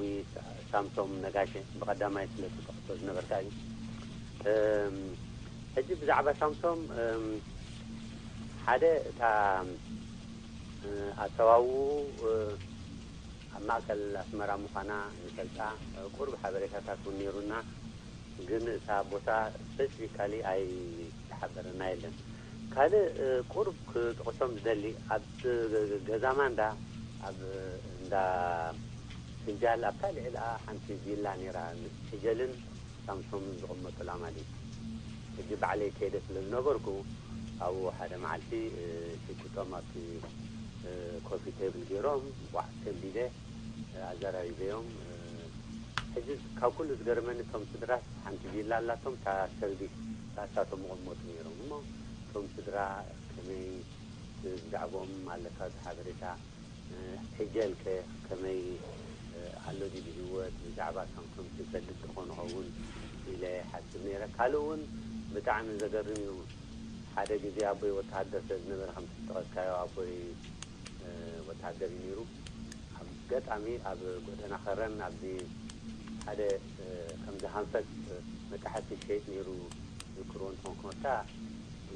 ሳምሶም ነጋሸ ብቐዳማይ ስለ ትጠቕሶ ዝነበርካ እዩ። ሕጂ ብዛዕባ ሳምሶም ሓደ እታ ኣተዋውኡ ኣብ ማእከል ኣስመራ ምዃና ንፈልጣ ቁሩብ ሓበሬታታት እውን ነይሩና። ግን እታ ቦታ ስፐሲፊካሊ ኣይተሓበረና የለን። ካልእ ቁሩብ ክጥቕሶም ዝደሊ ኣብ ገዛ ማንዳ ኣብ እንዳ ፍንጃል ኣብታ ልዕልኣ ሓንቲ ቪላ ነይራ ምስ ሕጀልን ሳምሶምን ዝቕመጡላ ማለት እዩ። ሕጂ ባዕለይ ከይደ ስለ ዝነበርኩ ኣብኡ ሓደ መዓልቲ ሽጉጦም ኣብቲ ኮፊ ቴብል ገይሮም ቧዕ ተቢለ ኣዘራሪበዮም። ሕጂ ካብ ኩሉ ዝገርመኒ እቶም ስድራስ ሓንቲ ቪላ ኣላቶም፣ እታ ሰርቪስ እታ እሳቶም ይቕመጡ ነይሮም። እሞ እቶም ስድራ ከመይ ብዛዕባኦም ኣለካ እዚ ሓበሬታ? ሕጀል ከ ከመይ ኣሎ ድዩ ብህይወት? ብዛዕባ ሳምሶም ትፈልጥ ትኾን ኸውን ኢለ ይሓስብ ነይረ። ካልእ እውን ብጣዕሚ ዘገርም እዩ። ሓደ ግዜ ኣቦይ ወተሃደር ስለ ዝነበረ ከምቲ ዝጠቐስካዮ ኣቦይ ወተሃደር እዩ ነይሩ። ኣብ ገጣሚ ኣብ ጎደና ከረን ኣብዚ ሓደ ከምዚ ሃንፈት መጣሕቲ ሸይጥ ነይሩ ዝክርዎ እንትኾን ክመታ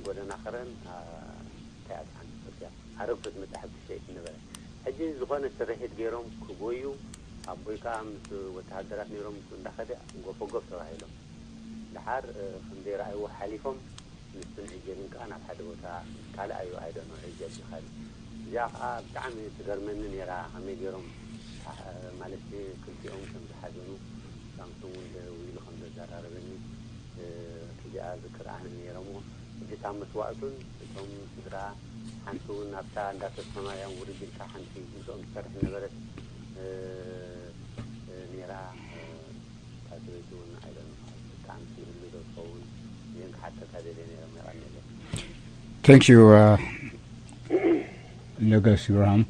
ጎደና ከረን እንታይ ኣትሓንቲ ጽርግያ ኣረግቶት መጣሕቲ ሸይጥ ነበረ። ሕጂ ዝኾነ ስርሒት ገይሮም ክጎዩ ኣቦይ ከዓ ምስ ወተሃደራት ነይሮም ምስ እንዳኸደ ጎፈጎፍ ተባሂሎም። ደሓር ከም ዘይረኣይዎ ሓሊፎም ንሱን ዕጀልን ከዓ ናብ ሓደ ቦታ ካልእ ኣዩ ኣይደኖ ዕጀል ይኻል። እዚኣ ከዓ ብጣዕሚ ትገርመኒ ነይራ። ከመይ ገይሮም ማለት ክልቲኦም ከም ዝሓዘኑ ሳምሶም እውን ደው ኢሉ ከም ዘዘራረበኒ እዚኣ ዝክር ኣነ ነይረ እሞ ሕጂ እታ መስዋእቱን እቶም ስድራ ሓንቲ እውን ኣብታ እንዳ ተስፋማርያም ውርድ ኢልካ ሓንቲ ምስኦም ትሰርሕ ዝነበረት ነይራ። እታ ሰበይቲ እውን ኣይደን ብጣዕሚ ይህሉ ዶ ትኸውን እዚን ክሓተካ ደልየ ነይረ። የቐንየለይ። Thank you ነጋሽ ኢብራሂም።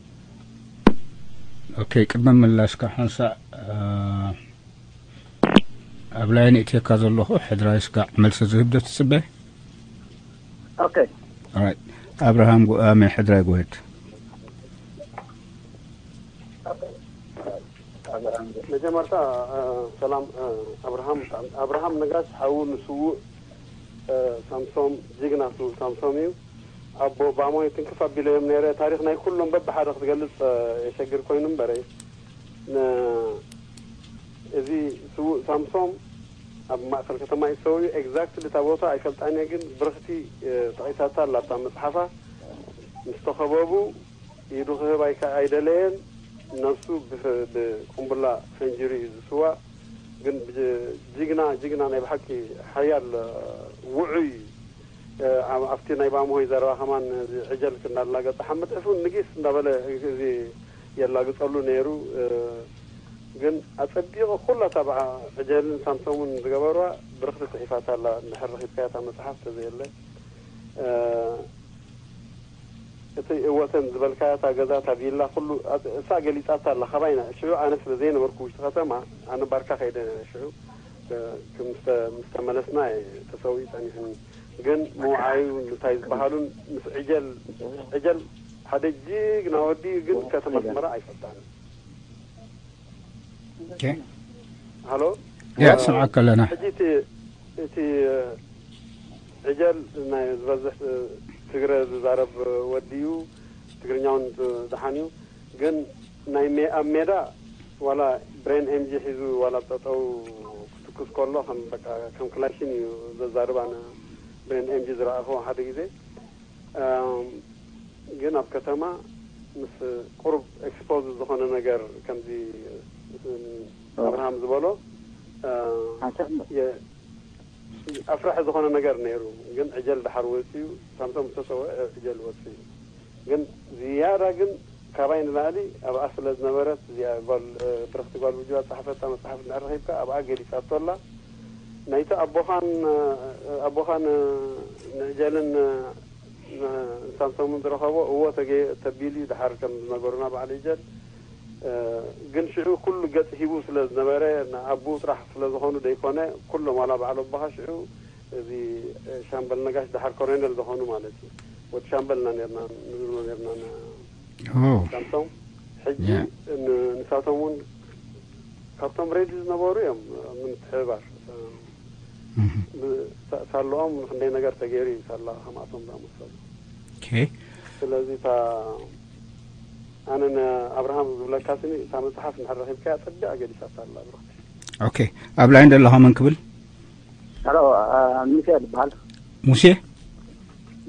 ኦኬ፣ ቅድሚ ምላሽካ ሓንሳእ ኣብ ላይን እትየካ ዘለኹ ሕድራይ ስጋዕ መልሲ ዝህብ ዶ ትጽበ? ኦኬ። Alright. ኣብርሃም ጉኣሜ ሕድራይ ጎሄድ። መጀመርታ ሰላም ኣብርሃም ኣብርሃም ነጋሽ ሓው ንስውእ ሳምሶም ጅግና ስዉእ ሳምሶም እዩ። ኣቦ ባሞይ ትንክፍ ኣቢለዮም ነይረ። ታሪኽ ናይ ኩሎም በብሓደ ክትገልጽ የሸግር ኮይኑ እምበረ፣ እዚ ስዉእ ሳምሶም ኣብ ማእከል ከተማ እዩ ሰው እዩ። ኤግዛክትሊ እታ ቦታ ኣይፈልጣን እየ፣ ግን ብርኽቲ ጠቒሳታ ኣላ ኣብታ መጽሓፋ። ምስ ተኸበቡ ኢዱ ክህብ ኣይደለየን። ነብሱ ብቁምቡላ ፈንጂሩ እዩ ዝስዋእ። ግን ጅግና ጅግና ናይ ብሓቂ ሓያል ውዑይ፣ ኣብቲ ናይ ባምሆይ ዘረባ ከማን ዕጀል እናላገጸ ሓመድ ዕፉን ንጊስ እንዳበለ እዚ የላግጸሉ ነይሩ። ግን ኣጸቢቑ ኩላ እታ ብዓ ዕጀልን ሳምሶምን ዝገበርዋ ብርኽቲ ጽሒፋታ ኣላ። እንድሕር ረኺብካያ እታ መጽሓፍ ተዘየለ እቲ እወተን ዝበልካያ እታ ገዛ እታ ቪላ ኩሉ እሳ ገሊጻታ ኣላ። ካባይና ሽዑ ኣነ ስለ ዘይነበርኩ ውሽጢ ከተማ ኣነ ባርካ ከይደ ሽዑ ምስ ተመለስና ተሰዊኡ ጸኒሑኒ። ግን ምውዓዩ እንታይ ዝበሃሉን ምስ ዕጀል ዕጀል ሓደ ጅግና ወዲ ግን ከተማ ኣስመራ ኣይፈልጣን። ሃሎ ያ ስምዓካ ኣለና። ሕጂ እቲ እቲ ዕጀል ናይ ዝበዝሕ ትግረ ዝዛረብ ወዲ እዩ። ትግርኛ እውን ደሓን እዩ። ግን ናይ ኣብ ሜዳ ዋላ ብሬን ኤምጂ ሒዙ ዋላ ጠጠው ክትኩስ ከሎ ከም በቃ ከም ክላሽን እዩ ዘዛርብ። ኣነ ብሬን ኤምጂ ዝረኣኹ ሓደ ግዜ ግን ኣብ ከተማ ምስ ቁሩብ ኤክስፖዝ ዝኾነ ነገር ከምዚ ኣብርሃም ዝበሎ ኣፍርሒ ዝኾነ ነገር ነይሩ። ግን ዕጀል ድሓር ወፅዩ ሳምሶም ዝተሰወ ዕጀል ወፅዩ። ግን ዝያዳ ግን ካባይ ንላዕሊ ኣብኣ ስለ ዝነበረት እዚኣ ጓል ብርኽቲ ጓል ብጅዋ ዝፀሓፈታ መፅሓፍ እንድሕር ረኺብካ ኣብኣ ገሊፃቶ ኣላ። ናይቲ ኣቦኻን ኣቦኻን ንዕጀልን ሳምሶምን ዝረኸቦ እዎ ተቢሉ እዩ ድሓር ከም ዝነገሩና በዓል ዕጀል። ግን ሽዑ ኩሉ ገፅ ሂቡ ስለ ዝነበረ ንኣቦኡ ጥራሕ ስለ ዝኾኑ ደይኮነ ኩሎም ዋላ በዓል ኣቦኻ ሽዑ እዚ ሻምበል ነጋሽ ድሓር ኮሎኔል ዝኾኑ ማለት እዩ። ወዲ ሻምበል ኢና ነርና ንብሎ ነርና ሳምሶም። ሕጂ ንሳቶም እውን ካብቶም ሬዲ ዝነበሩ እዮም ምትሕብባር ሳለኦም ክንደይ ነገር ተገይሩ እዩ ሳላ ከምኣቶም ዝኣመሰሉ። ስለዚ እታ ኣነ ንኣብርሃም ዝብለካ ስኒ እታ መፅሓፍ እንድሕር ረኺብካያ ፀቢቓ ገሊፃታ ኣላ ብርኽቲ። ኦኬ ኣብ ላይን ዘለኻ መን ክብል? ሄሎ ሚካኤል ይበሃል። ሙሴ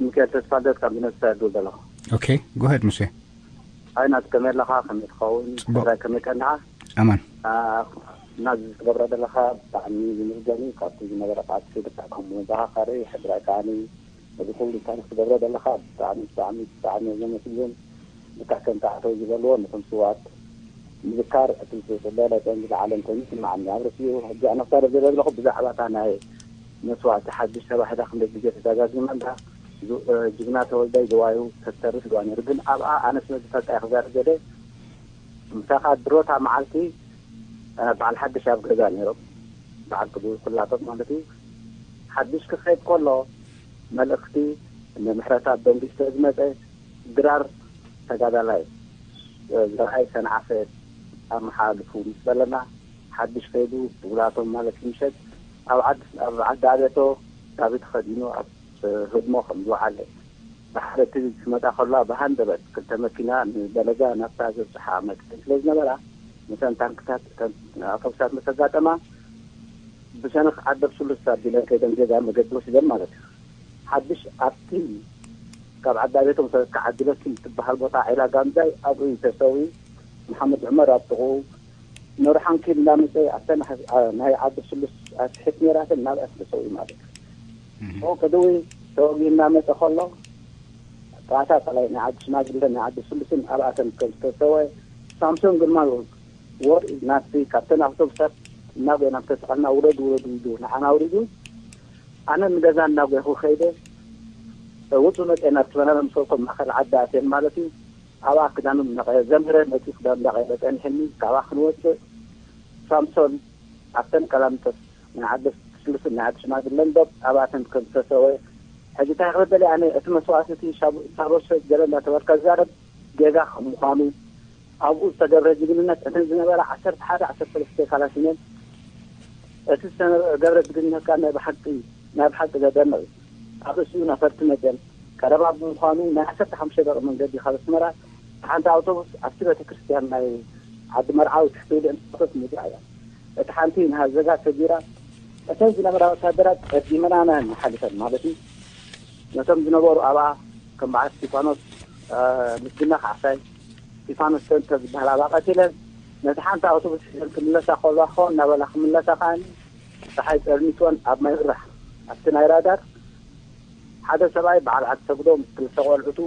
ሚካኤል ተስፋልደት ካብ ሚነሶታ ይድውል ዘለኹ። ኦኬ ጎሄድ ሙሴ። ኣይ ናት ከመይ ኣለኻ ከመይ ትኸውን? ጽቡቕ። ከመይ ቀንኻ? ኣማን ናዚ ዝገብሮ ዘለኻ ብጣዕሚ ዝምስገን እዩ። ካብቲ ዝነበረ ቃልሲ ብጣዕሚ መዘኻኸሪ ሕድራይ ከዓኒ ነዚ ኩሉ ታሪክ ትገብሮ ዘለኻ ብጣዕሚ ብጣዕሚ ብጣዕሚ ዘመስግን። ብካዕ ከም ታዕተው ዝበልዎ ነቶም ስዋት ምዝካር እቲ ዝበለጸን ዝለዓለን ኮይኑ ይስምዓኒ። ኣብ ርእሲኡ ሕጂ ኣነክታረ ዘለ ዘለኹ ብዛዕባ እታ ናይ መስዋእቲ ሓድሽ ተባሂላ ክንደይ ግዜ ተደጋጊማ እንዳ ጅግና ተወልዳይ ዝዋዩ ተስተርፍ ዝዋ ነይሩ። ግን ኣብኣ ኣነ ስለ ዝፈልጣ ክዛር ዘለ ምሳኻ ድሮታ መዓልቲ በዓል ሓድሽ ኣብ ገዛ ነይሮም በዓል ክዱ ኩላቶም ማለት እዩ። ሓድሽ ክኸይድ ከሎ መልእኽቲ ንምሕረታ ደንጊስተ ዝመፀ ድራር ተጋዳላይ ዝረኣይ ሰንዓፈ ኣመሓልፉ ምስ በለና ሓድሽ ከይዱ ብውላቶም ማለት ምሸት ኣብ ዓዲ ኣብ ዓዲ ኣቤቶ ጋቢ ተኸዲኑ ኣብ ህድሞ ከም ዝወዓለ ብሓደ ትቪ ክመጣ ከሎ ብሃንደበት ክልተ መኪና ንበለጋ ናብታ ዘብፅሓ መጥቅን ስለ ዝነበራ ምሰን ታንክታት ኣውቶቡሳት ምስ ኣጋጠማ ብሸነኽ ዓደብ ስሉስ ኣቢለን ከይደን ጌጋ መገዲ ወሲደን ማለት እዩ። ሓድሽ ኣብቲ ካብ ዓዲ ኣቤቶም ሰበካ ዓዲ ለኪ ትበሃል ቦታ ዒላ ጋምዛይ ኣብኡ እዩ ተሰዊ። መሓመድ ዑመር ኣብ ጥቕኡ ኖርሓንኪል እናመፀ ኣብተን ናይ ዓዲ ስሉስ ኣስሒት ነይራተን ናብኣ ስለ ሰው ማለት እዩ። ሰው ከደዊ ተወጊ እናመፀ ከሎ ጣታ ፀላይ ናይ ዓዲ ሽማግለ ናይ ዓዲ ስሉስን ኣብኣተን ከም ዝተሰወ ሳምሶን ግርማ ወር ናቲ ካብተን ኣውቶቡሳት እናጎና ዝተሰቐልና ውረዱ ውረዱ ኢሉ ንዓና ኣውሪዱ ኣነ ንገዛ እናጎኹ ከይደ ውፁ መፀ ናብ ትበናና ምሰልኮም ማእኸል ዓዲ ኣትየን ማለት እዩ። ኣብኣ ክዳኑ ዘምረ መፂ ክዳኑ እንዳቐየረ ፀኒሕኒ ካብኣ ክንወፅእ ሳምሶን ኣብተን ቀላምጠስ ናይ ዓዲ ስሉስን ናይ ዓዲ ሽማግለን ዶብ ኣብኣተን ከም ዝተሰወ ሕጂ እንታይ ክበል ኣነ እቲ መስዋእቲ እቲ ሳቦሸ ገለ እንዳተበልካ ዝዛረብ ጌጋ ከም ምዃኑ ኣብኡ ዝተገብረ ጅግንነት እተን ዝነበራ ዓሰርተ ሓደ ዓሰርተ ሰለስተ ካላሽንን እቲ ዝተገብረ ጅግንነት ከዓ ናይ ብሓቂ ናይ ብሓቂ ዘደንቕ እዩ። ኣብ ርእሲኡ ነፈርቲ መጀን ቀረባ ብምዃኑ ናይ ዓሰርተ ሓሙሽተ ደቂቕ መንገዲ ካብ ኣስመራ ሓንቲ ኣውቶቡስ ኣብቲ ቤተ ክርስቲያን ናይ ዓዲ መርዓዊ ትሕቲ ኢሉ እንተፈት ሙዚኣ እያ። እቲ ሓንቲ ንሃዘጋ ሰጊራ እተን ዝነበራ ወታደራት ቀዲመናና ንሓልፈን ማለት እዩ። ነቶም ዝነበሩ ኣብኣ ከም በዓል ስቲፋኖስ ምስግና ካሕሳይ፣ ስቲፋኖስ ሰንተ ዝበሃል ኣብኣ ቀቲለን፣ ነቲ ሓንቲ ኣውቶቡስ ሒዘን ክምለሳ ከለዋ ኮ እናበላ ክምለሳ ከዓኒ ፀሓይ ፀልሚትወን ኣብ ማይ ብራሕ ኣብቲ ናይ ራዳር ሓደ ሰብኣይ በዓል ዓዲ ሰግዶ ምስ ክልተ ቆልዑቱ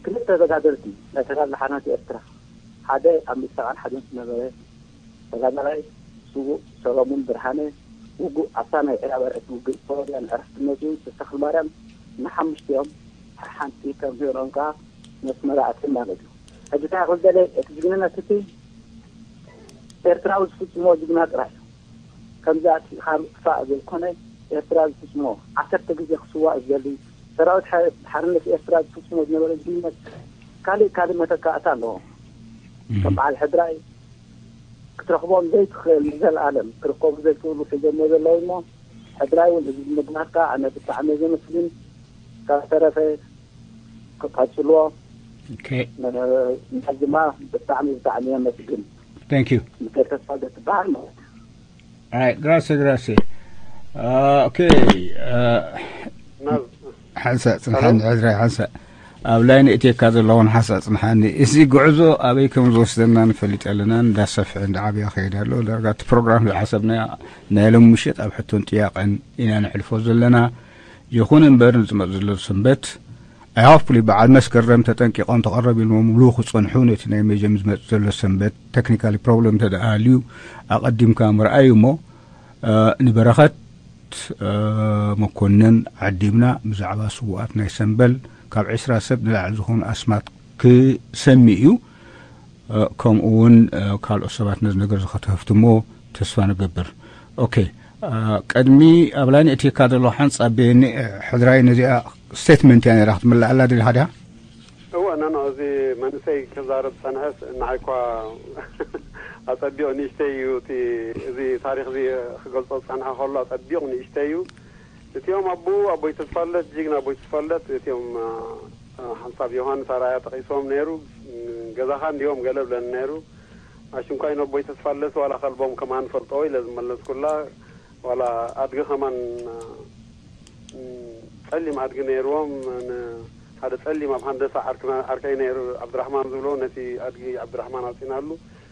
ክልተ ተጋደልቲ ናይ ተጋድሎ ሓርነት ኤርትራ ሓደ ኣብ ምእሳቃን ሓድነት ዝነበረ ተጋዳላይ ስዉእ ሰሎሙን ብርሃነ ውጉእ ኣብታ ናይ ዒራበርዕቲ ውግእ ሶርያን ዕረፍትነቱ ተክለማርያም ንሓሙሽቲኦም ሓሓንቲ ከም ሄሮም ከኣ መስመራ ኣትዮም ማለት እዩ። ሕጂ እንታይ ክብል ደለ እቲ ጅግንነት እቲ ኤርትራዊ ዝፍጽሞ ጅግና ጥራይ እዩ። ከምዚ ኣጥፊእካ ምጥፋእ ዘይኮነ ኤርትራ ዝፍጽሞ ዓሰርተ ግዜ ክስዋእ ዝደሊ ሰራዊት ሓርነት ኤርትራ ዝፍጽሞ ዝነበረ ጅግንነት ካልእ ካልእ መተካእታ ኣለዎ። ከም በዓል ሕድራይ ክትረኽቦም ዘይትኽእል ንዘለኣለም ክርከቡ ዘይክእሉ ሒዞሞ ዘለዉ እሞ ሕድራይ እውን እዚ ምግባርካ ኣነ ብጣዕሚ ዘመስግን ካብ ተረፈ ክቀጽልዎ Okay. ንዓዚ ድማ ብጣዕሚ ብጣዕሚ የመስግን Thank you. ምክትል ተስፋልደት ትበሃል ማለት እዩ All right, grazie, grazie. Uh, okay. Uh, ናብ ሓንሳእ ጽንሓኒ ዕዝራይ ሓንሳእ ኣብ ላይን እትየካ ዘለኹን ሓንሳእ ጽንሓኒ። እዚ ጉዕዞ ኣበይ ከም ዝወስደና ንፈልጥ ኣለና። እንዳሰፍሐ እንዳዓብያ ከይድ ኣሎ። ዳርጋ እቲ ፕሮግራም ዝሓሰብና ናይ ሎም ምሸት ኣብ ሕቶን ጥያቄን ኢና ንሕልፎ ዘለና። ይኹን እምበር ንዝመጽእ ዘሎ ሰንበት ኣይሆፕሊ በዓል መስከረም ተጠንቂቖም ተቐረብ ኢልዎም ምሉ ክጸንሑ ነቲ ናይ መጀም ዝመጽእ ዘሎ ሰንበት ቴክኒካሊ ፕሮብለም ተደኣልዩ ኣቐዲምካ ምርኣዩ እሞ ንበረኸት መኮንን ዓዲምና ብዛዕባ ስውኣት ናይ ሰንበል ካብ ዕስራ ሰብ ንላዕሊ ዝኾኑ ኣስማት ክሰሚ እዩ። ከምኡ እውን ካልኦት ሰባት ነዚ ነገር ዝኸተፍትሞ ተስፋ ንገብር። ኦኬ፣ ቀድሚ ኣብ ላይን እትካ ዘሎ ሓንጻብ ሕድራይ ነዚኣ ስቴትመንት እያ ነራ ክትምልኣላ ደሊኻ ድያ? እወ ነኖ እዚ መንእሰይ ክዛረብ ጸንሐስ ንዓይ እኳ ኣጸቢቑ ንእሽተይ እዩ እቲ እዚ ታሪኽ እዚ ክገልጾ ዝጸንሐ ከሎ ኣጸቢቑ ንእሽተይ እዩ። እቲኦም ኣቦኡ ኣቦይ ተስፋለት ጅግና ኣቦይ ተስፋለት እቲኦም ሓንሳብ ዮሃንስ ኣርኣያ ጠቒሶም ነይሩ። ገዛኻ እንዲዮም ገለ ብለን ነይሩ። ኣሽንኳይ ነቦይ ተስፋለት ዋላ ከልቦም ከማን ፈልጦ ኢለ ዝመለስኩላ ዋላ ኣድጊ ከማን ጸሊም ኣድጊ ነይርዎም። ሓደ ጸሊም ኣብ ሃንደሳ ዓርከይ ነይሩ ዓብድራሕማን ዝብሎ ነቲ ኣድጊ ዓብድራሕማን ኣውፂናሉ።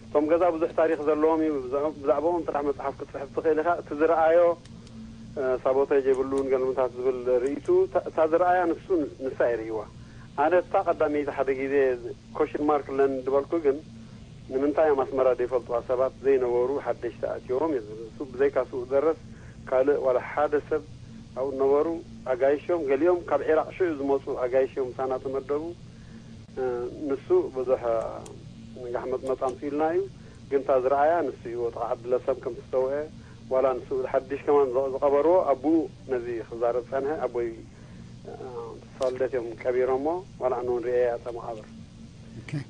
እቶም ገዛ ብዙሕ ታሪክ ዘለዎም እዩ። ብዛዕባኦም ጥራሕ መፅሓፍ ክትፅሕፍ ትኽእል ኢኻ። እቲ ዝረኣዮ ሳቦቴጅ የብሉን ገልምታት ዝብል ርእይቱ እታ ዝረኣያ ንሱ ንሳ ይርእይዋ። ኣነ እታ ቀዳመይቲ ሓደ ግዜ ኮሽን ማርክ ለን ዝበልኩ ግን ንምንታይ እዮም ኣስመራ ዘይፈልጥዋ ሰባት ዘይነበሩ ሓደሽቲ ኣትዮም እየ ዝብል። እሱ ብዘይካ ስውእ ዘረስ ካልእ ዋላ ሓደ ሰብ ኣብኡ ነበሩ ኣጋይሽ እዮም። ገሊኦም ካብ ዒራቕ ሽዑ ዝመፁ ኣጋይሽ እዮም ምሳና ተመደቡ። ንሱ ብዙሕ ንጋሕ መፅመፅ ኣምፅኡልና እዩ። ግን እታ ዝረኣያ ንሱ እዩ ወጥቓ ዓዲ ለሰም ከም ዝተሰውአ ዋላ ንሱ ሓድሽ ከማን ዝቐበርዎ ኣቡኡ ነዚ ክዛረብ ፀንሐ ኣቦይ ተስፋልደት እዮም ቀቢሮሞ ዋላ ኣነ እውን ርእየ እያ እታ መቓብር።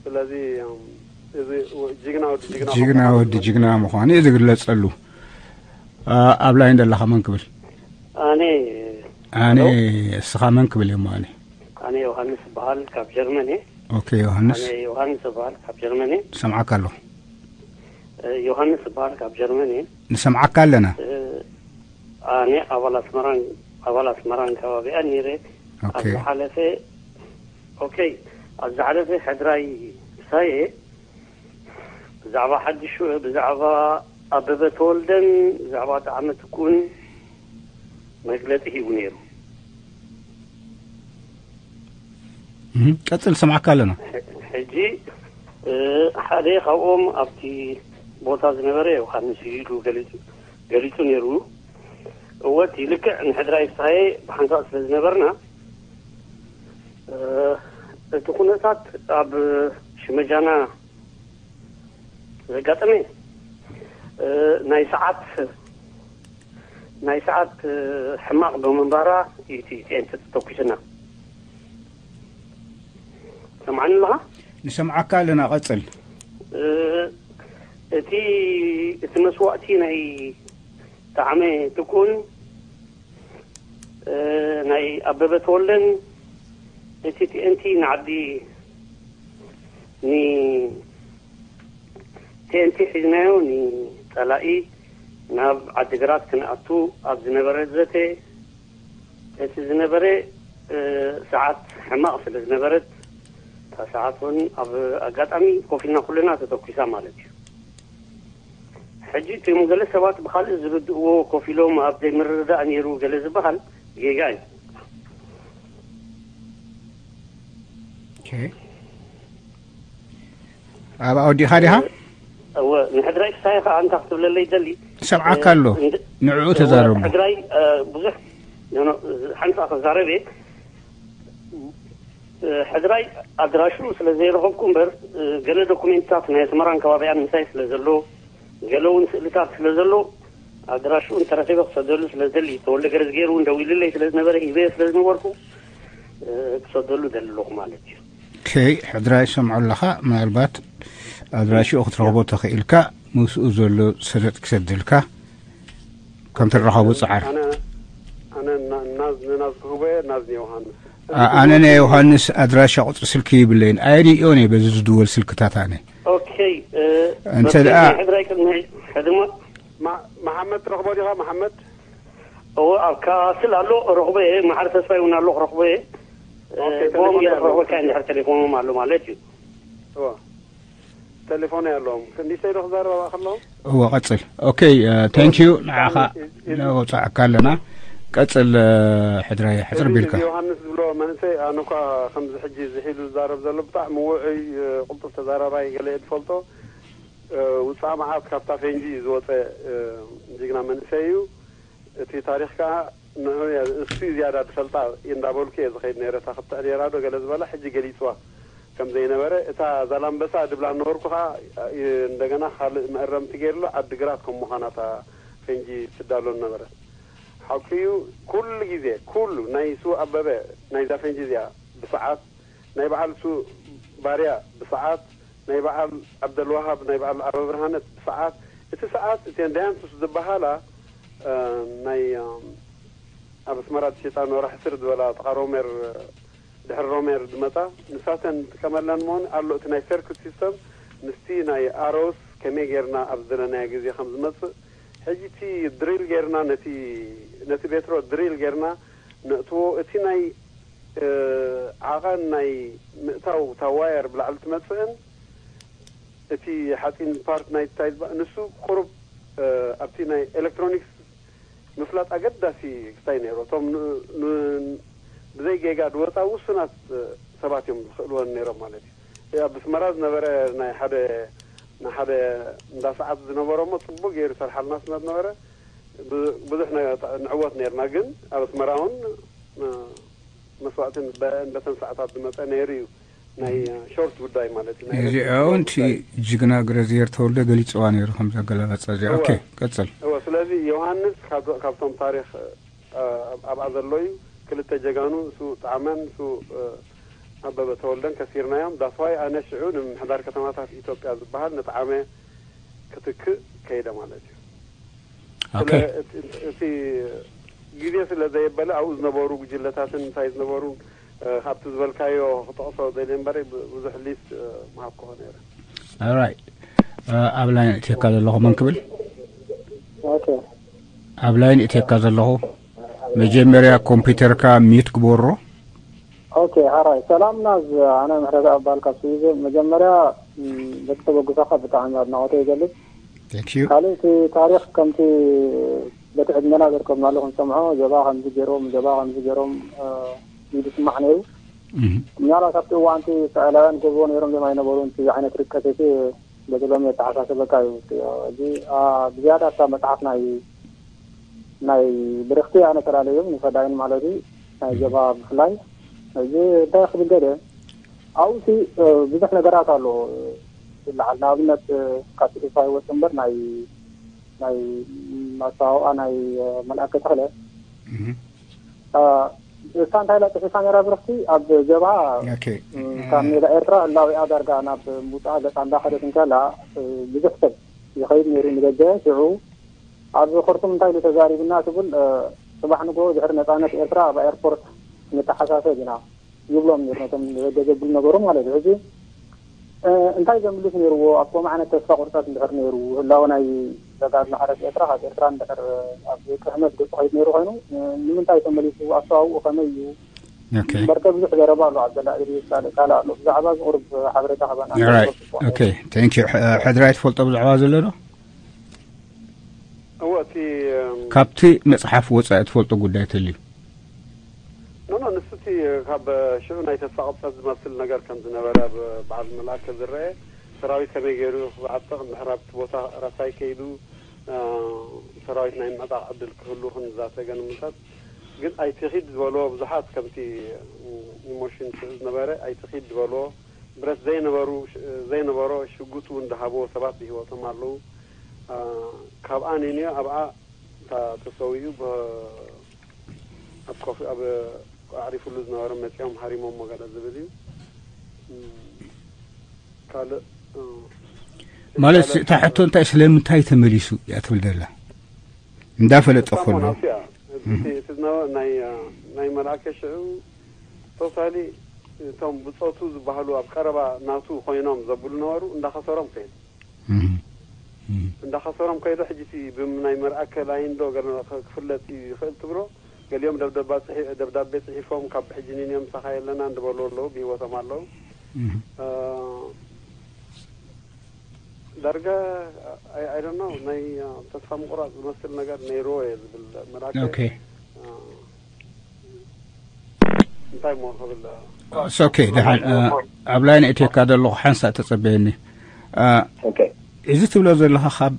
ስለዚ እዚ ጅግና ወዲ ጅግና ጅግና ወዲ ጅግና ምዃኑ እዩ ዝግለጸሉ። ኣብ ላይን ዘለኻ መን ክብል? ኣነ ኣነ እስኻ መን ክብል እሞ ኣነ ኣነ ዮሃንስ ይበሃል ካብ ጀርመን እየ። ኦኬ ዮሃንስ ኣነ ዮሃንስ ይበሃል ካብ ጀርመን እየ። ሰምዓካ ኣለኹ። ዮሃንስ ይበሃል ካብ ጀርመን እየ። ንሰምዓካ ኣለና። ኣነ ኣባል ኣስመራን ኣባል ኣስመራን ከባቢኣን ነይረ። ኣብ ኦኬ ዝሓለፈ ኦኬ ኣብ ዝሓለፈ ሕድራይ ምሳየ ብዛዕባ ሓድሽ ብዛዕባ ኣበበ ተወልደን ብዛዕባ ጣዕመ ትኩእን መግለፂ ሂቡ ነይሩ። እህ፣ ቀፅል ሰምዓካ ኣለና። ሕጂ ሓደ ካብኦም ኣብቲ ቦታ ዝነበረ ዮሃንስ እዩ ኢሉ ገሊፁ ገሊፁ ነይሩ። እወ እቲ ልክዕ ንሕድራይ ፍስሃየ ብሓንሳእ ስለ ዝነበርና እቲ ኩነታት ኣብ ሽመጃና ዘጋጠመ ናይ ሰዓት ናይ ሰዓት ሕማቕ ብምንባራ እዩ እቲ ቴንት ተተኩስና። ሰምዓኒ ኣለኻ? ንሰምዓካ ኣለና፣ ቀጽል። እቲ እቲ መስዋእቲ ናይ ጣዕመ ትኩን እ፣ ናይ ኣበበ ተወልደን እቲ ቲኤንቲ ንዓዲ፣ ን ቲኤንቲ ሒዝናዮ ንጸላኢ ናብ ዓዲግራት ክንኣቱ ኣብ ዝነበረ ዘተ፣ እቲ ዝነበረ፣ እ፣ ሰዓት ሕማቕ ስለ ዝነበረት፣ እታ ሰዓት እውን ኣብ ኣጋጣሚ ኮፍ ኢልና ኩልና ተተኲሳ ማለት እዩ። ሕጂ እቶም ገለ ሰባት ብኻልእ ዝርድእዎ ኮፍ ኢሎም ኣብ ዘይምርድዳእ ነይሩ ገለ ዝበሃል ጌጋ እዩ። ኦኬ። ኣብ ኣወዲኻ ዲኻ? እወ፣ ንሕድራይ ክሳይ ከኣ ኣንታ ክትብለለይ ደሊ። ሰምዓካ ኣሎ። እንድ-፣ ንዕኡ እወ፣ ተዛረቡ። ሕድራይ፣ እ፣ ብዙሕ፣ ኖ፣ ኖ፣ ሓንሳ ክዛረብ እየ። እ፣ ሕድራይ ኣድራሹ ስለ ዘይረኸብኩ እምበር፣ እ፣ ገለ ዶኩሜንትታት ናይ ኣስመራን ከባቢኣን ምሳይ ስለ ዘሎ፣ ገለ እውን ስእልታት ስለ ዘሎ፣ ኣድራሹ እንተረኺበ ክሰደሉ ስለ ዝደሊ፣ ተወልደ ገረዝጌር እውን ደዊልለይ ስለ ዝነበረ፣ ሂበ ስለ ዝነበርኩ፣ እ፣ ክሰደሉ ደሊ ኣለኹ ማለት እዩ። ኦኬ፣ ሕድራይ ሰምዖ ኣለኻ። ምናልባት ኣድራሽኡ ክትረኽቦ ተኽኢልካ፣ ምስኡ ዘሎ ሰነድ ክሰደልካ ከም ትረኸቡ ጽዓር። ኣነ፣ ኣነ ና-፣ ናዝ-፣ ንናዝ ክህቦ እየ፣ ናዝ ንዮሃንስ። ኣ-፣ ኣነ ናይ ዮሃንስ ኣድራሻ ቁጽሪ ስልኪ ይብለይን። ኣይርእዮን እየ በዚ ዝድወል ስልክታት ኣነ። ኦኬ፣ እ፣ እንተ ደኣ ናይ ሕድራይ ቅድሚ ሕድማ ማ-፣ መሓመድ ትረኽቦ ዲኻ? መሓመድ? እወ፣ ኣብ ካስል ኣሎ፣ ረኽቦ እየ። መሓሪ ተስፋይ እውን ኣሎ፣ ክረኽቦ እየ። እ፣ ኦኬ፣ ብኦም ተሌፎን እየ ኣለዎም። ክረኽበካ እንድሕር ተሌፎኖም ኣሎ ማለት እዩ። እወ። ተሌፎን ኣለዎም። ክንዲሰይ ዶ ክዛረብ ከለዎም? እወ፣ ቀጽል። ኦኬ፣ እ፣ ቴንክ ዩ። ንዓኻ ኢዝ-፣ ኢዝ-፣ ነውጻዕካ ኣለና። ቀጽል፣ እ፣ ሕድራይ፣ ሕጽር እዚ፣ ቢልካ። እዚ ዮሃንስ ዝብሎ መንእሰይ፣ ኣነ እኳ ከምዚ ሕጂ እዚ ሒዙ ዝዛረብ ዘሎ ብጣዕሚ ውዑይ፣ እ፣ ቅልጡፍ ተዛራባይ ገለ እየ ዝፈልጦ። እ፣ ውጻእ መዓት ካብታ ፌንጂ ዝወጸ፣ እ፣ ጅግና መንእሰይ እዩ። እቲ ታሪኽ ከኣ ንዑ እያ፣ እሱ እዩ ዝያዳ ዝፈልጣ እንዳበልኩ እየ ዝኸይድ ነይረ። እታ ክትዕ ነይራ ዶ ገለ ዝበላ ሕጂ ገሊጽዋ ከም ዘይነበረ። እታ ዛላምበሳ ድብላ ነበርኩ ከኣ፣ እ፣ እንደገና ካልእ መእረምቲ ገይርሉ ዓዲ ግራት ከም ምዃና እታ ፈንጂ ትዳሎ ነበረት። ሓቁ እዩ፣ ኩሉ ግዜ፣ ኩሉ ናይ ሱ ኣበበ ናይዛ ፈንጂ እዚኣ ብሰዓት፣ ናይ በዓል ሱ ባርያ ብሰዓት፣ ናይ በዓል ዓብደልዋሃብ፣ ናይ በዓል ዓበ ብርሃነት ብሰዓት፣ እቲ ሰዓት እተን ዳያንቱስ ዝበሃላ፣ እ፣ ናይ፣ እ፣ ኣብ ኣስመራ ዝሽጣ ኖራ ሕስር ዝበላ ጥቓ ሮሜር፣ ድሕሪ ሮሜር ዝመጻ፣ ንሳተን ንጥቀመለን ምዃኑ ኣሎ። እቲ ናይ ሰርኩት ሲስተም ምስቲ ናይ ኣሮስ ከመይ ጌርና ኣብ ዝደለናዮ ግዜ ከም ዝመጽእ፣ ሕጂ እቲ ድሪል ጌርና ነቲ፣ ነቲ ቤትሮ ድሪል ጌርና ነእትዎ። እቲ ናይ፣ እ፣ ዓቐን ናይ ምእታው እታ ዋየር ብላዕሊ ትመጽእን እቲ ሓጺን ፓርት ናይ እንታይ ዝባ-፣ ንሱ ቁሩብ፣ እ፣ ኣብቲ ናይ ኤሌክትሮኒክስ ምፍላጥ ኣገዳሲ ክስታይ ነይሩ። እቶም ን-፣ ን-፣ ብዘይ ጌጋ ዝወጻ ውሱናት፣ እ፣ ሰባት እዮም ዝኽእልወን ነይሮም ማለት እዩ። ኣብ ኣስመራ ዝነበረ ናይ ሓደ፣ ናይ ሓደ እንዳ ሰዓት ዝነበረ እሞ ጽቡቕ ገይሩ ይሰርሓልና ስለ ዝነበረ ብ-፣ ብዙሕ ነ-፣ ንዕወት ነይርና። ግን ኣብ ኣስመራ እውን፣ እ፣ መስዋእትን በ-፣ በተን ሰዓታት ዝመጸ ነይሩ እዩ። ናይ ሾርት ጉዳይ ማለት እዩ። ናይ ረጅም እዚኣ እውን እቲ ጉዳይ። ጅግና ግረዝየር ተወልደ ገሊፅዋ ነይሩ ከምዚ ኣገላልፃ እዚኣ። እወ። ኦኬ፣ ቀፅል። እወ፣ ስለዚ ዮሃንስ ካብ-፣ ካብቶም ታሪኽ፣ እ፣ ኣብ-፣ ኣብኣ ዘሎ እዩ። ክልተ ጀጋኑ፣ እሱ ጣዕመን፣ እሱ፣ እ፣ ኣበበ ተወልደን ከሲርናዮም። ዳስዋይ ኣነ ሽዑ ንምምሕዳር ከተማታት ኢትዮጵያ ዝበሃል ንጣዕመ ክትክእ ከይደ ማለት እዩ። ኦኬ። ስለ እቲ፣ እቲ ግዜ ስለ ዘየበለ ኣብኡ ዝነበሩ ጉጅለታትን እንታይ ዝነበሩ፣ እ፣ ካብቲ ዝበልካዮ ክጠቕሶ ደልየ እምበር ብ-፣ ብዙሕ ሊስት፣ እ፣ ምሃብኩ ነይረ። ኦራይት። እ፣ ኣብ ላይን እትየካ ዘለኹ መን ክብል? ኦኬ። ኣብ ላይን እትየካ ዘለኹ መጀመርያ ኮምፒውተርካ ሚዩት ግበሮ። ኦኬ፣ ሓራይ። ሰላም ናዝ፣ ኣነ ምሕረት ኣባል ካብ ስዊዝ። መጀመርያ፣ ም፣ በቲ ተበግሶኻ ብጣዕሚ ኣድናቖተይ ይገልጽ። Thank you። ካልእ እቲ ታሪኽ ከምቲ በቲ ዕድመና ዘርከብናሉ ክንሰምዖ፣ ጀብሃ ከምዚ ገይሮም፣ ጀብሃ ከምዚ ገይሮም፣ እ፣ ኢሉ ይስማዕ ነይሩ። እህ። ምናልባት ኣብቲ እዋን እቲ እስራኤላውያን ገብርዎ ነይሮም ዞም ኣይነበሩን፣ እቲ ዓይነት ርቀት እቲ በቲ ሎሚ የተሓሳሰበካ እዩ። እዚ፣ አ፣ ብዝያዳ እታ መጽሓፍ ናይ፣ ናይ ብርኽቲ ኣነ ተላለዮም ንፈዳይን ማለት እዩ፣ ናይ ጀብሃ ብፍላይ። እዚ እንታይ ክብል ደልየ፣ ኣብኡ እቲ፣ እ፣ ብዙሕ ነገራት ኣሎ ዝለዓል። ንኣብነት፣ እ፣ ካብ ስኢልካ ይወጽእ እምበር ናይ፣ ናይ ማስተዋወቓ ናይ፣ እ፣ መልኣከ ተኽለ። እህ። እ፣ እሳ እንታይ ኢላ ጽሒፋ ነይራ ብርኽቲ፣ ኣብ ጀብሃ፣ ኦኬ። እ፣ ካብ ሜዳ ኤርትራ ህላዊኣ ዳርጋ ናብ ምውጻኣ ገጻ እንዳኸደት እንከላ፣ እ፣ ብዙሕ ሰብ ይኸይድ ነይሩ ንደገ። ሽዑ ኣብ ኸርቱም እንታይ ኢሉ ተዛሪቡና ትብል፣ እ፣ ጽባሕ ንግሆ ድሕሪ ነጻነት ኤርትራ ኣብ ኤርፖርት ንተሓሳሰብ ኢና ይብሎም ነይሩ፣ ነቶም ደገ ዘብሉ ነበሩ ማለት እዩ። ሕጂ እንታይ ዘምልስ ነይርዎ? ኣብ ከምኡ ዓይነት ተስፋ ቁርጸት እንድሕር ነይሩ፣ ህላወ ናይ ተጋድሎ ሓርነት ኤርትራ ካብ ኤርትራ እንድሕር ኣብ ጥሕመት ገጹ ከይድ ነይሩ ኮይኑ፣ ንምንታይ ተመሊሱ? ኣተዋውኡ ከመይ እዩ? እምበርከ ብዙሕ ዘረባ ኣሎ ኣብ ዘላ ኢድሪስ ካልእ ካልእ ኣሎ። ብዛዕባ ዝቕርብ ሓበሬታ ከበና ኦኬ። ሕድራይ ትፈልጦ ብዛዕባ ዘሎ ዶ? እወ እቲ ካብቲ መጽሓፍ ወጻኢ ትፈልጦ ጉዳይ ተልዩ? ኖ ኖ ንሱ እቲ ካብ ሽዑ ናይ ተስፋ ቅብጸት ዝመስል ነገር ከም ዝነበረ ኣብ በዓል መልኣከ ዝረአ ሰራዊት ከመይ ገይሩ ክዓጥቕ እንድሕር ኣብቲ ቦታ ራሳይ ከይዱ ሰራዊት ናይ ምዕጣቕ ዕድል ክህሉ ክንዛተ ገንምታት ግን ኣይትኺድ ዝበልዎ ብዙሓት ከምቲ ኢሞሽን ስእ ዝነበረ ኣይትኺድ ዝበልዎ ብረት ዘይነበሩ ዘይነበሮ ሽጉጥ እውን ዝሃብዎ ሰባት ብህይወቶም ኣለዉ። ካብኣ ንንዮ ኣብኣ እታ ተሰዊኡ ኣብ ኮፍ ኣብ ኣዕሪፉሉ ዝነበረ መፂኦም ሃሪሞሞ ገለ ዝብል እዩ። ካልእ ማለት እታ ሕቶ እንታይ ስለምንታይ ተመሊሱ እያ ትብል ዘላ እንዳፈለጠ ከሎ ናይ መልኣከ ሽዑ ቶታሊ እቶም ብፆቱ ዝበሃሉ ኣብ ቀረባ ናቱ ኮይኖም ዘብሉ ነበሩ እንዳኸሰሮም ከይዱ እንዳኸሰሮም ከይዱ ሕጂ እቲ ብናይ መርኣከ ላይን ዶ ገለ ክፍለጥ ይኽእል ትብሎ ገሊኦም ደብዳቤ ፅሒፎም ካብ ሕጂ ንንዮም ምሳኻ የለና እንደበሉ ኣለዉ ብህይወቶም ኣለዉ ዳርጋ ኣይደኖ ናይ ተስፋ ምቁራፅ ዝመስል ነገር ነይርዎ እየ ዝብል መርኣከ ኦኬ እንታይ ሞ ክብል ኦኬ ደሓን ኣብ ላይን እቴካ ዘለኹ ሓንሳእ ተጸበየኒ እዚ ትብሎ ዘለኻ ካብ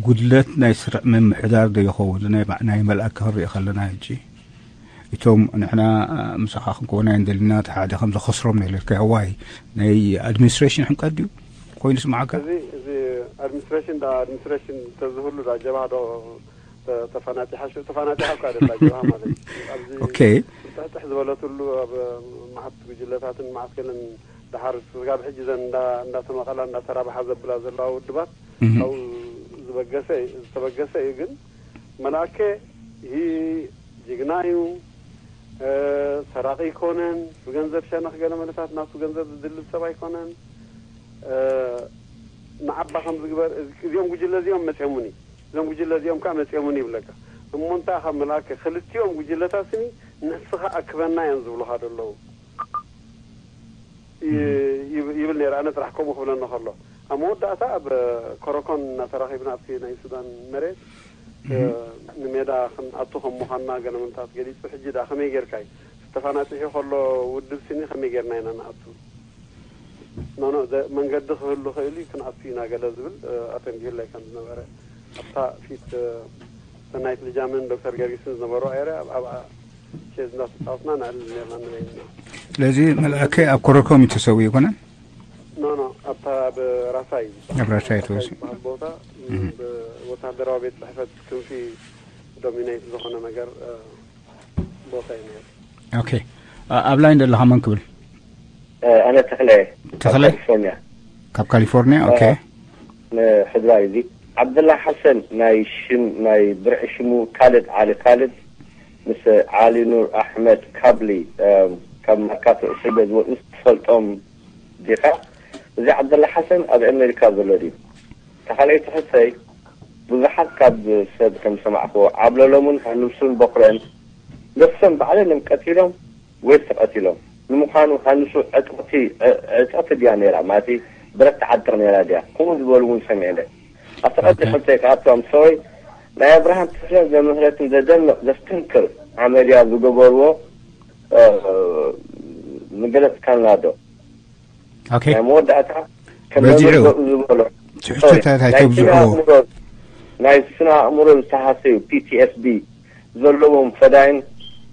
ጉድለት ናይ ስርዕ ምምሕዳር ዶ ይኸውን ናይ መልኣክ ክንርኢ ከለና ሕጂ እቶም ንሕና ምሳኻ ክንከውን ኣይንደልና እቲ ሓደ ከም ዘኸስሮም ነለካ ዋይ ናይ ኣድሚኒስትሬሽን ሕምቀት ድዩ ኮይኑ ስማዓካ እዚ እዚ ኣድሚኒስትሬሽን ዳ ኣድሚኒስትሬሽን ተዝህሉ ዳ ጀብሃ ዶ ተፈናጢሓ ሽዑ ተፈናጢሓ እኳ ደላ ጀብሃ ማለት እዩ ኣብዚ ኦኬ ጥሕጥሕ ዝበለትሉ ኣብ መዓት ጉጅለታትን መዓት ገለን ድሓር ስጋብ ሕጂ ዘን እንዳተመቐላ እንዳተራብሓ ዘብላ ዘለዋ ውድባት ካብኡ ዝበገሰ ዝተበገሰ እዩ ግን መልኣከ ይህ ጅግና እዩ ሰራቂ ይኮነን ብገንዘብ ሸነኽ ገለ መለታት ናቱ ገንዘብ ዝድልብ ሰብ ኣይኮነን ንዓባ ከም ዝግበር እዚኦም ጉጅለ እዚኦም መፅኦሙኒ እዞም ጉጅለ እዚኦም ከዓ መፅኦሙኒ ይብለካ እሞ እንታይ ካብ መልኣከ ክልቲኦም ጉጅለታት ስኒ ንስኻ ኣክበና እዮም ዝብሉኻ ዘለዉ ይብል ነይረ ኣነ ጥራሕ ከምኡ ክብለኒ ከሎ ኣብ መወዳእታ ኣብ ኮረኮን እናተራኺብና ኣብቲ ናይ ሱዳን መሬት ንሜዳ ክንኣቱ ከም ምዃንና ገለ ምንታት ገሊፁ ሕጂ ዳ ከመይ ጌርካ እዩ ተፋናጢሑ ከሎ ውድብ ስኒ ከመይ ጌርና ኢና ንኣቱ ኖኖ መንገዲ ክህሉ ክእል እዩ ክንኣቱ ኢና ገለ ዝብል ኣተንቢሁለይ ከም ዝነበረ ኣብታ ፊት ሰናይት ልጃምን ዶክተር ገርጊስን ዝነበሩ ኣየረ ኣብኣ ቼዝ እንዳተፃወትና ነዕልል ነርና ንበይንና ስለዚ መልኣከ ኣብ ኮረኮም እዩ ተሰዊኡ ይኮነን ኖ ኖ ኣብታ ኣብ ራሳይ ኣብ ራሳይ ተወሲ ዝበሃል ቦታ ወታደራዊ ቤት ፅሕፈት ክንፊ ዶሚኔት ዝኾነ ነገር ቦታ እዩ ነይሩ ኦኬ ኣብ ላይን ዘለኻ መን ክብል ኣነ ተኽለ ተኽለ ካሊፎርኒያ ካብ ካሊፎርኒያ ኦኬ ንሕድራ እዚ ዓብደላ ሓሰን ናይ ሽም ናይ ብርዒ ሽሙ ካልድ ዓሊ ካልድ ምስ ዓሊ ኑር ኣሕመድ ካብሊ ካብ መርካቶ እስር ቤት ዝወፅኡ ትፈልጦም ዲኻ እዚ ዓብደላ ሓሰን ኣብ ኣሜሪካ ዘሎ ድዩ ተኻልኣይቲ ሕቶይ ብዙሓት ካብ ሰብ ከም ዝሰማዕክዎ ዓብለሎምን ሃንሱን በኩረን ነፍሶም ባዕለን እዮም ቀቲሎም ወይስ ተቐቲሎም? ንምዃኑ ሃንሱ ዕጥቕቲ ዕጥቕቲ ድያ ነይራ ማለት ብረት ትዓጥቕ ነይራ ድያ? ከምኡ ዝበሉ እውን ሰሚዕለ። ኣብቲ ቀንዲ ሕቶይ ከኣቱ ኣምሶይ ናይ ኣብርሃም ተስፋን ዘምህረትን ዘደንቕ ዘስተንክር ዓመልያ ዝገበርዎ ምገለጽካልና ዶ? ኦኬ ናይ መወዳእታ ከም በዚዑ። መምህር ዝበሎ ትሕቶታት ኣይተብዝሕዎ ናይ ስነ ኣእምሮ ዝተሃሰዩ ፒ ቲ ኤስ ዲ ዘለዎም ፈዳይን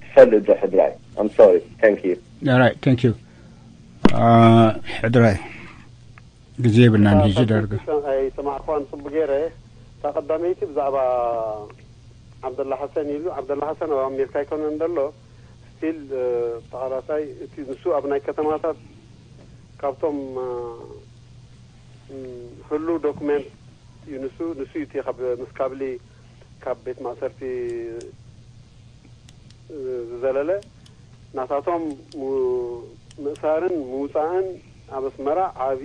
ትፈልጥ ዶ ሕድራይ? I'm sorry. Thank you. ኦራይት ታንክ ዩ ሕድራይ ግዜ የብልናን ሕጂ ዳርጋ ኣይሰማዕኳን ፅቡቅ ገይረ እታ ቀዳመይቲ ብዛዕባ ዓብደላ ሓሰን ኢሉ ዓብደላ ሓሰን ኣብ ኣሜሪካ ኣይኮነን ዘሎ ስቲል ተቃላሳይ እቲ ንሱ ኣብ ናይ ከተማታት ካብቶም ህሉ ዶክመንት እዩ ንሱ ንሱ እዩ እቲ ካብ ምስ ካብሊ ካብ ቤት ማእሰርቲ ዝዘለለ ናታቶም ምእሳርን ምውፃእን ኣብ ኣስመራ ዓብዪ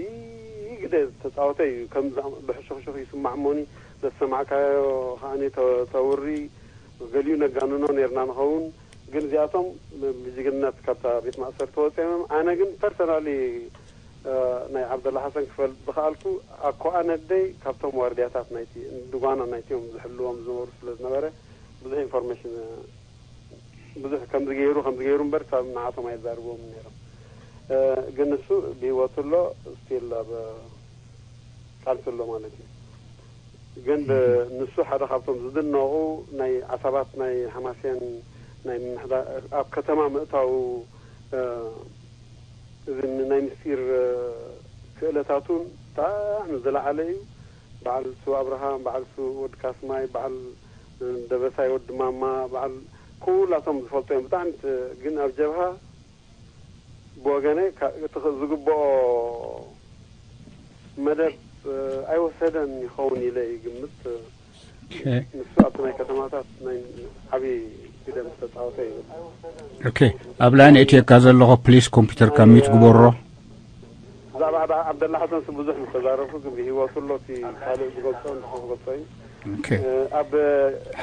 ግደ ዝተፃወተ እዩ። ከም ብሕሹኽሹኽ ይስማዕ እሞኒ ዘሰማዕካዮ ከዓኒ ተውሪ ገሊኡ ነጋንኖ ነርና ንኸውን። ግን እዚኣቶም ብጅግንነት ካብታ ቤት ማእሰርቲ ወፂኦም እዮም። ኣነ ግን ፐርሰናሊ ናይ ዓብደላ ሓሰን ክፈልጥ ዝኸኣልኩ ኣኮኣ ነደይ ካብቶም ዋርድያታት ናይቲ ድጓና ናይቲኦም ዝሕልዎም ዝነበሩ ስለ ዝነበረ ብዙሕ ኢንፎርሜሽን ብዙሕ ከምዚ ገይሩ ከምዚ ገይሩ እምበር ካብ ንዓቶም ኣይዛርብዎም ነይሮም። ግን እሱ ብህይወቱ ኣሎ፣ ስቲል ኣብ ቃልሲ ኣሎ ማለት እዩ። ግን ንሱ ሓደ ካብቶም ዝድነቑ ናይ ዓሳባት ናይ ሓማሴን ናይ ምምሕዳር ኣብ ከተማ ምእታው እዚ ናይ ምስጢር ክእለታቱን ብጣዕሚ ዝለዓለ እዩ። በዓል ሱ ኣብርሃም፣ በዓል ሱ ወዲ ካስማይ፣ በዓል ደበሳይ ወዲ ማማ፣ በዓል ኩላቶም ዝፈልጡ እዮም። ብጣዕሚ ግን ኣብ ጀብሃ ብወገነ እቲ ዝግብኦ መደብ ኣይወሰደን ይኸውን ኢለ ይግምት። ንሱ ኣብቲ ናይ ከተማታት ናይ ዓብዪ ግደ ምስ ተፃወተ እዩ። ኦኬ፣ ኣብ ላይን እትየካ ዘለኹ ፕሊስ ኮምፒውተርካ ሚት ግበሮ። ብዛዕባ ዓብደላ ሓሰን ብዙሕ ምስ ተዛረብኩ ግን ብህይወቱ ኣሎ እቲ ካልእ ዝገልፆ እንተኾን ክገልፆ እዩ። ኦኬ። ኣብ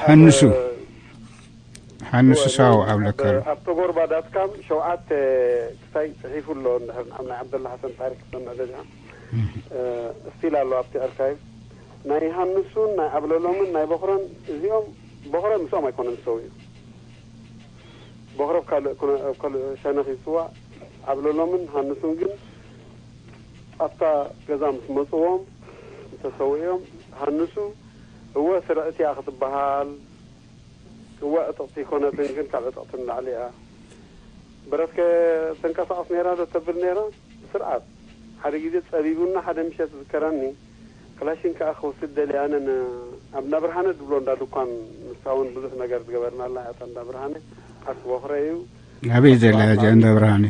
ሓንሱ ኣብ ሓንሱ ሳው ኣብ ለካሉ ኣብ ተጎርባ ዳትካም ሸውዓተ ክሳይ ፅሒፉ ኣሎ። እንድሕር ናይ ዓብደላ ሓሰን ታሪክ ክሰምዕ ደሊኻ ስቲል ኣሎ ኣብቲ ኣርካይቭ ናይ ሃንሱን ናይ ዓብለሎምን ናይ በኽረን። እዚኦም በኽረ ምስኦም ኣይኮነን ዝሰው እዩ። በኽረ ኣብ ካልእ ሸነኽ ይፅዋዕ። ዓብለሎምን ሃንሱን ግን ኣብታ ገዛ ምስ መፅዎም ተሰዊኦም። ሃንሱ እወ ስርዕቲ እያ ክትበሃል እወ ዕጥቕቲ ኣይኮነትን ግን ካብ ዕጥቕቲ ንላዕሊ እያ። ብረትከ ተንቀሳቐስ ነይራ ዶ ተብል ነይራ ብስርዓት። ሓደ ግዜ ጸቢቡና ሓደ ምሸት ዝከረኒ ክላሽን ከኣ ክወስድ ደልየ ኣነ ን- ኣብ እንዳ ብርሃነ ድብሎ እንዳ ድኳን ንሳ እውን ብዙሕ ነገር ዝገበርናላ እያ እታ እንዳ ብርሃነ ዓርኪ ቦኽረ እዩ። ኣበይ ዘላ እዚኣ እንዳ ብርሃነ?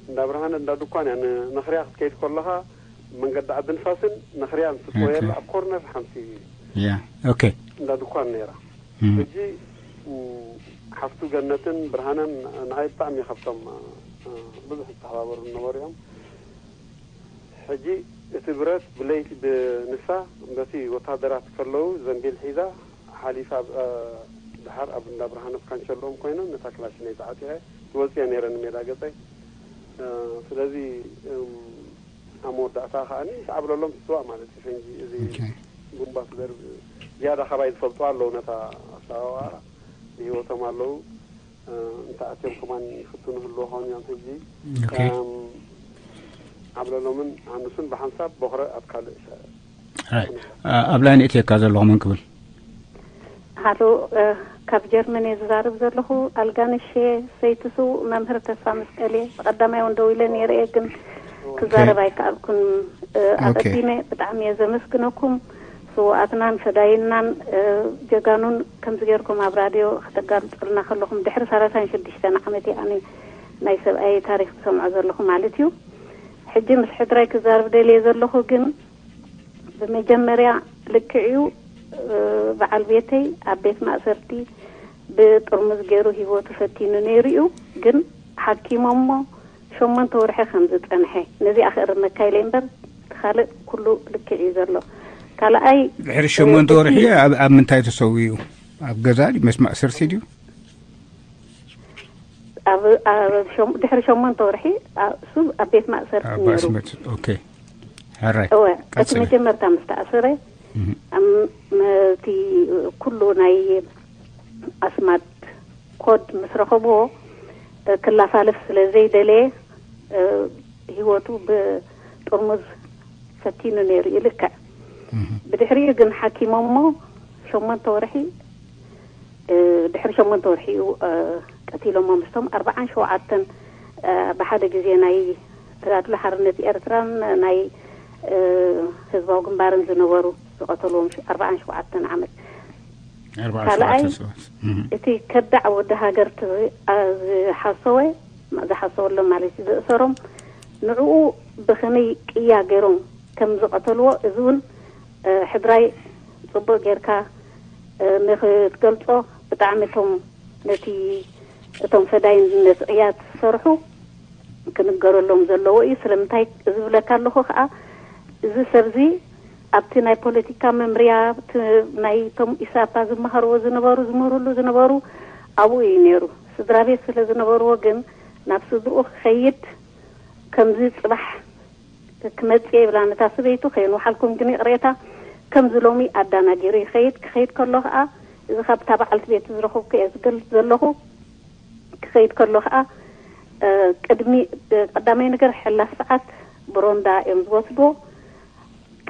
እንዳ ብርሃነ እንዳ ድኳን እያ። ን- ነኽርያ ክትከይድ ከለኻ መንገዲ ዓዲ ንፋስን ነኽርያን ትጥወየላ ኦኬ። ኣብ ኮርነር ሓንቲ ያ ኦኬ። እንዳ ድኳን ነይራ። እም። ሕጂ ም፣ ሓፍቱ ገነትን ብርሃነን ንዓይ ብጣዕሚ ካብቶም እ፣ ብዙሕ ዝተሓባበሩ ዝነበሩ እዮም። ሕጂ እቲ ብረት ብለይቲ ብንሳ በቲ ወታደራት ከለዉ ዘንቢል ሒዛ ሓሊፋ እ፣ ድሓር ኣብ እንዳ ብርሃነ ካንቸሎም ኮይኖም ነታ ክላሽነይ ተዓጢቐ ክወፅየ ነይረ ንሜዳ ገፀይ። እ፣ ስለዚ እም፣ ኣብ መወዳእታ ከዓኒ ሰዓብለሎም ትስዋእ ማለት እዩ። ፈንጂ እዚ ኦኬ። ቡምባ ትደርብ ዝያዳ ካባይ ዝፈልጡ ኣለዉ ነታ ኣሰዋውኣ ብህይወቶም ኣለዉ። እ፣ እንተ ኣትዮም ከማን ይፍትኑ ህልዎ ኾን እዮም ሕጂ። ኦኬ። እም፣ ዓብለሎምን ኣንሱን ብሓንሳብ ቦኽረ ኣብ ካልእ ሸ- ራይት። እ፣ ኣብ ላይን እትየካ ዘለኹ መን ክብል? ሃሎ፣ እ፣ ካብ ጀርመን እየ ዝዛረብ ዘለኹ። ኣልጋነሽ እየ፣ ሰይቲ ስዉእ መምህር ተስፋ መስቀል እየ። ብቐዳማይ እውን ደው ኢለ ነይረ እየ፣ ግን ክዛረብ ኣይከኣልኩን። እ፣ ኦኬ። ኣቐዲመ ብጣዕሚ እየ ዘመስግነኩም። ስዉኣትናን ፈዳይናን፣ እ፣ ጀጋኑን ከምዚ ጌርኩም ኣብ ራድዮ ከተጋልጹልና ከለኹም ድሕሪ ሰላሳን ሽዱሽተን ዓመት እየ ኣነ ናይ ሰብኣየይ ታሪኽ ዝሰምዖ ዘለኹ ማለት እዩ። ሕጂ ምስ ሕድራይ ክዛረብ ደልየ ዘለኹ ግን ብመጀመርያ ልክዕ እዩ፣ እ፣ በዓል ቤተይ ኣብ ቤት ማእሰርቲ ብጥርሙዝ ገይሩ ህይወቱ ፈቲኑ ነይሩ እዩ። ግን ሓኪሞሞ ሸሞንተ ወርሒ ከም ዝጸንሐ ነዚኣ ክእርመካ ኢለ እምበር እቲ ካልእ ኩሉ ልክዕ እዩ ዘሎ። ካልኣይ ድሕሪ ሸሞንተ ወርሒ ኣብ ኣብ ምንታይ ተሰዊኡ? ኣብ ገዛ ድዩ? መስ ማእሰርቲ ድዩ? ኣብ ኣብ ሸም- ድሕሪ ሸሞንተ ወርሒ ኣ- እሱ ኣብ ቤት ማእሰርቲ ኣብ ነይሩ። ኣስመት ኦኬ። ሕራይ እወ፣ እቲ ቀጽለ። መጀመርታ ምስ ተኣሰረ እም። እም፣ እቲ ኩሉ ናይ ኣስማት ኮድ ምስ ረኸብዎ እ፣ ክላፋልፍ ስለ ዘይደለየ እ፣ ህይወቱ ብጥርሙዝ ፈቲኑ ነይሩ እዩ ልክዕ። እም። ብድሕሪኡ ግን ሓኪሞሞ ሸሞንተ ወርሒ እ፣ ድሕሪ ሸሞንተ ወርሒ እዩ እ፣ ቀቲሎሞ ምስቶም ኣርባዓን ሸውዓተን እ፣ ብሓደ ግዜ ናይ ተጋድሎ ሓርነት ኤርትራን ናይ እ፣ ህዝባዊ ግንባርን ዝነበሩ ዝቐተልዎም ሽ- ኣርባዓን ሸውዓተን ዓመት። ኣርባዓ ካልኣይ ሸውዓተ ሰባት። እም። እቲ ከዳዕ ወዲ ሃገር ት- ኣ- ዝሓሰወ ዝሓሰወሎም ማለት እዩ ዘእሰሮም ንዕኡ ብኸመይ ቅያ ገይሮም ከም ዝቐተልዎ እዚ እውን እ፣ ሕድራይ ጽቡቕ ጌርካ እ፣ ንኽትገልጾ ብጣዕሚ እቶም ነቲ እቶም ፈዳይን ነቲ ቅያ ዝሰርሑ ክንገረሎም ዘለዎ እዩ። ስለምንታይ ዝብለካ ኣለኹ ከዓ፣ እዚ ሰብዚ ኣብቲ ናይ ፖለቲካ መምርያ፣ እቲ ናይቶም ኢሳፓ ዝመሃርዎ ዝነበሩ፣ ዝምህርሉ ዝነበሩ ኣብኡ እዩ ነይሩ። ስድራ ቤት ስለ ዝነበርዎ ግን ናብ ስድርኡ ክኸይድ፣ ከምዚ ጽባሕ ክመጽእ ይብላ ነታ ሰበይቱ፣ ከየንውሓልኩም ግን ይቕሬታ፣ ከምዚ ሎሚ ኣዳናጊሩ ይኸይድ። ክኸይድ ከሎ ከኣ፣ እዚ ካብታ በዓልቲ ቤቱ ዝረኸብኩ እየ ዝገልጽ ዘለኹ። ክኸይድ ከሎ ከኣ፣ እ፣ ቅድሚ፣ እ፣ ቀዳማይ ነገር ሕላፍ ሰዓት ብሮንዳ እዮም ዝወስድዎ።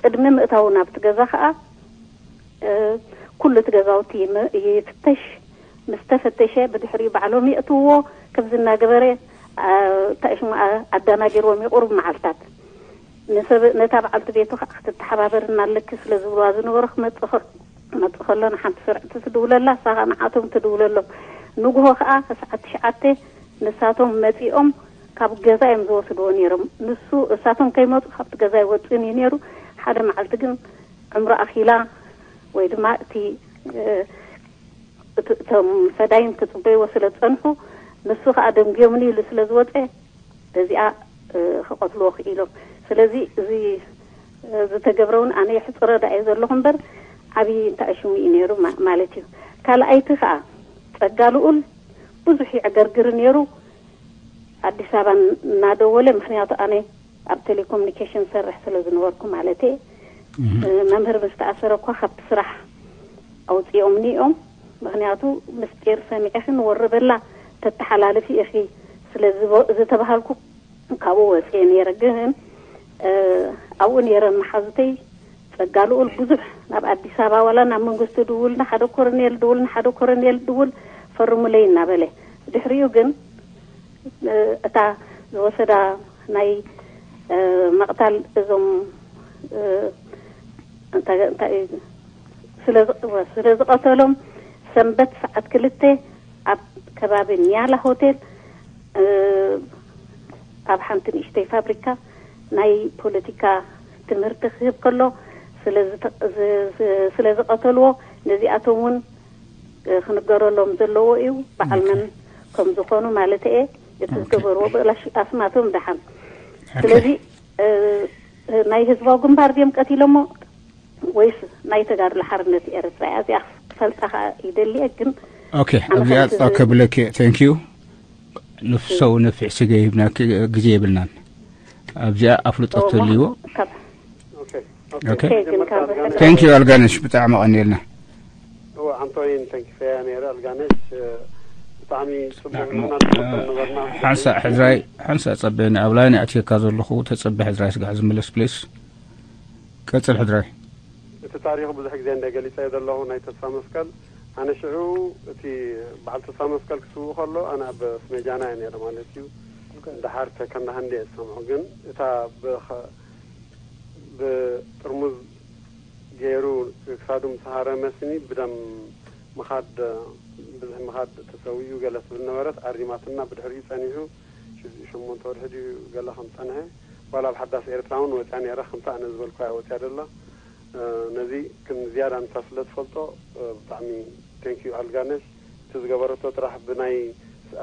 ቅድሚ ምእታዉ ናብቲ ገዛ ከኣ፣ እ፣ ኩሉ እቲ ገዛውቲ ይም-፣ ይፍተሽ። ምስ ተፈተሸ ብድሕሪኡ ባዕሎም የእትውዎ። ከምዚ እናገበረ፣ እ፣ እንታይ ሽሙ፣ እ፣ ኣዳናጊርዎም እዩ ቁሩብ መዓልታት። ንሰብ-፣ ነታ በዓልቲ ቤቱ ከኣ ክትተሓባበርና ኣለኪ ስለ ዝብልዋ ዝነበሩ ክመጽእ ከ-፣ ክመጽእ ከሎ ንሓንቲ ስርዕቲ ትድውለላ፣ እሳ ከኣ ንዓቶም ትድውለሎም። ንግሆ ከኣ ሰዓት ትሽዓተ ንሳቶም መጺኦም ካብ ገዛ እዮም ዝወስድዎ ነይሮም። ንሱ፣ እሳቶም ከይመጹ ካብቲ ገዛ ኣይወጽእን እዩ ነይሩ። ሓደ መዓልቲ ግን ዕምሩ ኣኺላ ወይ ድማ እቲ፣ እ፣ እቲ፣ እቶም ፈዳይን ክጽበይዎ ስለ ዝጸንሑ፣ ንሱ ከኣ ደንጉዮምኒ ኢሉ ስለ ዝወጸ፣ በዚኣ፣ እ፣ ክቐትልዎ ክኢሎም። ስለዚ እዚ፣ እ፣ ዝተገብረ እውን ኣነ የሕጽሮ ደኣ እየ ዘለኹ እምበር፣ ዓብዪ እንታይ ሽሙ እዩ ነይሩ ማ-፣ ማለት እዩ። ካልኣይቲ ከኣ ጸጋ ልኡል ብዙሕ ይዕገርግር ነይሩ። ኣዲስ ኣበባ እናደወለ፣ ምኽንያቱ ኣነ ኣብ ቴሌኮሙኒኬሽን ሰርሕ ስለ ዝነበርኩ ማለት እየ። እህ። እ፣ መምህር ምስ ተኣሰረ እኳ ካብቲ ስራሕ ኣውፅኦምኒ እዮም። ምኽንያቱ ምስጢር ሰሚዕኺ ንወረበላ ተተሓላልፊ ኢኺ ስለ ዝቦ-፣ ዝተባሃልኩ ካብኡ ወፅየ ነይረ። ግን፣ እ፣ ኣብኡ ነይረ መሓዙተይ ጸጋ ልኡል ብዙሕ ናብ ኣዲስ ኣበባ ዋላ ናብ መንግስቲ ድውል፣ ንሓደ ኮረኔል ድውል፣ ንሓደ ኮረኔል ድውል፣ ፈርሙለይ እናበለ። ድሕሪኡ ግን፣ እ፣ እታ ዝወሰዳ ናይ፣ እ፣ መቕታል እዞም፣ እ፣ እንታይ፣ እንታይ እዩ፣ ስለ ዝ-፣ ወ-፣ ስለ ዝቐተሎም ሰንበት ሰዓት ክልተ ኣብ ከባቢ ኒያላ ሆቴል፣ እ፣ ኣብ ሓንቲ ንእሽተይ ፋብሪካ ናይ ፖለቲካ ትምህርቲ ክህብ ከሎ ስለ ዝተ-፣ ዝ-፣ ዝ-፣ ስለ ዝቐተልዎ፣ ነዚኣቶም እውን፣ እ፣ ክንገረሎም ዘለዎ እዩ። በዓል መን ከም ዝኾኑ ማለት እየ። እቲ ኦኬ። ዝገበርዎ ብላሽ ኣስማቶም ደሓን። ኦኬ። ስለዚ፣ እ፣ ናይ ህዝባዊ ግንባር ድዮም ቀቲሎሞ ወይስ ናይ ተጋድሎ ሓርነት ኤርትራ እያ? እዚኣ ክፈልጣ ከኣ ይደሊ እየ፣ ግን ኦኬ፣ ኣነ ኣብዚኣ ከምቲ ጸው ዝ- ከብለኪ፣ ቴንክ ዩ። ንፍሰው ነፊሕ ስገ ይብና፣ ክ-፣ ግዜ የብልናን። ኣብዚኣ ኣፍልጦ እሞ ተልይዎ። ካብ ኦኬ፣ ኦኬ። ኦኬ። ኦኬ፣ ግን ካብ መጀመርታ ቴንክ ዩ ኣልጋነሽ፣ ብጣዕሚ ቀኒልና። እወ፣ ኣንቶኒን ተንኪፈያ ነይረ። ኣልጋነሽ፣ እ፣ ብጣዕሚ ጽቡቕ ብጣዕሚ፣ ምኽንያት እ፣ ዝነበርና። ሓንሳእ ሕድራይ፣ ሓንሳእ ጸበኒ፣ ኣብ ላይን ኣትየካ ዘለኹ፣ ተጸበ ሕድራይ ስጋዕ ዝምለስ ፕሊስ። ቀጽል ሕድራይ። እቲ ታሪኽ ብዙሕ ግዜ እንደ ገሊጸዮ ዘለኹ ናይ ተስፋ መስቀል፣ ኣነ ሽዑ እቲ በዓል ተስፋ መስቀል ክስውእ ከሎ ኣነ ኣብ ስሜጃና እየ ነይረ ማለት እዩ። ደሓር ከ-፣ ከንዳ ህንዲ እየ ዝሰምዖ፣ ግን እታ ብኸ-፣ ብጥርሙዝ ገይሩ ክሳዱ ምስ ሃረመ ስኒ ብደም ምኻድ፣ ብዙሕ ምኻድ ተሰዊኡ ገለ ትብል ነበረት፣ ኣሪማትና። ብድሕሪኡ ጸኒሑ ሽ-፣ ሸሞንተ ወርሒ ድዩ ገለ ከም ጸንሐ፣ ዋላ ኣብ ሓዳስ ኤርትራ እውን ወጽያ ነይራ፣ ከምታ ኣነ ዝበልኳያ ወጽያ ደላ። እ፣ ነዚ ክም ዝያዳ ንሳ ስለ ትፈልጦ፣ እ፣ ብጣዕሚ ቴንክ ዩ ኣልጋነሽ። እቲ ዝገበረቶ ጥራሕ ብናይ፣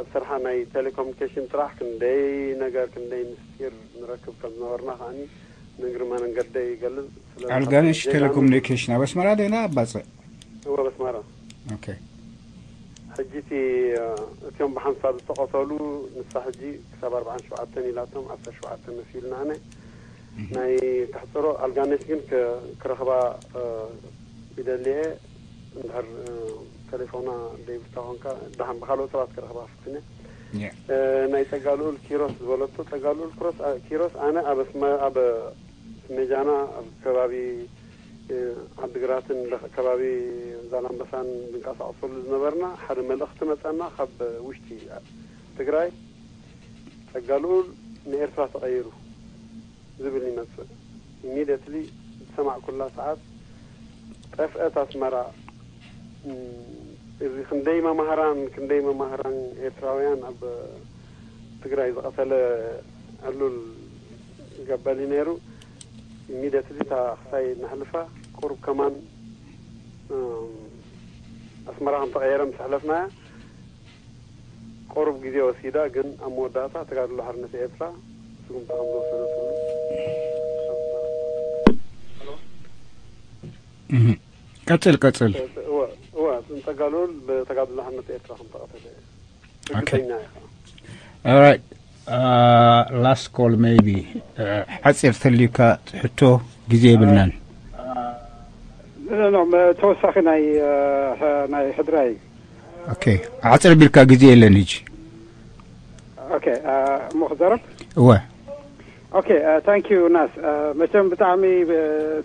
ኣብ ስርሓ ናይ ቴሌኮሙኒኬሽን ጥራሕ ክንደይ ነገር፣ ክንደይ ምስጢር ንረክብ ከም ዝነበርና ከዓኒ ንእግሪ መንገደይ ይገልጽ። ስለዚ ኣልጋነሽ ካብ ቴሌኮሙኒኬሽን ኣብ ኣስመራ ዶ ኢና ኣብ ባጽዕ? እወ፣ ኣብ ኣስመራ። ኦኬ። ሕጂ እቲ፣ እ፣ እቲኦም ብሓንሳብ ዝተቐተሉ፣ ንሳ ሕጂ ክሳብ ኣርብዓን ሸውዓተን ኢላቶም፣ ዓሰርተ ሸውዓተ መሲሉና ኣነ። እህ። ናይ ተሕጽሮ ኣልጋነሽ ግን ክ-፣ ክረኽባ፣ እ፣ ይደሊ እየ። እንድሕር፣ እ፣ ቴሌፎና ደይብልካ ኮንካ፣ ደሓን ብኻልኦት ሰባት ክረኽባ ክፍትን እየ። ያ። እ፣ ናይ ጸጋልኡል ኪሮስ ዝበለቶ፣ ጸጋልኡል ክሮስ፣ እ፣ ኪሮስ፣ ኣነ ኣብ ኣስመ-፣ ኣብ ስሜጃና፣ ኣብ ከባቢ፣ እ፣ ዓድግራትን ደኸ-፣ ከባቢ ዛላምበሳን ዝንቀሳቐሰሉ ዝነበርና፣ ሓደ መልእኽቲ መጸና ካብ ውሽጢ ትግራይ፣ ጸጋልኡል ንኤርትራ ተቐይሩ ዝብል ይመጽእ። ኢሚድየትሊ ዝሰማዕኩላ ሰዓት ጠፍአት ኣስመራ። እም፣ እዚ ክንደይ መማህራን፣ ክንደይ መማህራን ኤርትራውያን ኣብ ትግራይ ዝቐተለ ዕሉል ገበሊ ነይሩ። ኢሚድየትሊ እታ ክሳይ ነሕልፋ ቁሩብ ከማን፣ እም፣ ኣስመራ ከም ተቐየረ ምስ ኣሕለፍናያ፣ ቁሩብ ግዜ ወሲዳ፣ ግን ኣብ መወዳእታ ተጋድሎ ሓርነት ኤርትራ ስጉምቲ ከም ዝወሰደትሉ። ቀጽል ቀጽል። እወ፣ እወ፣ ንጸጋሉል ብተጋድሎ ሓርነት ኤርትራ ከም ተቐተለ Okay. ርግጸኛ ኢኻ። Alright. Last call maybe. ሓጺር ተልዩካ ሕቶ፣ ግዜ የብልናን። ተወሳኺ ናይ ናይ ሕድራይ Okay. ሓጺር ቢልካ፣ ግዜ የለን ሕጂ። Okay. እሞ ክዛረብ? እወ። Okay. Thank you ናስ። መቸም ብጣዕሚ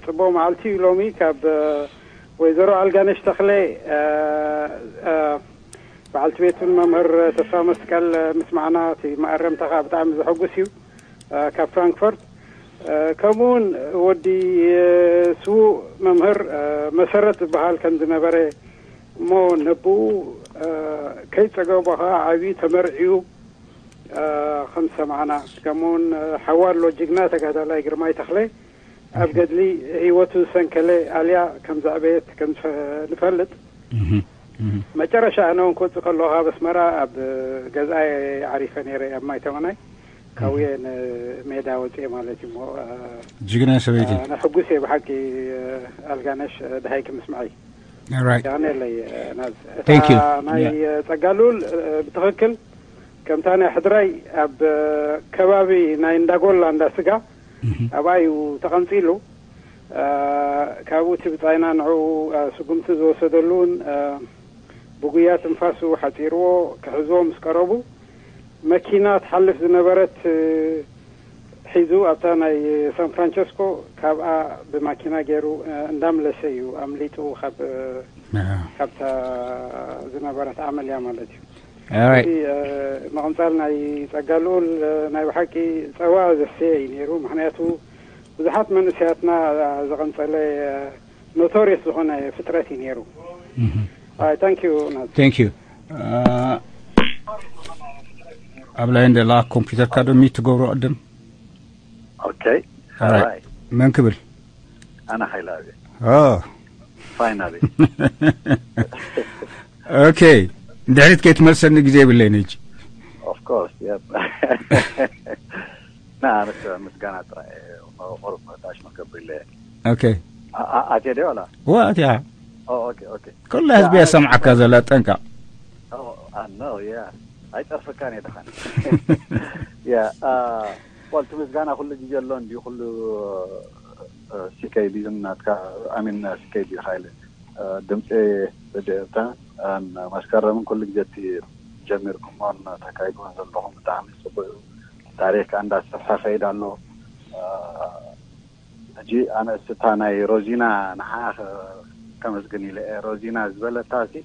ጽቡቅ መዓልቲ እዩ ሎሚ። ካብ ወይዘሮ ኣልጋነሽ ተኽለ፣ በዓልቲ ቤቱን መምህር ተስፋ መስቀል ምስማዕና፣ እቲ መኣረምታኻ ብጣዕሚ ዘሐጉስ እዩ። ካብ ፍራንክፈርት፣ ከምኡ እውን ወዲ ስዉእ መምህር መሰረት ዝበሃል ከም ዝነበረ፣ እሞ ነብኡ ከይጸገቦ ከዓ ዓብዩ ተመርዕዩ ከም ዝሰማዕና፣ ከምኡ እውን ሓዋ ኣሎ፣ ጅግና ተጋዳላይ ግርማይ ተኽለ ኣብ ገድሊ ህይወቱ ዝሰንከለ ኣልያ ከም ዘዕበየት ከም ዝፈ- ንፈልጥ። መጨረሻ ኣነ እውን ክወፅእ ከለኹ ካብ ኣስመራ ኣብ ገዛየ ዓሪፈ ነይረ፣ ኣብ ማይ ተመናይ። ካብየ ንሜዳ ወፅኤ ማለት እዩ። እሞ ጅግና ሰበይቲ። ኣነ ሕጉስ እየ ብሓቂ። ኣልጋነሽ፣ ደሃይኪ ምስምዐይ። Alright. ያኔለይ ናዝ Thank you. ናይ ጸጋሉል ብትኽክል ከምታ ናይ ሕድራይ ኣብ ከባቢ ናይ እንዳጎላ እንዳ ስጋ ኣብኣዩ ተቐንጺሉ። ካብኡ እቲ ብጻይና ንዕኡ ስጉምቲ ዝወሰደሉ እውን ብጉያ ትንፋሱ ሓጺርዎ ክሕዝዎ ምስ ቀረቡ፣ መኪና ትሓልፍ ዝነበረት ሒዙ ኣብታ ናይ ሳን ፍራንቸስኮ ካብኣ ብማኪና ገይሩ እንዳምለሰ እዩ ኣምሊጡ ካብ ካብታ ዝነበረት ዓመልያ ማለት እዩ። Alright. እዚ ምቕንጻል ናይ ጸጋ ልኡል ናይ ብሓቂ ጸዋ ዘሰየ እዩ ነይሩ። ምክንያቱ ብዙሓት መንእሰያትና ዝቐንጸለ ኖቶሪየስ ዝኾነ ፍጥረት እዩ ነይሩ። Thank you ናት። Thank you. ኣብ ላይ እንደላ ኮምፒውተርካ ዶ ሚት ትገብሮ ቅድም? Okay. Alright. መን ክብል? ኣነ ሓይላዊ Oh. Finally. Okay. ድሕሪት ከይትመልሰኒ ግዜ የብለይን ሕጂ። Of course. Yep. ና ኣነስ ምስጋና ጥራይ ቁሩብ ዳሽ መከብር ኢለ። Okay. ኣትየ ደ ዋላ? ዋ ኣትያ። Oh, okay, okay. ኩላ ህዝቢ የሰምዓካ ዘላ፣ ጠንቀቕ። Oh, I know, yeah. ኣይጠርፍካን እየ ደሓን። Yeah. Well, እቲ ምስጋና ኩሉ ግዜ ኣሎ እንዲ ኩሉ። C K B ናትካ ኣሚን፣ C K B ሓይለ፣ ድምፂ ሬድዮ ኤርትራ፣ መስከረምን ኩሉ ግዜ እቲ ጀሚርኩሞን ተካይድዎን ዘለኹም ብጣዕሚ ፅቡቅ እዩ። ታሪክ ከኣ እንዳሰፍሐ ከይድ ኣሎ። ሕጂ ኣነ እስታ ናይ ሮዚና ንዓ ከመስግን ኢለ እየ። ሮዚና ዝበለታ ሲ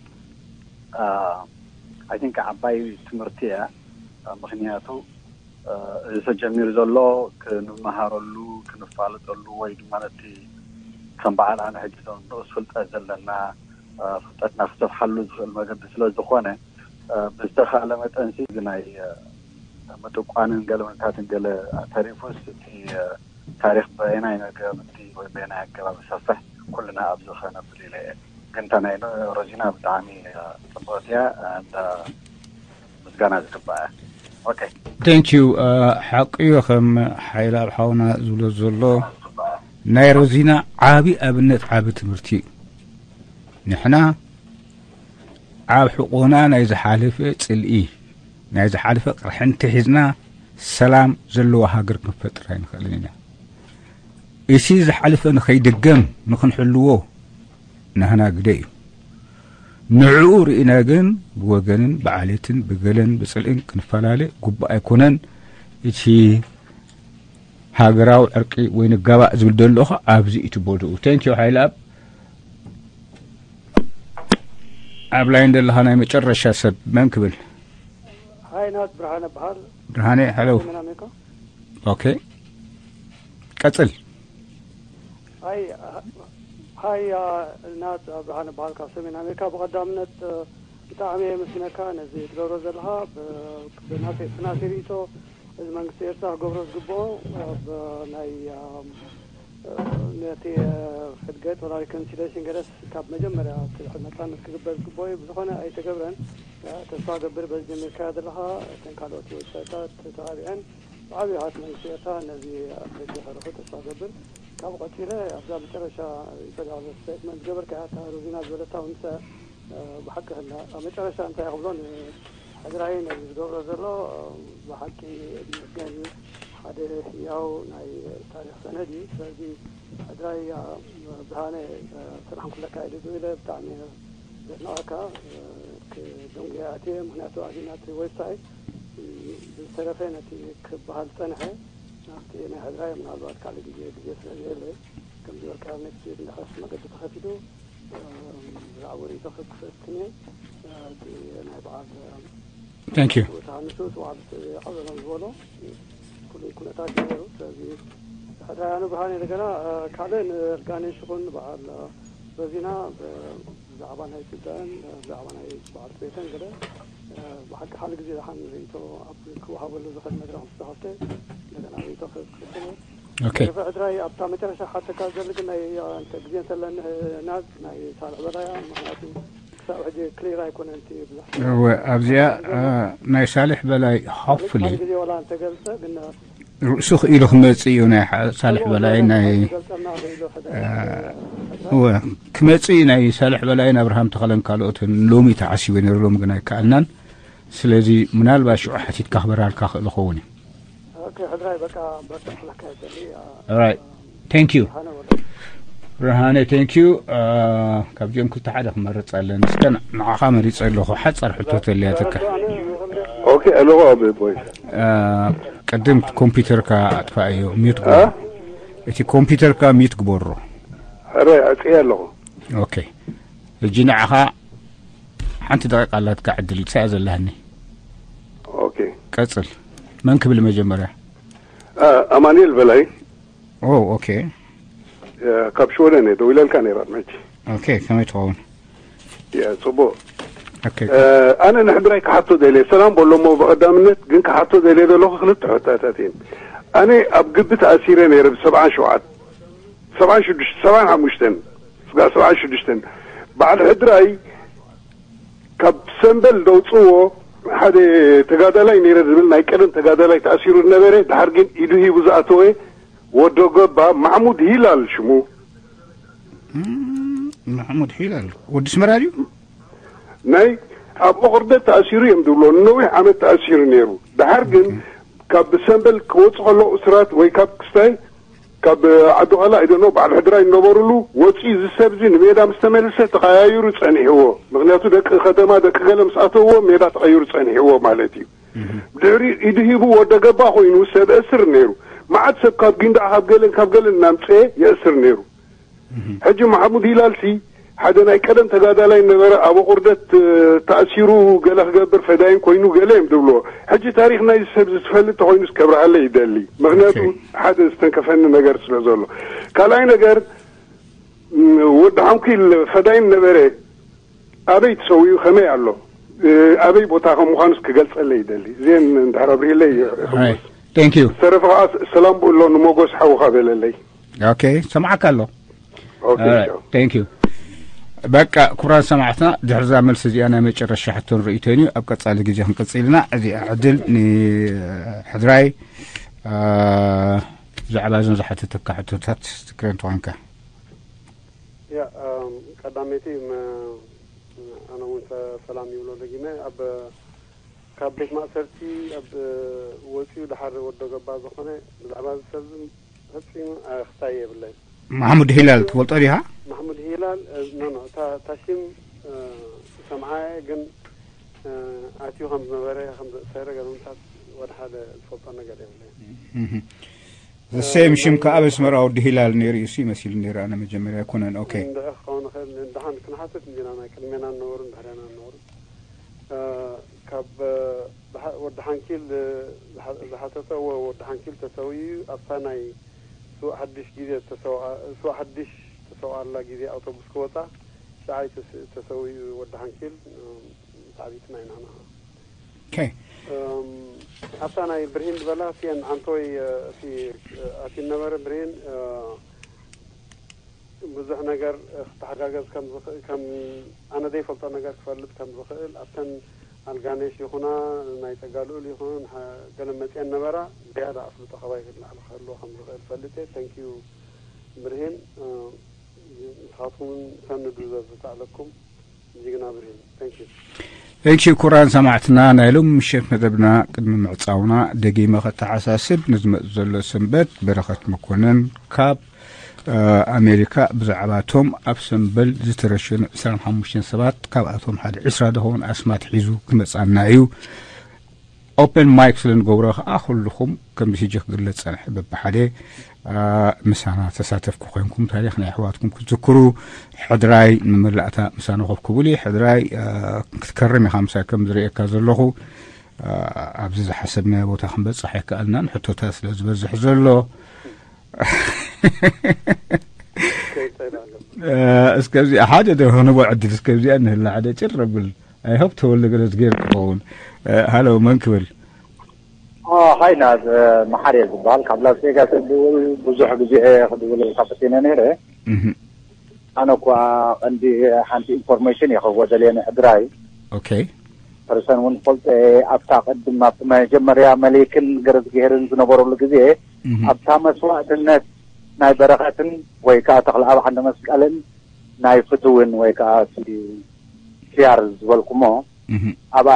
I think ዓባይ ትምህርቲ እያ። ምክንያቱ እዚ ተጀሚሩ ዘሎ ክንመሃረሉ፣ ክንፋለጠሉ ወይ ድማ ነቲ ከም በዓል ኣነ ሕጂ ዞም ንኡስ ፍልጠት ዘለና ፍልጠትና ክሰፍሓሉ ዝኽእል መገዲ ስለ ዝኾነ፣ ብዝተኻለ መጠን ሲ እዚ ናይ ምጥቋንን ገለ ምንታትን ገለ ተሪፉስ እቲ ታሪኽ በየናይ መገምቲ ወይ በየናይ ኣገባብ ዝሰፍሕ ኩልና ኣብዚ ከነብል ኢለ እየ። ግን እታ ናይ ሮዚና ብጣዕሚ ፅብቕቲ እያ። እንዳ ምስጋና ዝግባእ እያ። Okay. Thank you. ሓቂ እዩ፣ ከም ሓይለ ኣብ ሓውና ዝብሎ ዘሎ ናይ ሮዚና ዓቢ ኣብነት፣ ዓቢ ትምህርቲ እዩ። ንሕና ኣብ ሕቆና ናይ ዝሓለፈ ጽልኢ፣ ናይ ዝሓለፈ ቅርሕንቲ ሒዝና ሰላም ዘለዎ ሃገር ክንፈጥር ኣይንኽእልን ኢና። እቲ ዝሓለፈ ንኸይድገም ንኽንሕልዎ ናህና ግደ እዩ። ንዕኡ ርኢና ግን ብወገንን ብዓሌትን ብገለን ብጽልእን ክንፈላለ ግቡእ ኣይኮነን። እቲ ሃገራዊ ዕርቂ ወይ ንጋባእ ዝብል ዘሎ ኸ ኣብዚ እዩ እቲ ቦድኡ። Thank you ሓይለኣብ። ኣብ ላይን ዘለኻ ናይ መጨረሻ ሰብ መን ክብል? ሃይ ናት ብርሃነ በሃል። ብርሃነ፣ hello። ሰሜን ኣሜሪካ። Okay. ቀጽል። ሃይ፣ ሃይ፣ ናት ብርሃነ በሃል ካብ ሰሜን ኣሜሪካ። ብቐዳምነት ብጣዕሚ የመስግነካ ነዚ ትገብሮ ዘለኻ። ብ-፣ ብናተይ፣ ብናተይ ርእይቶ እዚ መንግስቲ ኤርትራ ክገብሮ ዝግብኦ ኣብ ናይ፣ ነቲ ሕድገት ወላ ሪኮንሲሌሽን ገለስ ካብ መጀመርያ እቲ ድሕሪ ነጻነት ክግበር ዝግብኦ እዩ። ብዝኾነ ኣይተገብረን። ተስፋ ገብር በዚ ጀሚርካዮ ዘለኻ እተን ካልኦት ዌብሳይታት ተታቢዐን ብዓብዪ ሃት መንግስቲ ኤርትራ ነዚ ኣብ ደገ ከርሑ ተስፋ ገብር። ካብኡ ቀፂለ ኣብዛ መጨረሻ ይፈልያ ስቴትመንት ዝገበርካ እታ ሮዚና ዝበለታ እውን ብሓቂ ህላ ኣብ መጨረሻ እንታይ ክብሎ ንሕድራይ ነዚ ዝገብሮ ዘሎ ብሓቂ መስገን እዩ። ሓደ ህያው ናይ ታሪክ ሰነድ እዩ። ስለዚ ሕድራይ ብርሃነ ሰላም ክብለካ ኢለ ኢለ ብጣዕሚ ዘድንቐካ ክደንጉየ ኣትየ። ምክንያቱ ኣብዚ ናቲ ዌብሳይት ብዝተረፈ ነቲ ክበሃል ዝጸንሐ ናብቲ ናይ ሕድራይ ምናልባት ካልእ ግዜ ግዜ ስለ ዘየለ ከምዚ በልካ ኔክስት ዊክ እንዳኸስ መገዲ ተኸፊቱ ብዛዕባ ርእይቶ ክክፍትኒ እቲ ናይ በዓል Thank you። ተሃንሱ ተዋዕልቲ ዓበሎም ዝበሎ ፍሉይ ኩነታት ይነበሩ። ስለዚ ሕድራይ ኣነ ብርሃነ እንደገና ካልእ ንእርጋኔሽ ይኹን በዓል በዚና ብዛዕባ ናይ ስደን ብዛዕባ ናይ በዓል ቤተን ገለ ብሓቂ ሓደ ግዜ ዝሓን ርእይቶ ኣብ ክወሃበሉ ዝኽእል መድረኽ ምስ ተኸፍተ እንደገና ርእይቶ ክፍትነ Okay። ሕድራይ ኣብታ መጨረሻ ሓተካ ዘል ግን ናይ እንተ ግዜ እንተለኒ ናዝ ናይ ሳልሕ በላያ ምክንያቱ ክሳብ ሕጂ ክሊር ኣይኮነን እቲ ብዙሕ እወ ኣብዚኣ እ፣ ናይ ሳልሕ በላይ ሆፕፉሊ ግዜ ወላ እንተገልጸ ግን ርእሱ ክኢሉ ክመጽእ እዩ ናይ ሓ- ሳልሕ በላይ ናይ ገልጸልና ክኢሉ ሕደ እወ ክመጽእ እዩ ናይ ሳልሕ በላይን ኣብርሃም ተኸለን ካልኦትን ሎሚ ተዓሲቡ ነሩ ሎሚ ግን ኣይከኣልናን። ስለዚ ምናልባት ሽዑ ሓቲትካ ክበራልካ ክእል ይኸውን እዩ። ኦኬ ሕድራይ በቃ በቃ ክለካ ይደሊ Alright. Thank you። ሓነ ወደ ብርሃነ thank you። ካብዚኦም ክልተ ሓደ ክመርፅ ኣለኒ። እስከ ንዓኻ መሪፀ ኣለኹ ሓፃር ሕቶ ተልያትካ። ኦኬ ኣለኹ ኣብ ቦይ ቅድም ኮምፒውተርካ ኣጥፋእዮ ሚዩት ግበሮ። እቲ ኮምፒውተርካ ሚዩት ግበሮ። ሕረ ኣፅየ ኣለኹ። ኦኬ ሕጂ ንዓኻ ሓንቲ ደቂቃ ኣላትካ ዕድል ትስኣ ዘለሃኒ። ኦኬ ቀፅል። መን ክብል መጀመርያ? ኣማኑኤል በላይ ኦ ኦኬ ካብ ሽወደን እየ ደዊለልካ ነይረ ቅድሚ ሕጂ። ኦኬ ከመይ ትኸውን? ጽቡቅ። ኦኬ ኣነ ንሕድራይ ክሓቶ ደልየ ሰላም በሎሞ ብቐዳምነት ግን ክሓቶ ደልየ ዘለኹ ክልተ ሕቶታት እየን። ኣነ ኣብ ግቢ ተኣሲረ ነይረ ብሰብዓን ሸውዓት ሰብዓን ሽዱሽተ ሰብዓን ሓሙሽተን ስጋ ሰብዓን ሽዱሽተን በዓል ሕድራይ ካብ ሰምበል ደውፅዎ ሓደ ተጋዳላይ ነይረ ዝብል ናይ ቀደም ተጋዳላይ ተኣሲሩ ዝነበረ ድሓር ግን ኢዱ ሂቡ ዝኣተወ ወዶ ገባ ማሕሙድ ሂላል ሽሙ ማሕሙድ ሒላል ወዲ ስመራ ድዩ? ናይ ኣብ ኦቅርደት ተኣሲሩ እዮም ዝብሎ ንነዊሕ ዓመት ተኣሲሩ ነይሩ ድሓር ግን ካብ ሰምበል ክወፁ ከለዉ እስራት ወይ ካብ ክስታይ ካብ ዓዲ ቃላ ኣይደኖ በዓል ሕድራይ ዝነበሩሉ ወፂኡ እዚ ሰብ እዚ ንሜዳ ምስ ተመልሰ ተቀያይሩ ፀኒሕዎ ምክንያቱ ደቂ ከተማ ደቂ ገለ ምስ ኣተውዎ ሜዳ ተቀይሩ ፀኒሕዎ ማለት እዩ ድሕሪ ኢዱ ሂቡ ወደ ገባ ኮይኑ ሰብ እስር ነይሩ መዓት ሰብ ካብ ጊንዳዕ ካብ ገለን ካብ ገለን እናምፀየ የእስር ነይሩ ሕጂ ማሕሙድ ሂላልሲ ሓደ ናይ ቀደም ተጋዳላይ ነበረ ኣብ ቁርደት ተኣሲሩ ገለ ክገብር ፈዳይን ኮይኑ ገለ እዮም ዝብልዎ ሕጂ ታሪክ ናይ ሰብ ዝትፈልጥ ተኮይኑስ ከብርሃለ ይደሊ ምክንያቱ ሓደ ዝተንከፈኒ ነገር ስለ ዘሎ ካልኣይ ነገር ወዲ ሓንኩል ፈዳይን ነበረ ኣበይ ተሰዊኡ ከመይ ኣሎ ኣበይ ቦታ ከም ምኳኑስ ክገልፀለይ ይደሊ እዚን እንድሕር ኣብሪለይ thank you ዝተረፈ ከዓ ሰላም ብእሎ ንሞጎስ ሓውካ በለለይ okay ሰማዓካ ኣሎ okay thank you በቃ ክቡራት ሰማዕትና ድሕርዛ መልሲ እዚኣ ናይ መጨረሻ ሕቶን ርእይቶን እዩ ኣብ ቀፃሊ ግዜ ክንቅፅል ኢና እዚኣ ዕድል ንሕድራይ ብዛዕባ እዞን ዝሓተተካ ሕቶታት ትክረን ተኾንካ ያ ቀዳመይቲ ኣነ እውን ሰላም ይብሎ ደጊመ ኣብ ካብ ቤት ማእሰርቲ ኣብ ወፂኡ ድሓር ወዶ ገባ ዝኾነ ብዛዕባ እዚ ሰብ ፈፂሙ ክታይ የብለይ ማሕሙድ ሂላል ትፈልጦ ዲኻ ማሕሙድ ሂላል ኖ ኖ እታ ሽም ሰምዓየ ግን ኣትዩ ከም ዝነበረ ከም ዘእሰረ ገለምታት ወደ ሓደ ዝፈልጦ ነገር የብለይ ዘሰየም ሽም ከኣ በስመራ ወዲ ሂላል ነይሩ እዩ መሲሉ ነይሩ ኣነ መጀመርያ ኣይኮነን ኦኬ እንድዒ ክኸውን ይኽእል ንድሓን ክንሓትት እንዲና ናይ ቅድሜና ንነበሩ ድሕሬና ንነበሩ ካብ ወዲ ሓንኪል ዝሓተተ እወ ወዲ ሓንኪል ተሰውዩ ኣብታ ናይ ስዋእ ሓድሽ ግዜ ስዋእ ሓድሽ ተሰውኣላ ግዜ ኣውቶቡስ ክወፃ ሻዓይ ተሰውዩ ወዲ ሓንኪል ሳዕቢትና ኢና ንዓ Okay. ኣብታ ናይ ብርሂን ዝበላ እቲአን ዓንተወይ እቲ ኣቲ ነበረ ብርሂን ብዙሕ ነገር ክተሓጋገዝ ከም ዝኽእል ከም ኣነ ዘይፈልጦ ነገር ክፈልጥ ከም ዝኽእል ኣብተን ኣልጋነሽ ይኹና፣ ናይ ጸጋ ልኡል ይኹን፣ ገለ መጽየን ነበራ። ዝያዳ ኣፍልጦ ካባይ ክልዓል ክህልዎ ከም ዝኽእል ፈልጥ እየ። Thank you ብርሂን። ንስኻትኩም ሰንዱ ዘዝተኣለኩም ጅግና ብርሂን። Thank you። Thank you። ኩራን ሰማዕትና፣ ናይ ሎም ምሸት መደብና ቅድሚ ምዕጻውና ደጊመ ከተሓሳስብ፣ ንዝመጽእ ዘሎ ሰንበት በረኸት መኮነን ካብ ኣሜሪካ ብዛዕባቶም ኣብ ሰንበል ዝተረሸኑ ዕስራን ሓሙሽተን ሰባት፣ ካብኣቶም ሓደ ዕስራ ዝኸውን ኣስማት ሒዙ ክመጻና እዩ። ኦፕን ማይክ ስለ ንገብሮ ከዓ ኩልኹም ከምዚ ሕጂ ክግለጽ ጸንሐ በብሓደ ምሳና ተሳተፍኩ ኮይንኩም ታሪኽ ናይ ኣሕዋትኩም ክትዝክሩ፣ ሕድራይ ንመላእታ ምሳና ኮፍ ክቡል እዩ። ሕድራይ ክትከርም ኢኻ ምሳይ ከም ዝርእየካ ዘለኹ። ኣብዚ ዝሓሰብናዮ ቦታ ክንበጽሕ ኣይከኣልናን፣ ሕቶታት ስለ ዝበዝሕ ዘሎ። እስከዚ ሓደ ዶ ንቦ ዕድል እስከዚኣ ንህላ ሓደ ጭር ብል። I hope ተወልደ ገለ ዝገይር ክኸውን። ሃሎ፣ መን ክብል? ሃይና፣ መሓር እየ ዝበሃል፣ ካብ ላስ ቬጋስ እድውል። ብዙሕ ግዜ እየ ክድውለልካ ፈቲነ ነይረ። ኣነ እኳ ቀንዲ ሓንቲ ኢንፎርሜሽን እየ ክህቦ ደልየ ንሕድራይ። ኦኬ። ፐርሰን እውን ፈልጦ እየ። ኣብታ ቅድም ኣብቲ መጀመርያ መሌክን ገረዝግሄርን ዝነበረሉ ግዜ ኣብታ መስዋእትነት ናይ በረኸትን ወይ ከዓ ተኽለኣብ ዓንደ መስቀልን ናይ ፍትውን ወይ ከዓ እቲ ኪያር ዝበልኩሞ ኣብኣ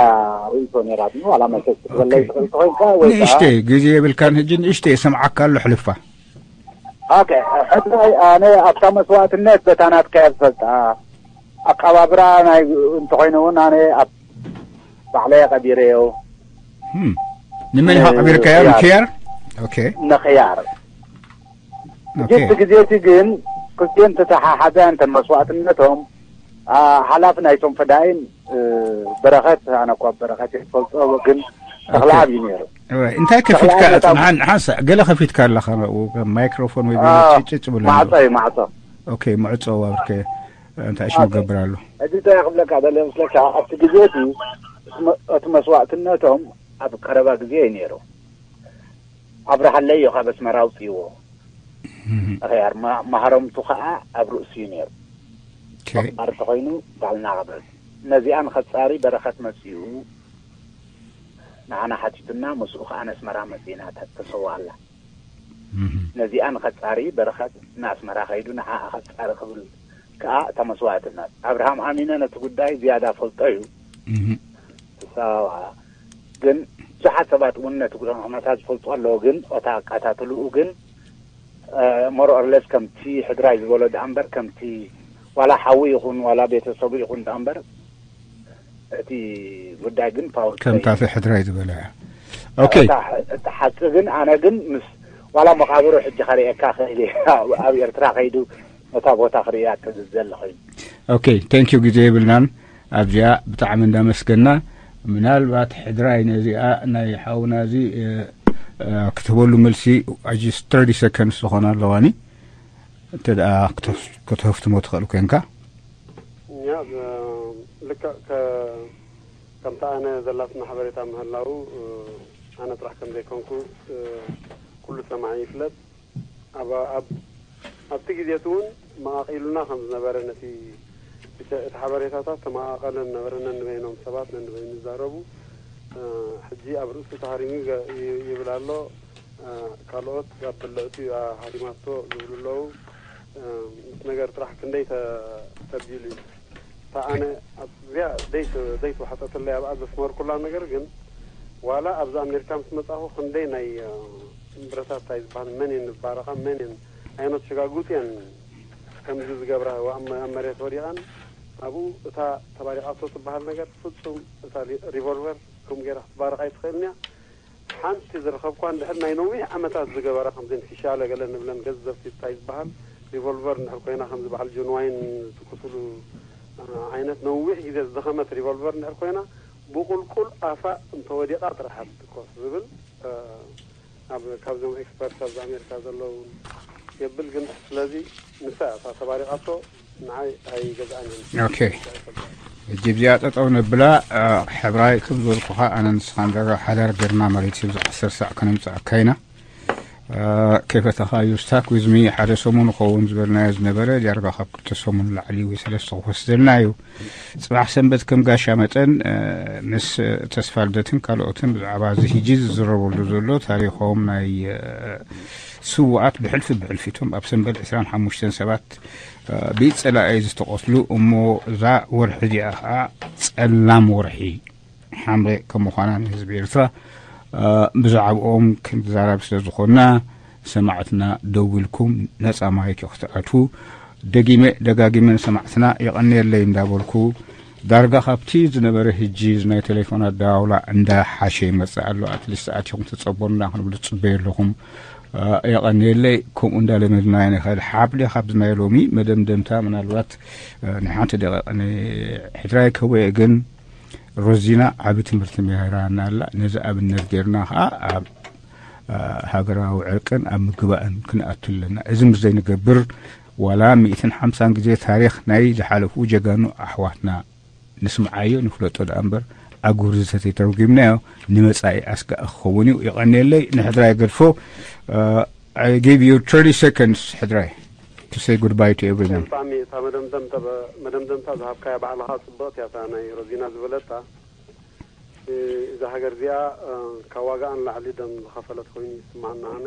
ርእይቶ ነይራትኒ። ዋላ መሰስ ክትበለይ ትኽእል ተኾይንካ ወይ ከዓ ንእሽተይ ግዜ የብልካን። ሕጂ ንእሽተይ የሰምዓካ ኣሎ፣ ሕልፋ። ኦኬ፣ ሕድራይ ኣነ ኣብታ መስዋእትነት በታ ናትካያ ዝፈልጣ ኣቀባብራ ናይ እንተኾይነ እውን ኣነ ኣብ ባዕለየ ቀቢረዮ። ንመን ኢኻ ቀቢርካዮ? ንኪያር። ኦኬ። ንክያር። ሕጂ እቲ ግዜ እቲ ግን ክልቲኦም ተተሓሓዛ እንተን መስዋእትነቶም ሓላፊ ናይቶም ፈዳይን በረኸት፣ ኣነ እኳ በረኸት እየ ዝፈልጦ፣ ግን ተኽለኣብ እዩ ነይሩ። እወ፣ እንታይ ከፊትካ? ተኽለኣብ ነታ ጽንሓን ሓንሳ ገለ ከፊትካ ኣለኻ፣ ማይክሮፎን ወይ ገለ አ፣ ጭጭ ብሎ። ማዕጾ እዩ፣ ማዕጾ። ኦኬ፣ ማዕጾ ኣብርከ እንታይ ሽሙ ኦኬ። ገብር ኣሎ? ሕጂ እንታይ ክብለካ ደለ መስለካ፣ ኣብቲ ግዜ እቲ እቲ መ-፣ እቲ መስዋእትነቶም ኣብ ቀረባ ግዜ እዩ ነይሩ። ኣብርሃለይ እዩ ካብ ኣስመራ ኣውፅእዎ። እኽያር ማ-፣ ማህረምቱ ኸዓ ኣብ ርእሱ እዩ ነይሩ። ኦኬ። ኣር ተኾይኑ ባልና ቐበል ነዚኣ ንኸጻሪ በረኸት መጺኡ ንዓና ሓቲቱና፣ ምስኡ ኸዓ ነስመራ መጺእና ተ-፣ ተሰውኣላ። ነዚኣ ንኸጻሪ በረኸት ንኣስመራ ኸይዱ ንዓኣ ኸጻሪ ክብል ከኣ እታ መስዋእትነት። ኣብርሃም ኣሚነ ነቲ ጉዳይ ዝያዳ ፈልጦ እዩ። ተሰዋውኣ። ግን ብዙሓት ሰባት እውን ነቲ ጉዳይ ኩነታት ዝፈልጡ ኣለዉ፣ ግን እታ ኣከታትልኡ ግን፣ እ፣ more or less ከምቲ ሕድራይ ዝበሎ ደኣ እምበር፣ ከምቲ ዋላ ሓዉ ይኹን ዋላ ቤተሰቡ ይኹን ደኣ እምበር፣ እቲ ጉዳይ ግን ፓወር ከምታ እቲ ሕድራይ ዝበለ። ኦኬ። እታ፣ እታ ሓቂ ግን ኣነ ግን ምስ ዋላ መቓብሩ ሕጂ ከርእየካ ክእል እየ። ኣብ፣ ኣብ ኤርትራ ከይዱ ነታ ቦታ ክርእያ እተዝዘ ኣለኹ። ኦኬ፣ thank you፣ ግዜ የብልናን። ኣብዚኣ ብጣዕሚ እንዳመስገና፣ ምናልባት ሕድራይ ነዚኣ ናይ ሓውና እዚ፣ እ፣ እ፣ ክትህበሉ መልሲ፣ just thirty seconds ዝኾና ኣለዋኒ። እንተ ደኣ ክተፍ-፣ ከተህፍትሞ ትኽእል ኮንካ። ያ፣ እ፣ ልክዕ ከ-፣ ከምታ ኣነ ዘላትና ሓበሬታ ምህላው፣ እ፣ ኣነ ጥራሕ ከም ዘይኮንኩ፣ እ፣ ኩሉ ሰማዒ ይፍለጥ። ኣብ፣ ኣብ፣ ኣብቲ ግዜ እቲ እውን መቓቒሉና ከም ዝነበረ ነቲ፣ እቲ፣ እቲ ሓበሬታታት ተመቓቐለ ነበረ። ነንበይኖም ሰባት ነንበይኑ ይዛረቡ። እ፣ ሕጂ ኣብ ርእሱ ተሃሪሙ ገ-፣ ይ-፣ ይብል ኣሎ። እ፣ ካልኦት ኣብ ብልዕቱ እያ ሃሪማቶ ዝብሉ ኣለዉ። እ፣ ምስ ነገር ጥራሕ ክንደይ ተ-፣ ተቢሉ እዩ። እታ ኣነ ኣብዚኣ ደይት-፣ ደይትወሓጠትለይ ኣብኣ ዘስመርኩላ ነገር ግን፣ ዋላ ኣብዚ ኣሜሪካ ምስ መጻኹ ክንደይ ናይ፣ እ፣ ብረታት እንታይ ዝበሃል መን እየን ዝባረኻ፣ መን እየን፣ ኣየኖት ሸጋጉጥ እየን ከምዚ ዝገብራ፣ ኣብ መ-፣ ኣብ መሬት ወዲቐን ኣብኡ እታ ተባሪቓቶ ትበሃል ነገር ፍጹም እታ ሊ-፣ ሪቮልቨር ከምኡ ገይራ ክትባረቕ ኣይትኽእልን እያ። ሓንቲ ዝረኸብኳ እንድሕር ናይ ነዊሕ ዓመታት ዝገበራ ከምዘን ፊሻለ ገለ ንብለን ገዘፍቲ እንታይ ዝበሃል ሪቮልቨር እንድሕር ኮይና ከምዚ በዓል ጆን ዋይን ዝትኩስሉ፣ እ፣ ዓይነት ነዊሕ ግዜ ዝደኸመት ሪቮልቨር እንድሕር ኮይና ብቁልቁል ኣፋ እንተወዲቓ ጥራሕ እያ ትትኮስ ዝብል፣ እ፣ ኣብ፣ ካብዞም ኤክስፐርት ኣብዚ ኣሜሪካ ዘለዉ የብል። ግን ስለዚ ንሳ እያ እታ ተባሪቓቶ፣ ንዓይ ኣይገዝኣንን። ኦኬ። ሕጂ እዚኣ ጠጠው ነብላ። እ፣ ሕብራይ ከም ዝበልኩኻ ኣነ ንስኻን ዳጋ ሓዳር ገርና ማለት እዩ። ኣብዚ ዓሰርተ ሳዕ ከነምጽኣካ ኢና። ከይፈተኻዩ ስታክ ዊዝሚ ሓደ ሰሙን ክኸውን ዝበልናዮ ዝነበረ ዳርጋ ካብ ክልተ ሰሙን ላዕሊ ወይ ሰለስተ ክወስደልና እዩ። ጽባሕ ሰንበት ከም ጋሻ መጠን ምስ ተስፋ ልደትን ካልኦትን ብዛዕባ እዚ ሕጂ ዝዝረበሉ ዘሎ ታሪኾም ናይ ስውኣት ብሕልፊ ብሕልፊ እቶም ኣብ ሰንበል ዕስራን ሓሙሽተን ሰባት ብጸላኢ ዝተቐትሉ እሞ እዛ ወርሒ እዚኣ ከዓ ጸላም ወርሒ ሓምለ ከም ምዃና ንህዝቢ ኤርትራ ብዛዕባኦም ክንዛረብ ስለ ዝኾንና ሰማዕትና ደዊልኩም ነጻ ማይክ ክትኣትዉ ደጊመ ደጋጊመ ንሰማዕትና የቐንየለይ እንዳበልኩ ዳርጋ ካብቲ ዝነበረ ሕጂ ናይ ቴሌፎን ኣደዋውላ እንዳሓሸ ይመጽእ ኣሎ። ኣትሊስት ኣቲኹም ተጸበሩና ክንብል ጽበየ ኣለኹም። የቐንየለይ። ከምኡ እንዳለመድና ንኽእል ሓብለ ካብዚ ናይ ሎሚ መደምደምታ ምናልባት ናይ ሓንቲ ደቂቕ ንሕድራይ ከወየ ግን ሮዚና ዓቢ ትምህርቲ ምሂራና ኣላ። ነዚ ኣብነት ጌርና ከዓ ኣብ ሃገራዊ ዕርቅን ኣብ ምግባእን ክንኣቱ ኣለና። እዚ ምስ ዘይንገብር ዋላ ሚእትን ሓምሳን ግዜ ታሪኽ ናይ ዝሓለፉ ጀጋኑ ኣሕዋትና ንስምዓዮ ንፍለጦ ደኣ እምበር ኣጉርዝተ ተተርጒምናዮ ንመጻኢ ኣስጋኢ ክኸውን እዩ። ይቐንየለይ። ንሕድራይ ገድፎ I give you thirty seconds ሕድራይ to say goodbye to everyone። ብጣዕሚ እታ መደምደምታ መደምደምታ ዝሃብካያ ባዕልኻ ጽብቕቲ እያ፣ እታ ናይ ሮዚና ዝበለታ። እዛ ሃገር እዚኣ ካብ ዋጋኣን ላዕሊ ደም ዝኸፈለት ኮይኑ ይስማዓና ኣነ።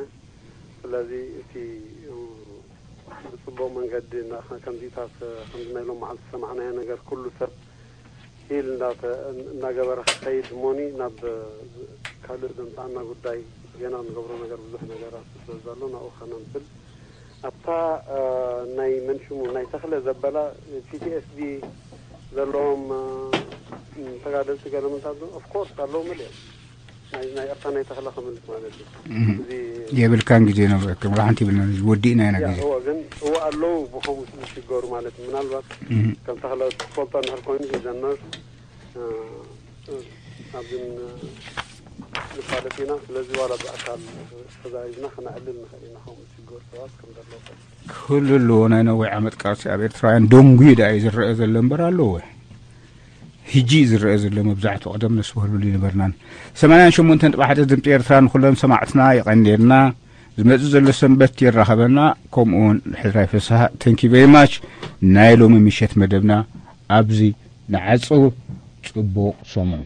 ስለዚ እቲ ብጽቡቕ መንገዲ ከምዚታት ከምዚ ናይ ሎም መዓልቲ ዝሰማዕናዮ ነገር ኩሉ ሰብ ሂል እናገበረ ክኸይድ እሞኒ ናብ ካልእ ዘምጻኣና ጉዳይ ዜና ንገብሮ ነገር ብዙሕ ነገራት ስለ ዘሎ ናብኡ ከነምብል ኣብታ ናይ መንሽሙ ናይ ተኽለ ዘበላ ፒቲኤስዲ ዘለዎም ተጋደልቲ ገለምንታት ኦፍኮርስ ኣለዉ ምልኦም ናይ ናይ ኣታ ናይ ተኽለ ክምልስ ማለት እዩ። እዚ የብልካን ግዜ ነበረክም ራሕንቲ ይብልና ወዲእና ኢና ያ ግዜ እወ ግን እወ ኣለዉ ብኸምኡ ዝሽገሩ ማለት እዩ። ምናልባት ከም ተኽለ ትፈልጦ እንድሕር ኮይኑ ዘነር ኣብዚ ንፋለጥ ኢና። ስለዚ ዋላ ብኣካል ተዛሪብና ክነዕልል ንኽእል ኢና ከምኡ ዝሽገሩ ሰባት ከም ዘለዉ ክህሉ ኣለዎ። ናይ ነዊሕ ዓመት ቃልሲ ኣብ ኤርትራውያን ደንጉዩ ደኣ እዩ ዝረአ ዘሎ እምበር ኣለዎ። ሕጂ እዩ ዝረአ ዘሎ መብዛሕትኡ ቀደም ነስበህሉሉ ይነበርናን። ሰማንያን ሸሞንተን ጥባሕተ ድምፂ ኤርትራ ንኩሎም ሰማዕትና የቐንየልና። ዝመፅእ ዘሎ ሰንበት የራኸበና። ከምኡ እውን ሕድራይ ፍስሃ thank you very much። ናይ ሎሚ ምሸት መደብና ኣብዚ ንዓፅው። ፅቡቕ ሰሙን።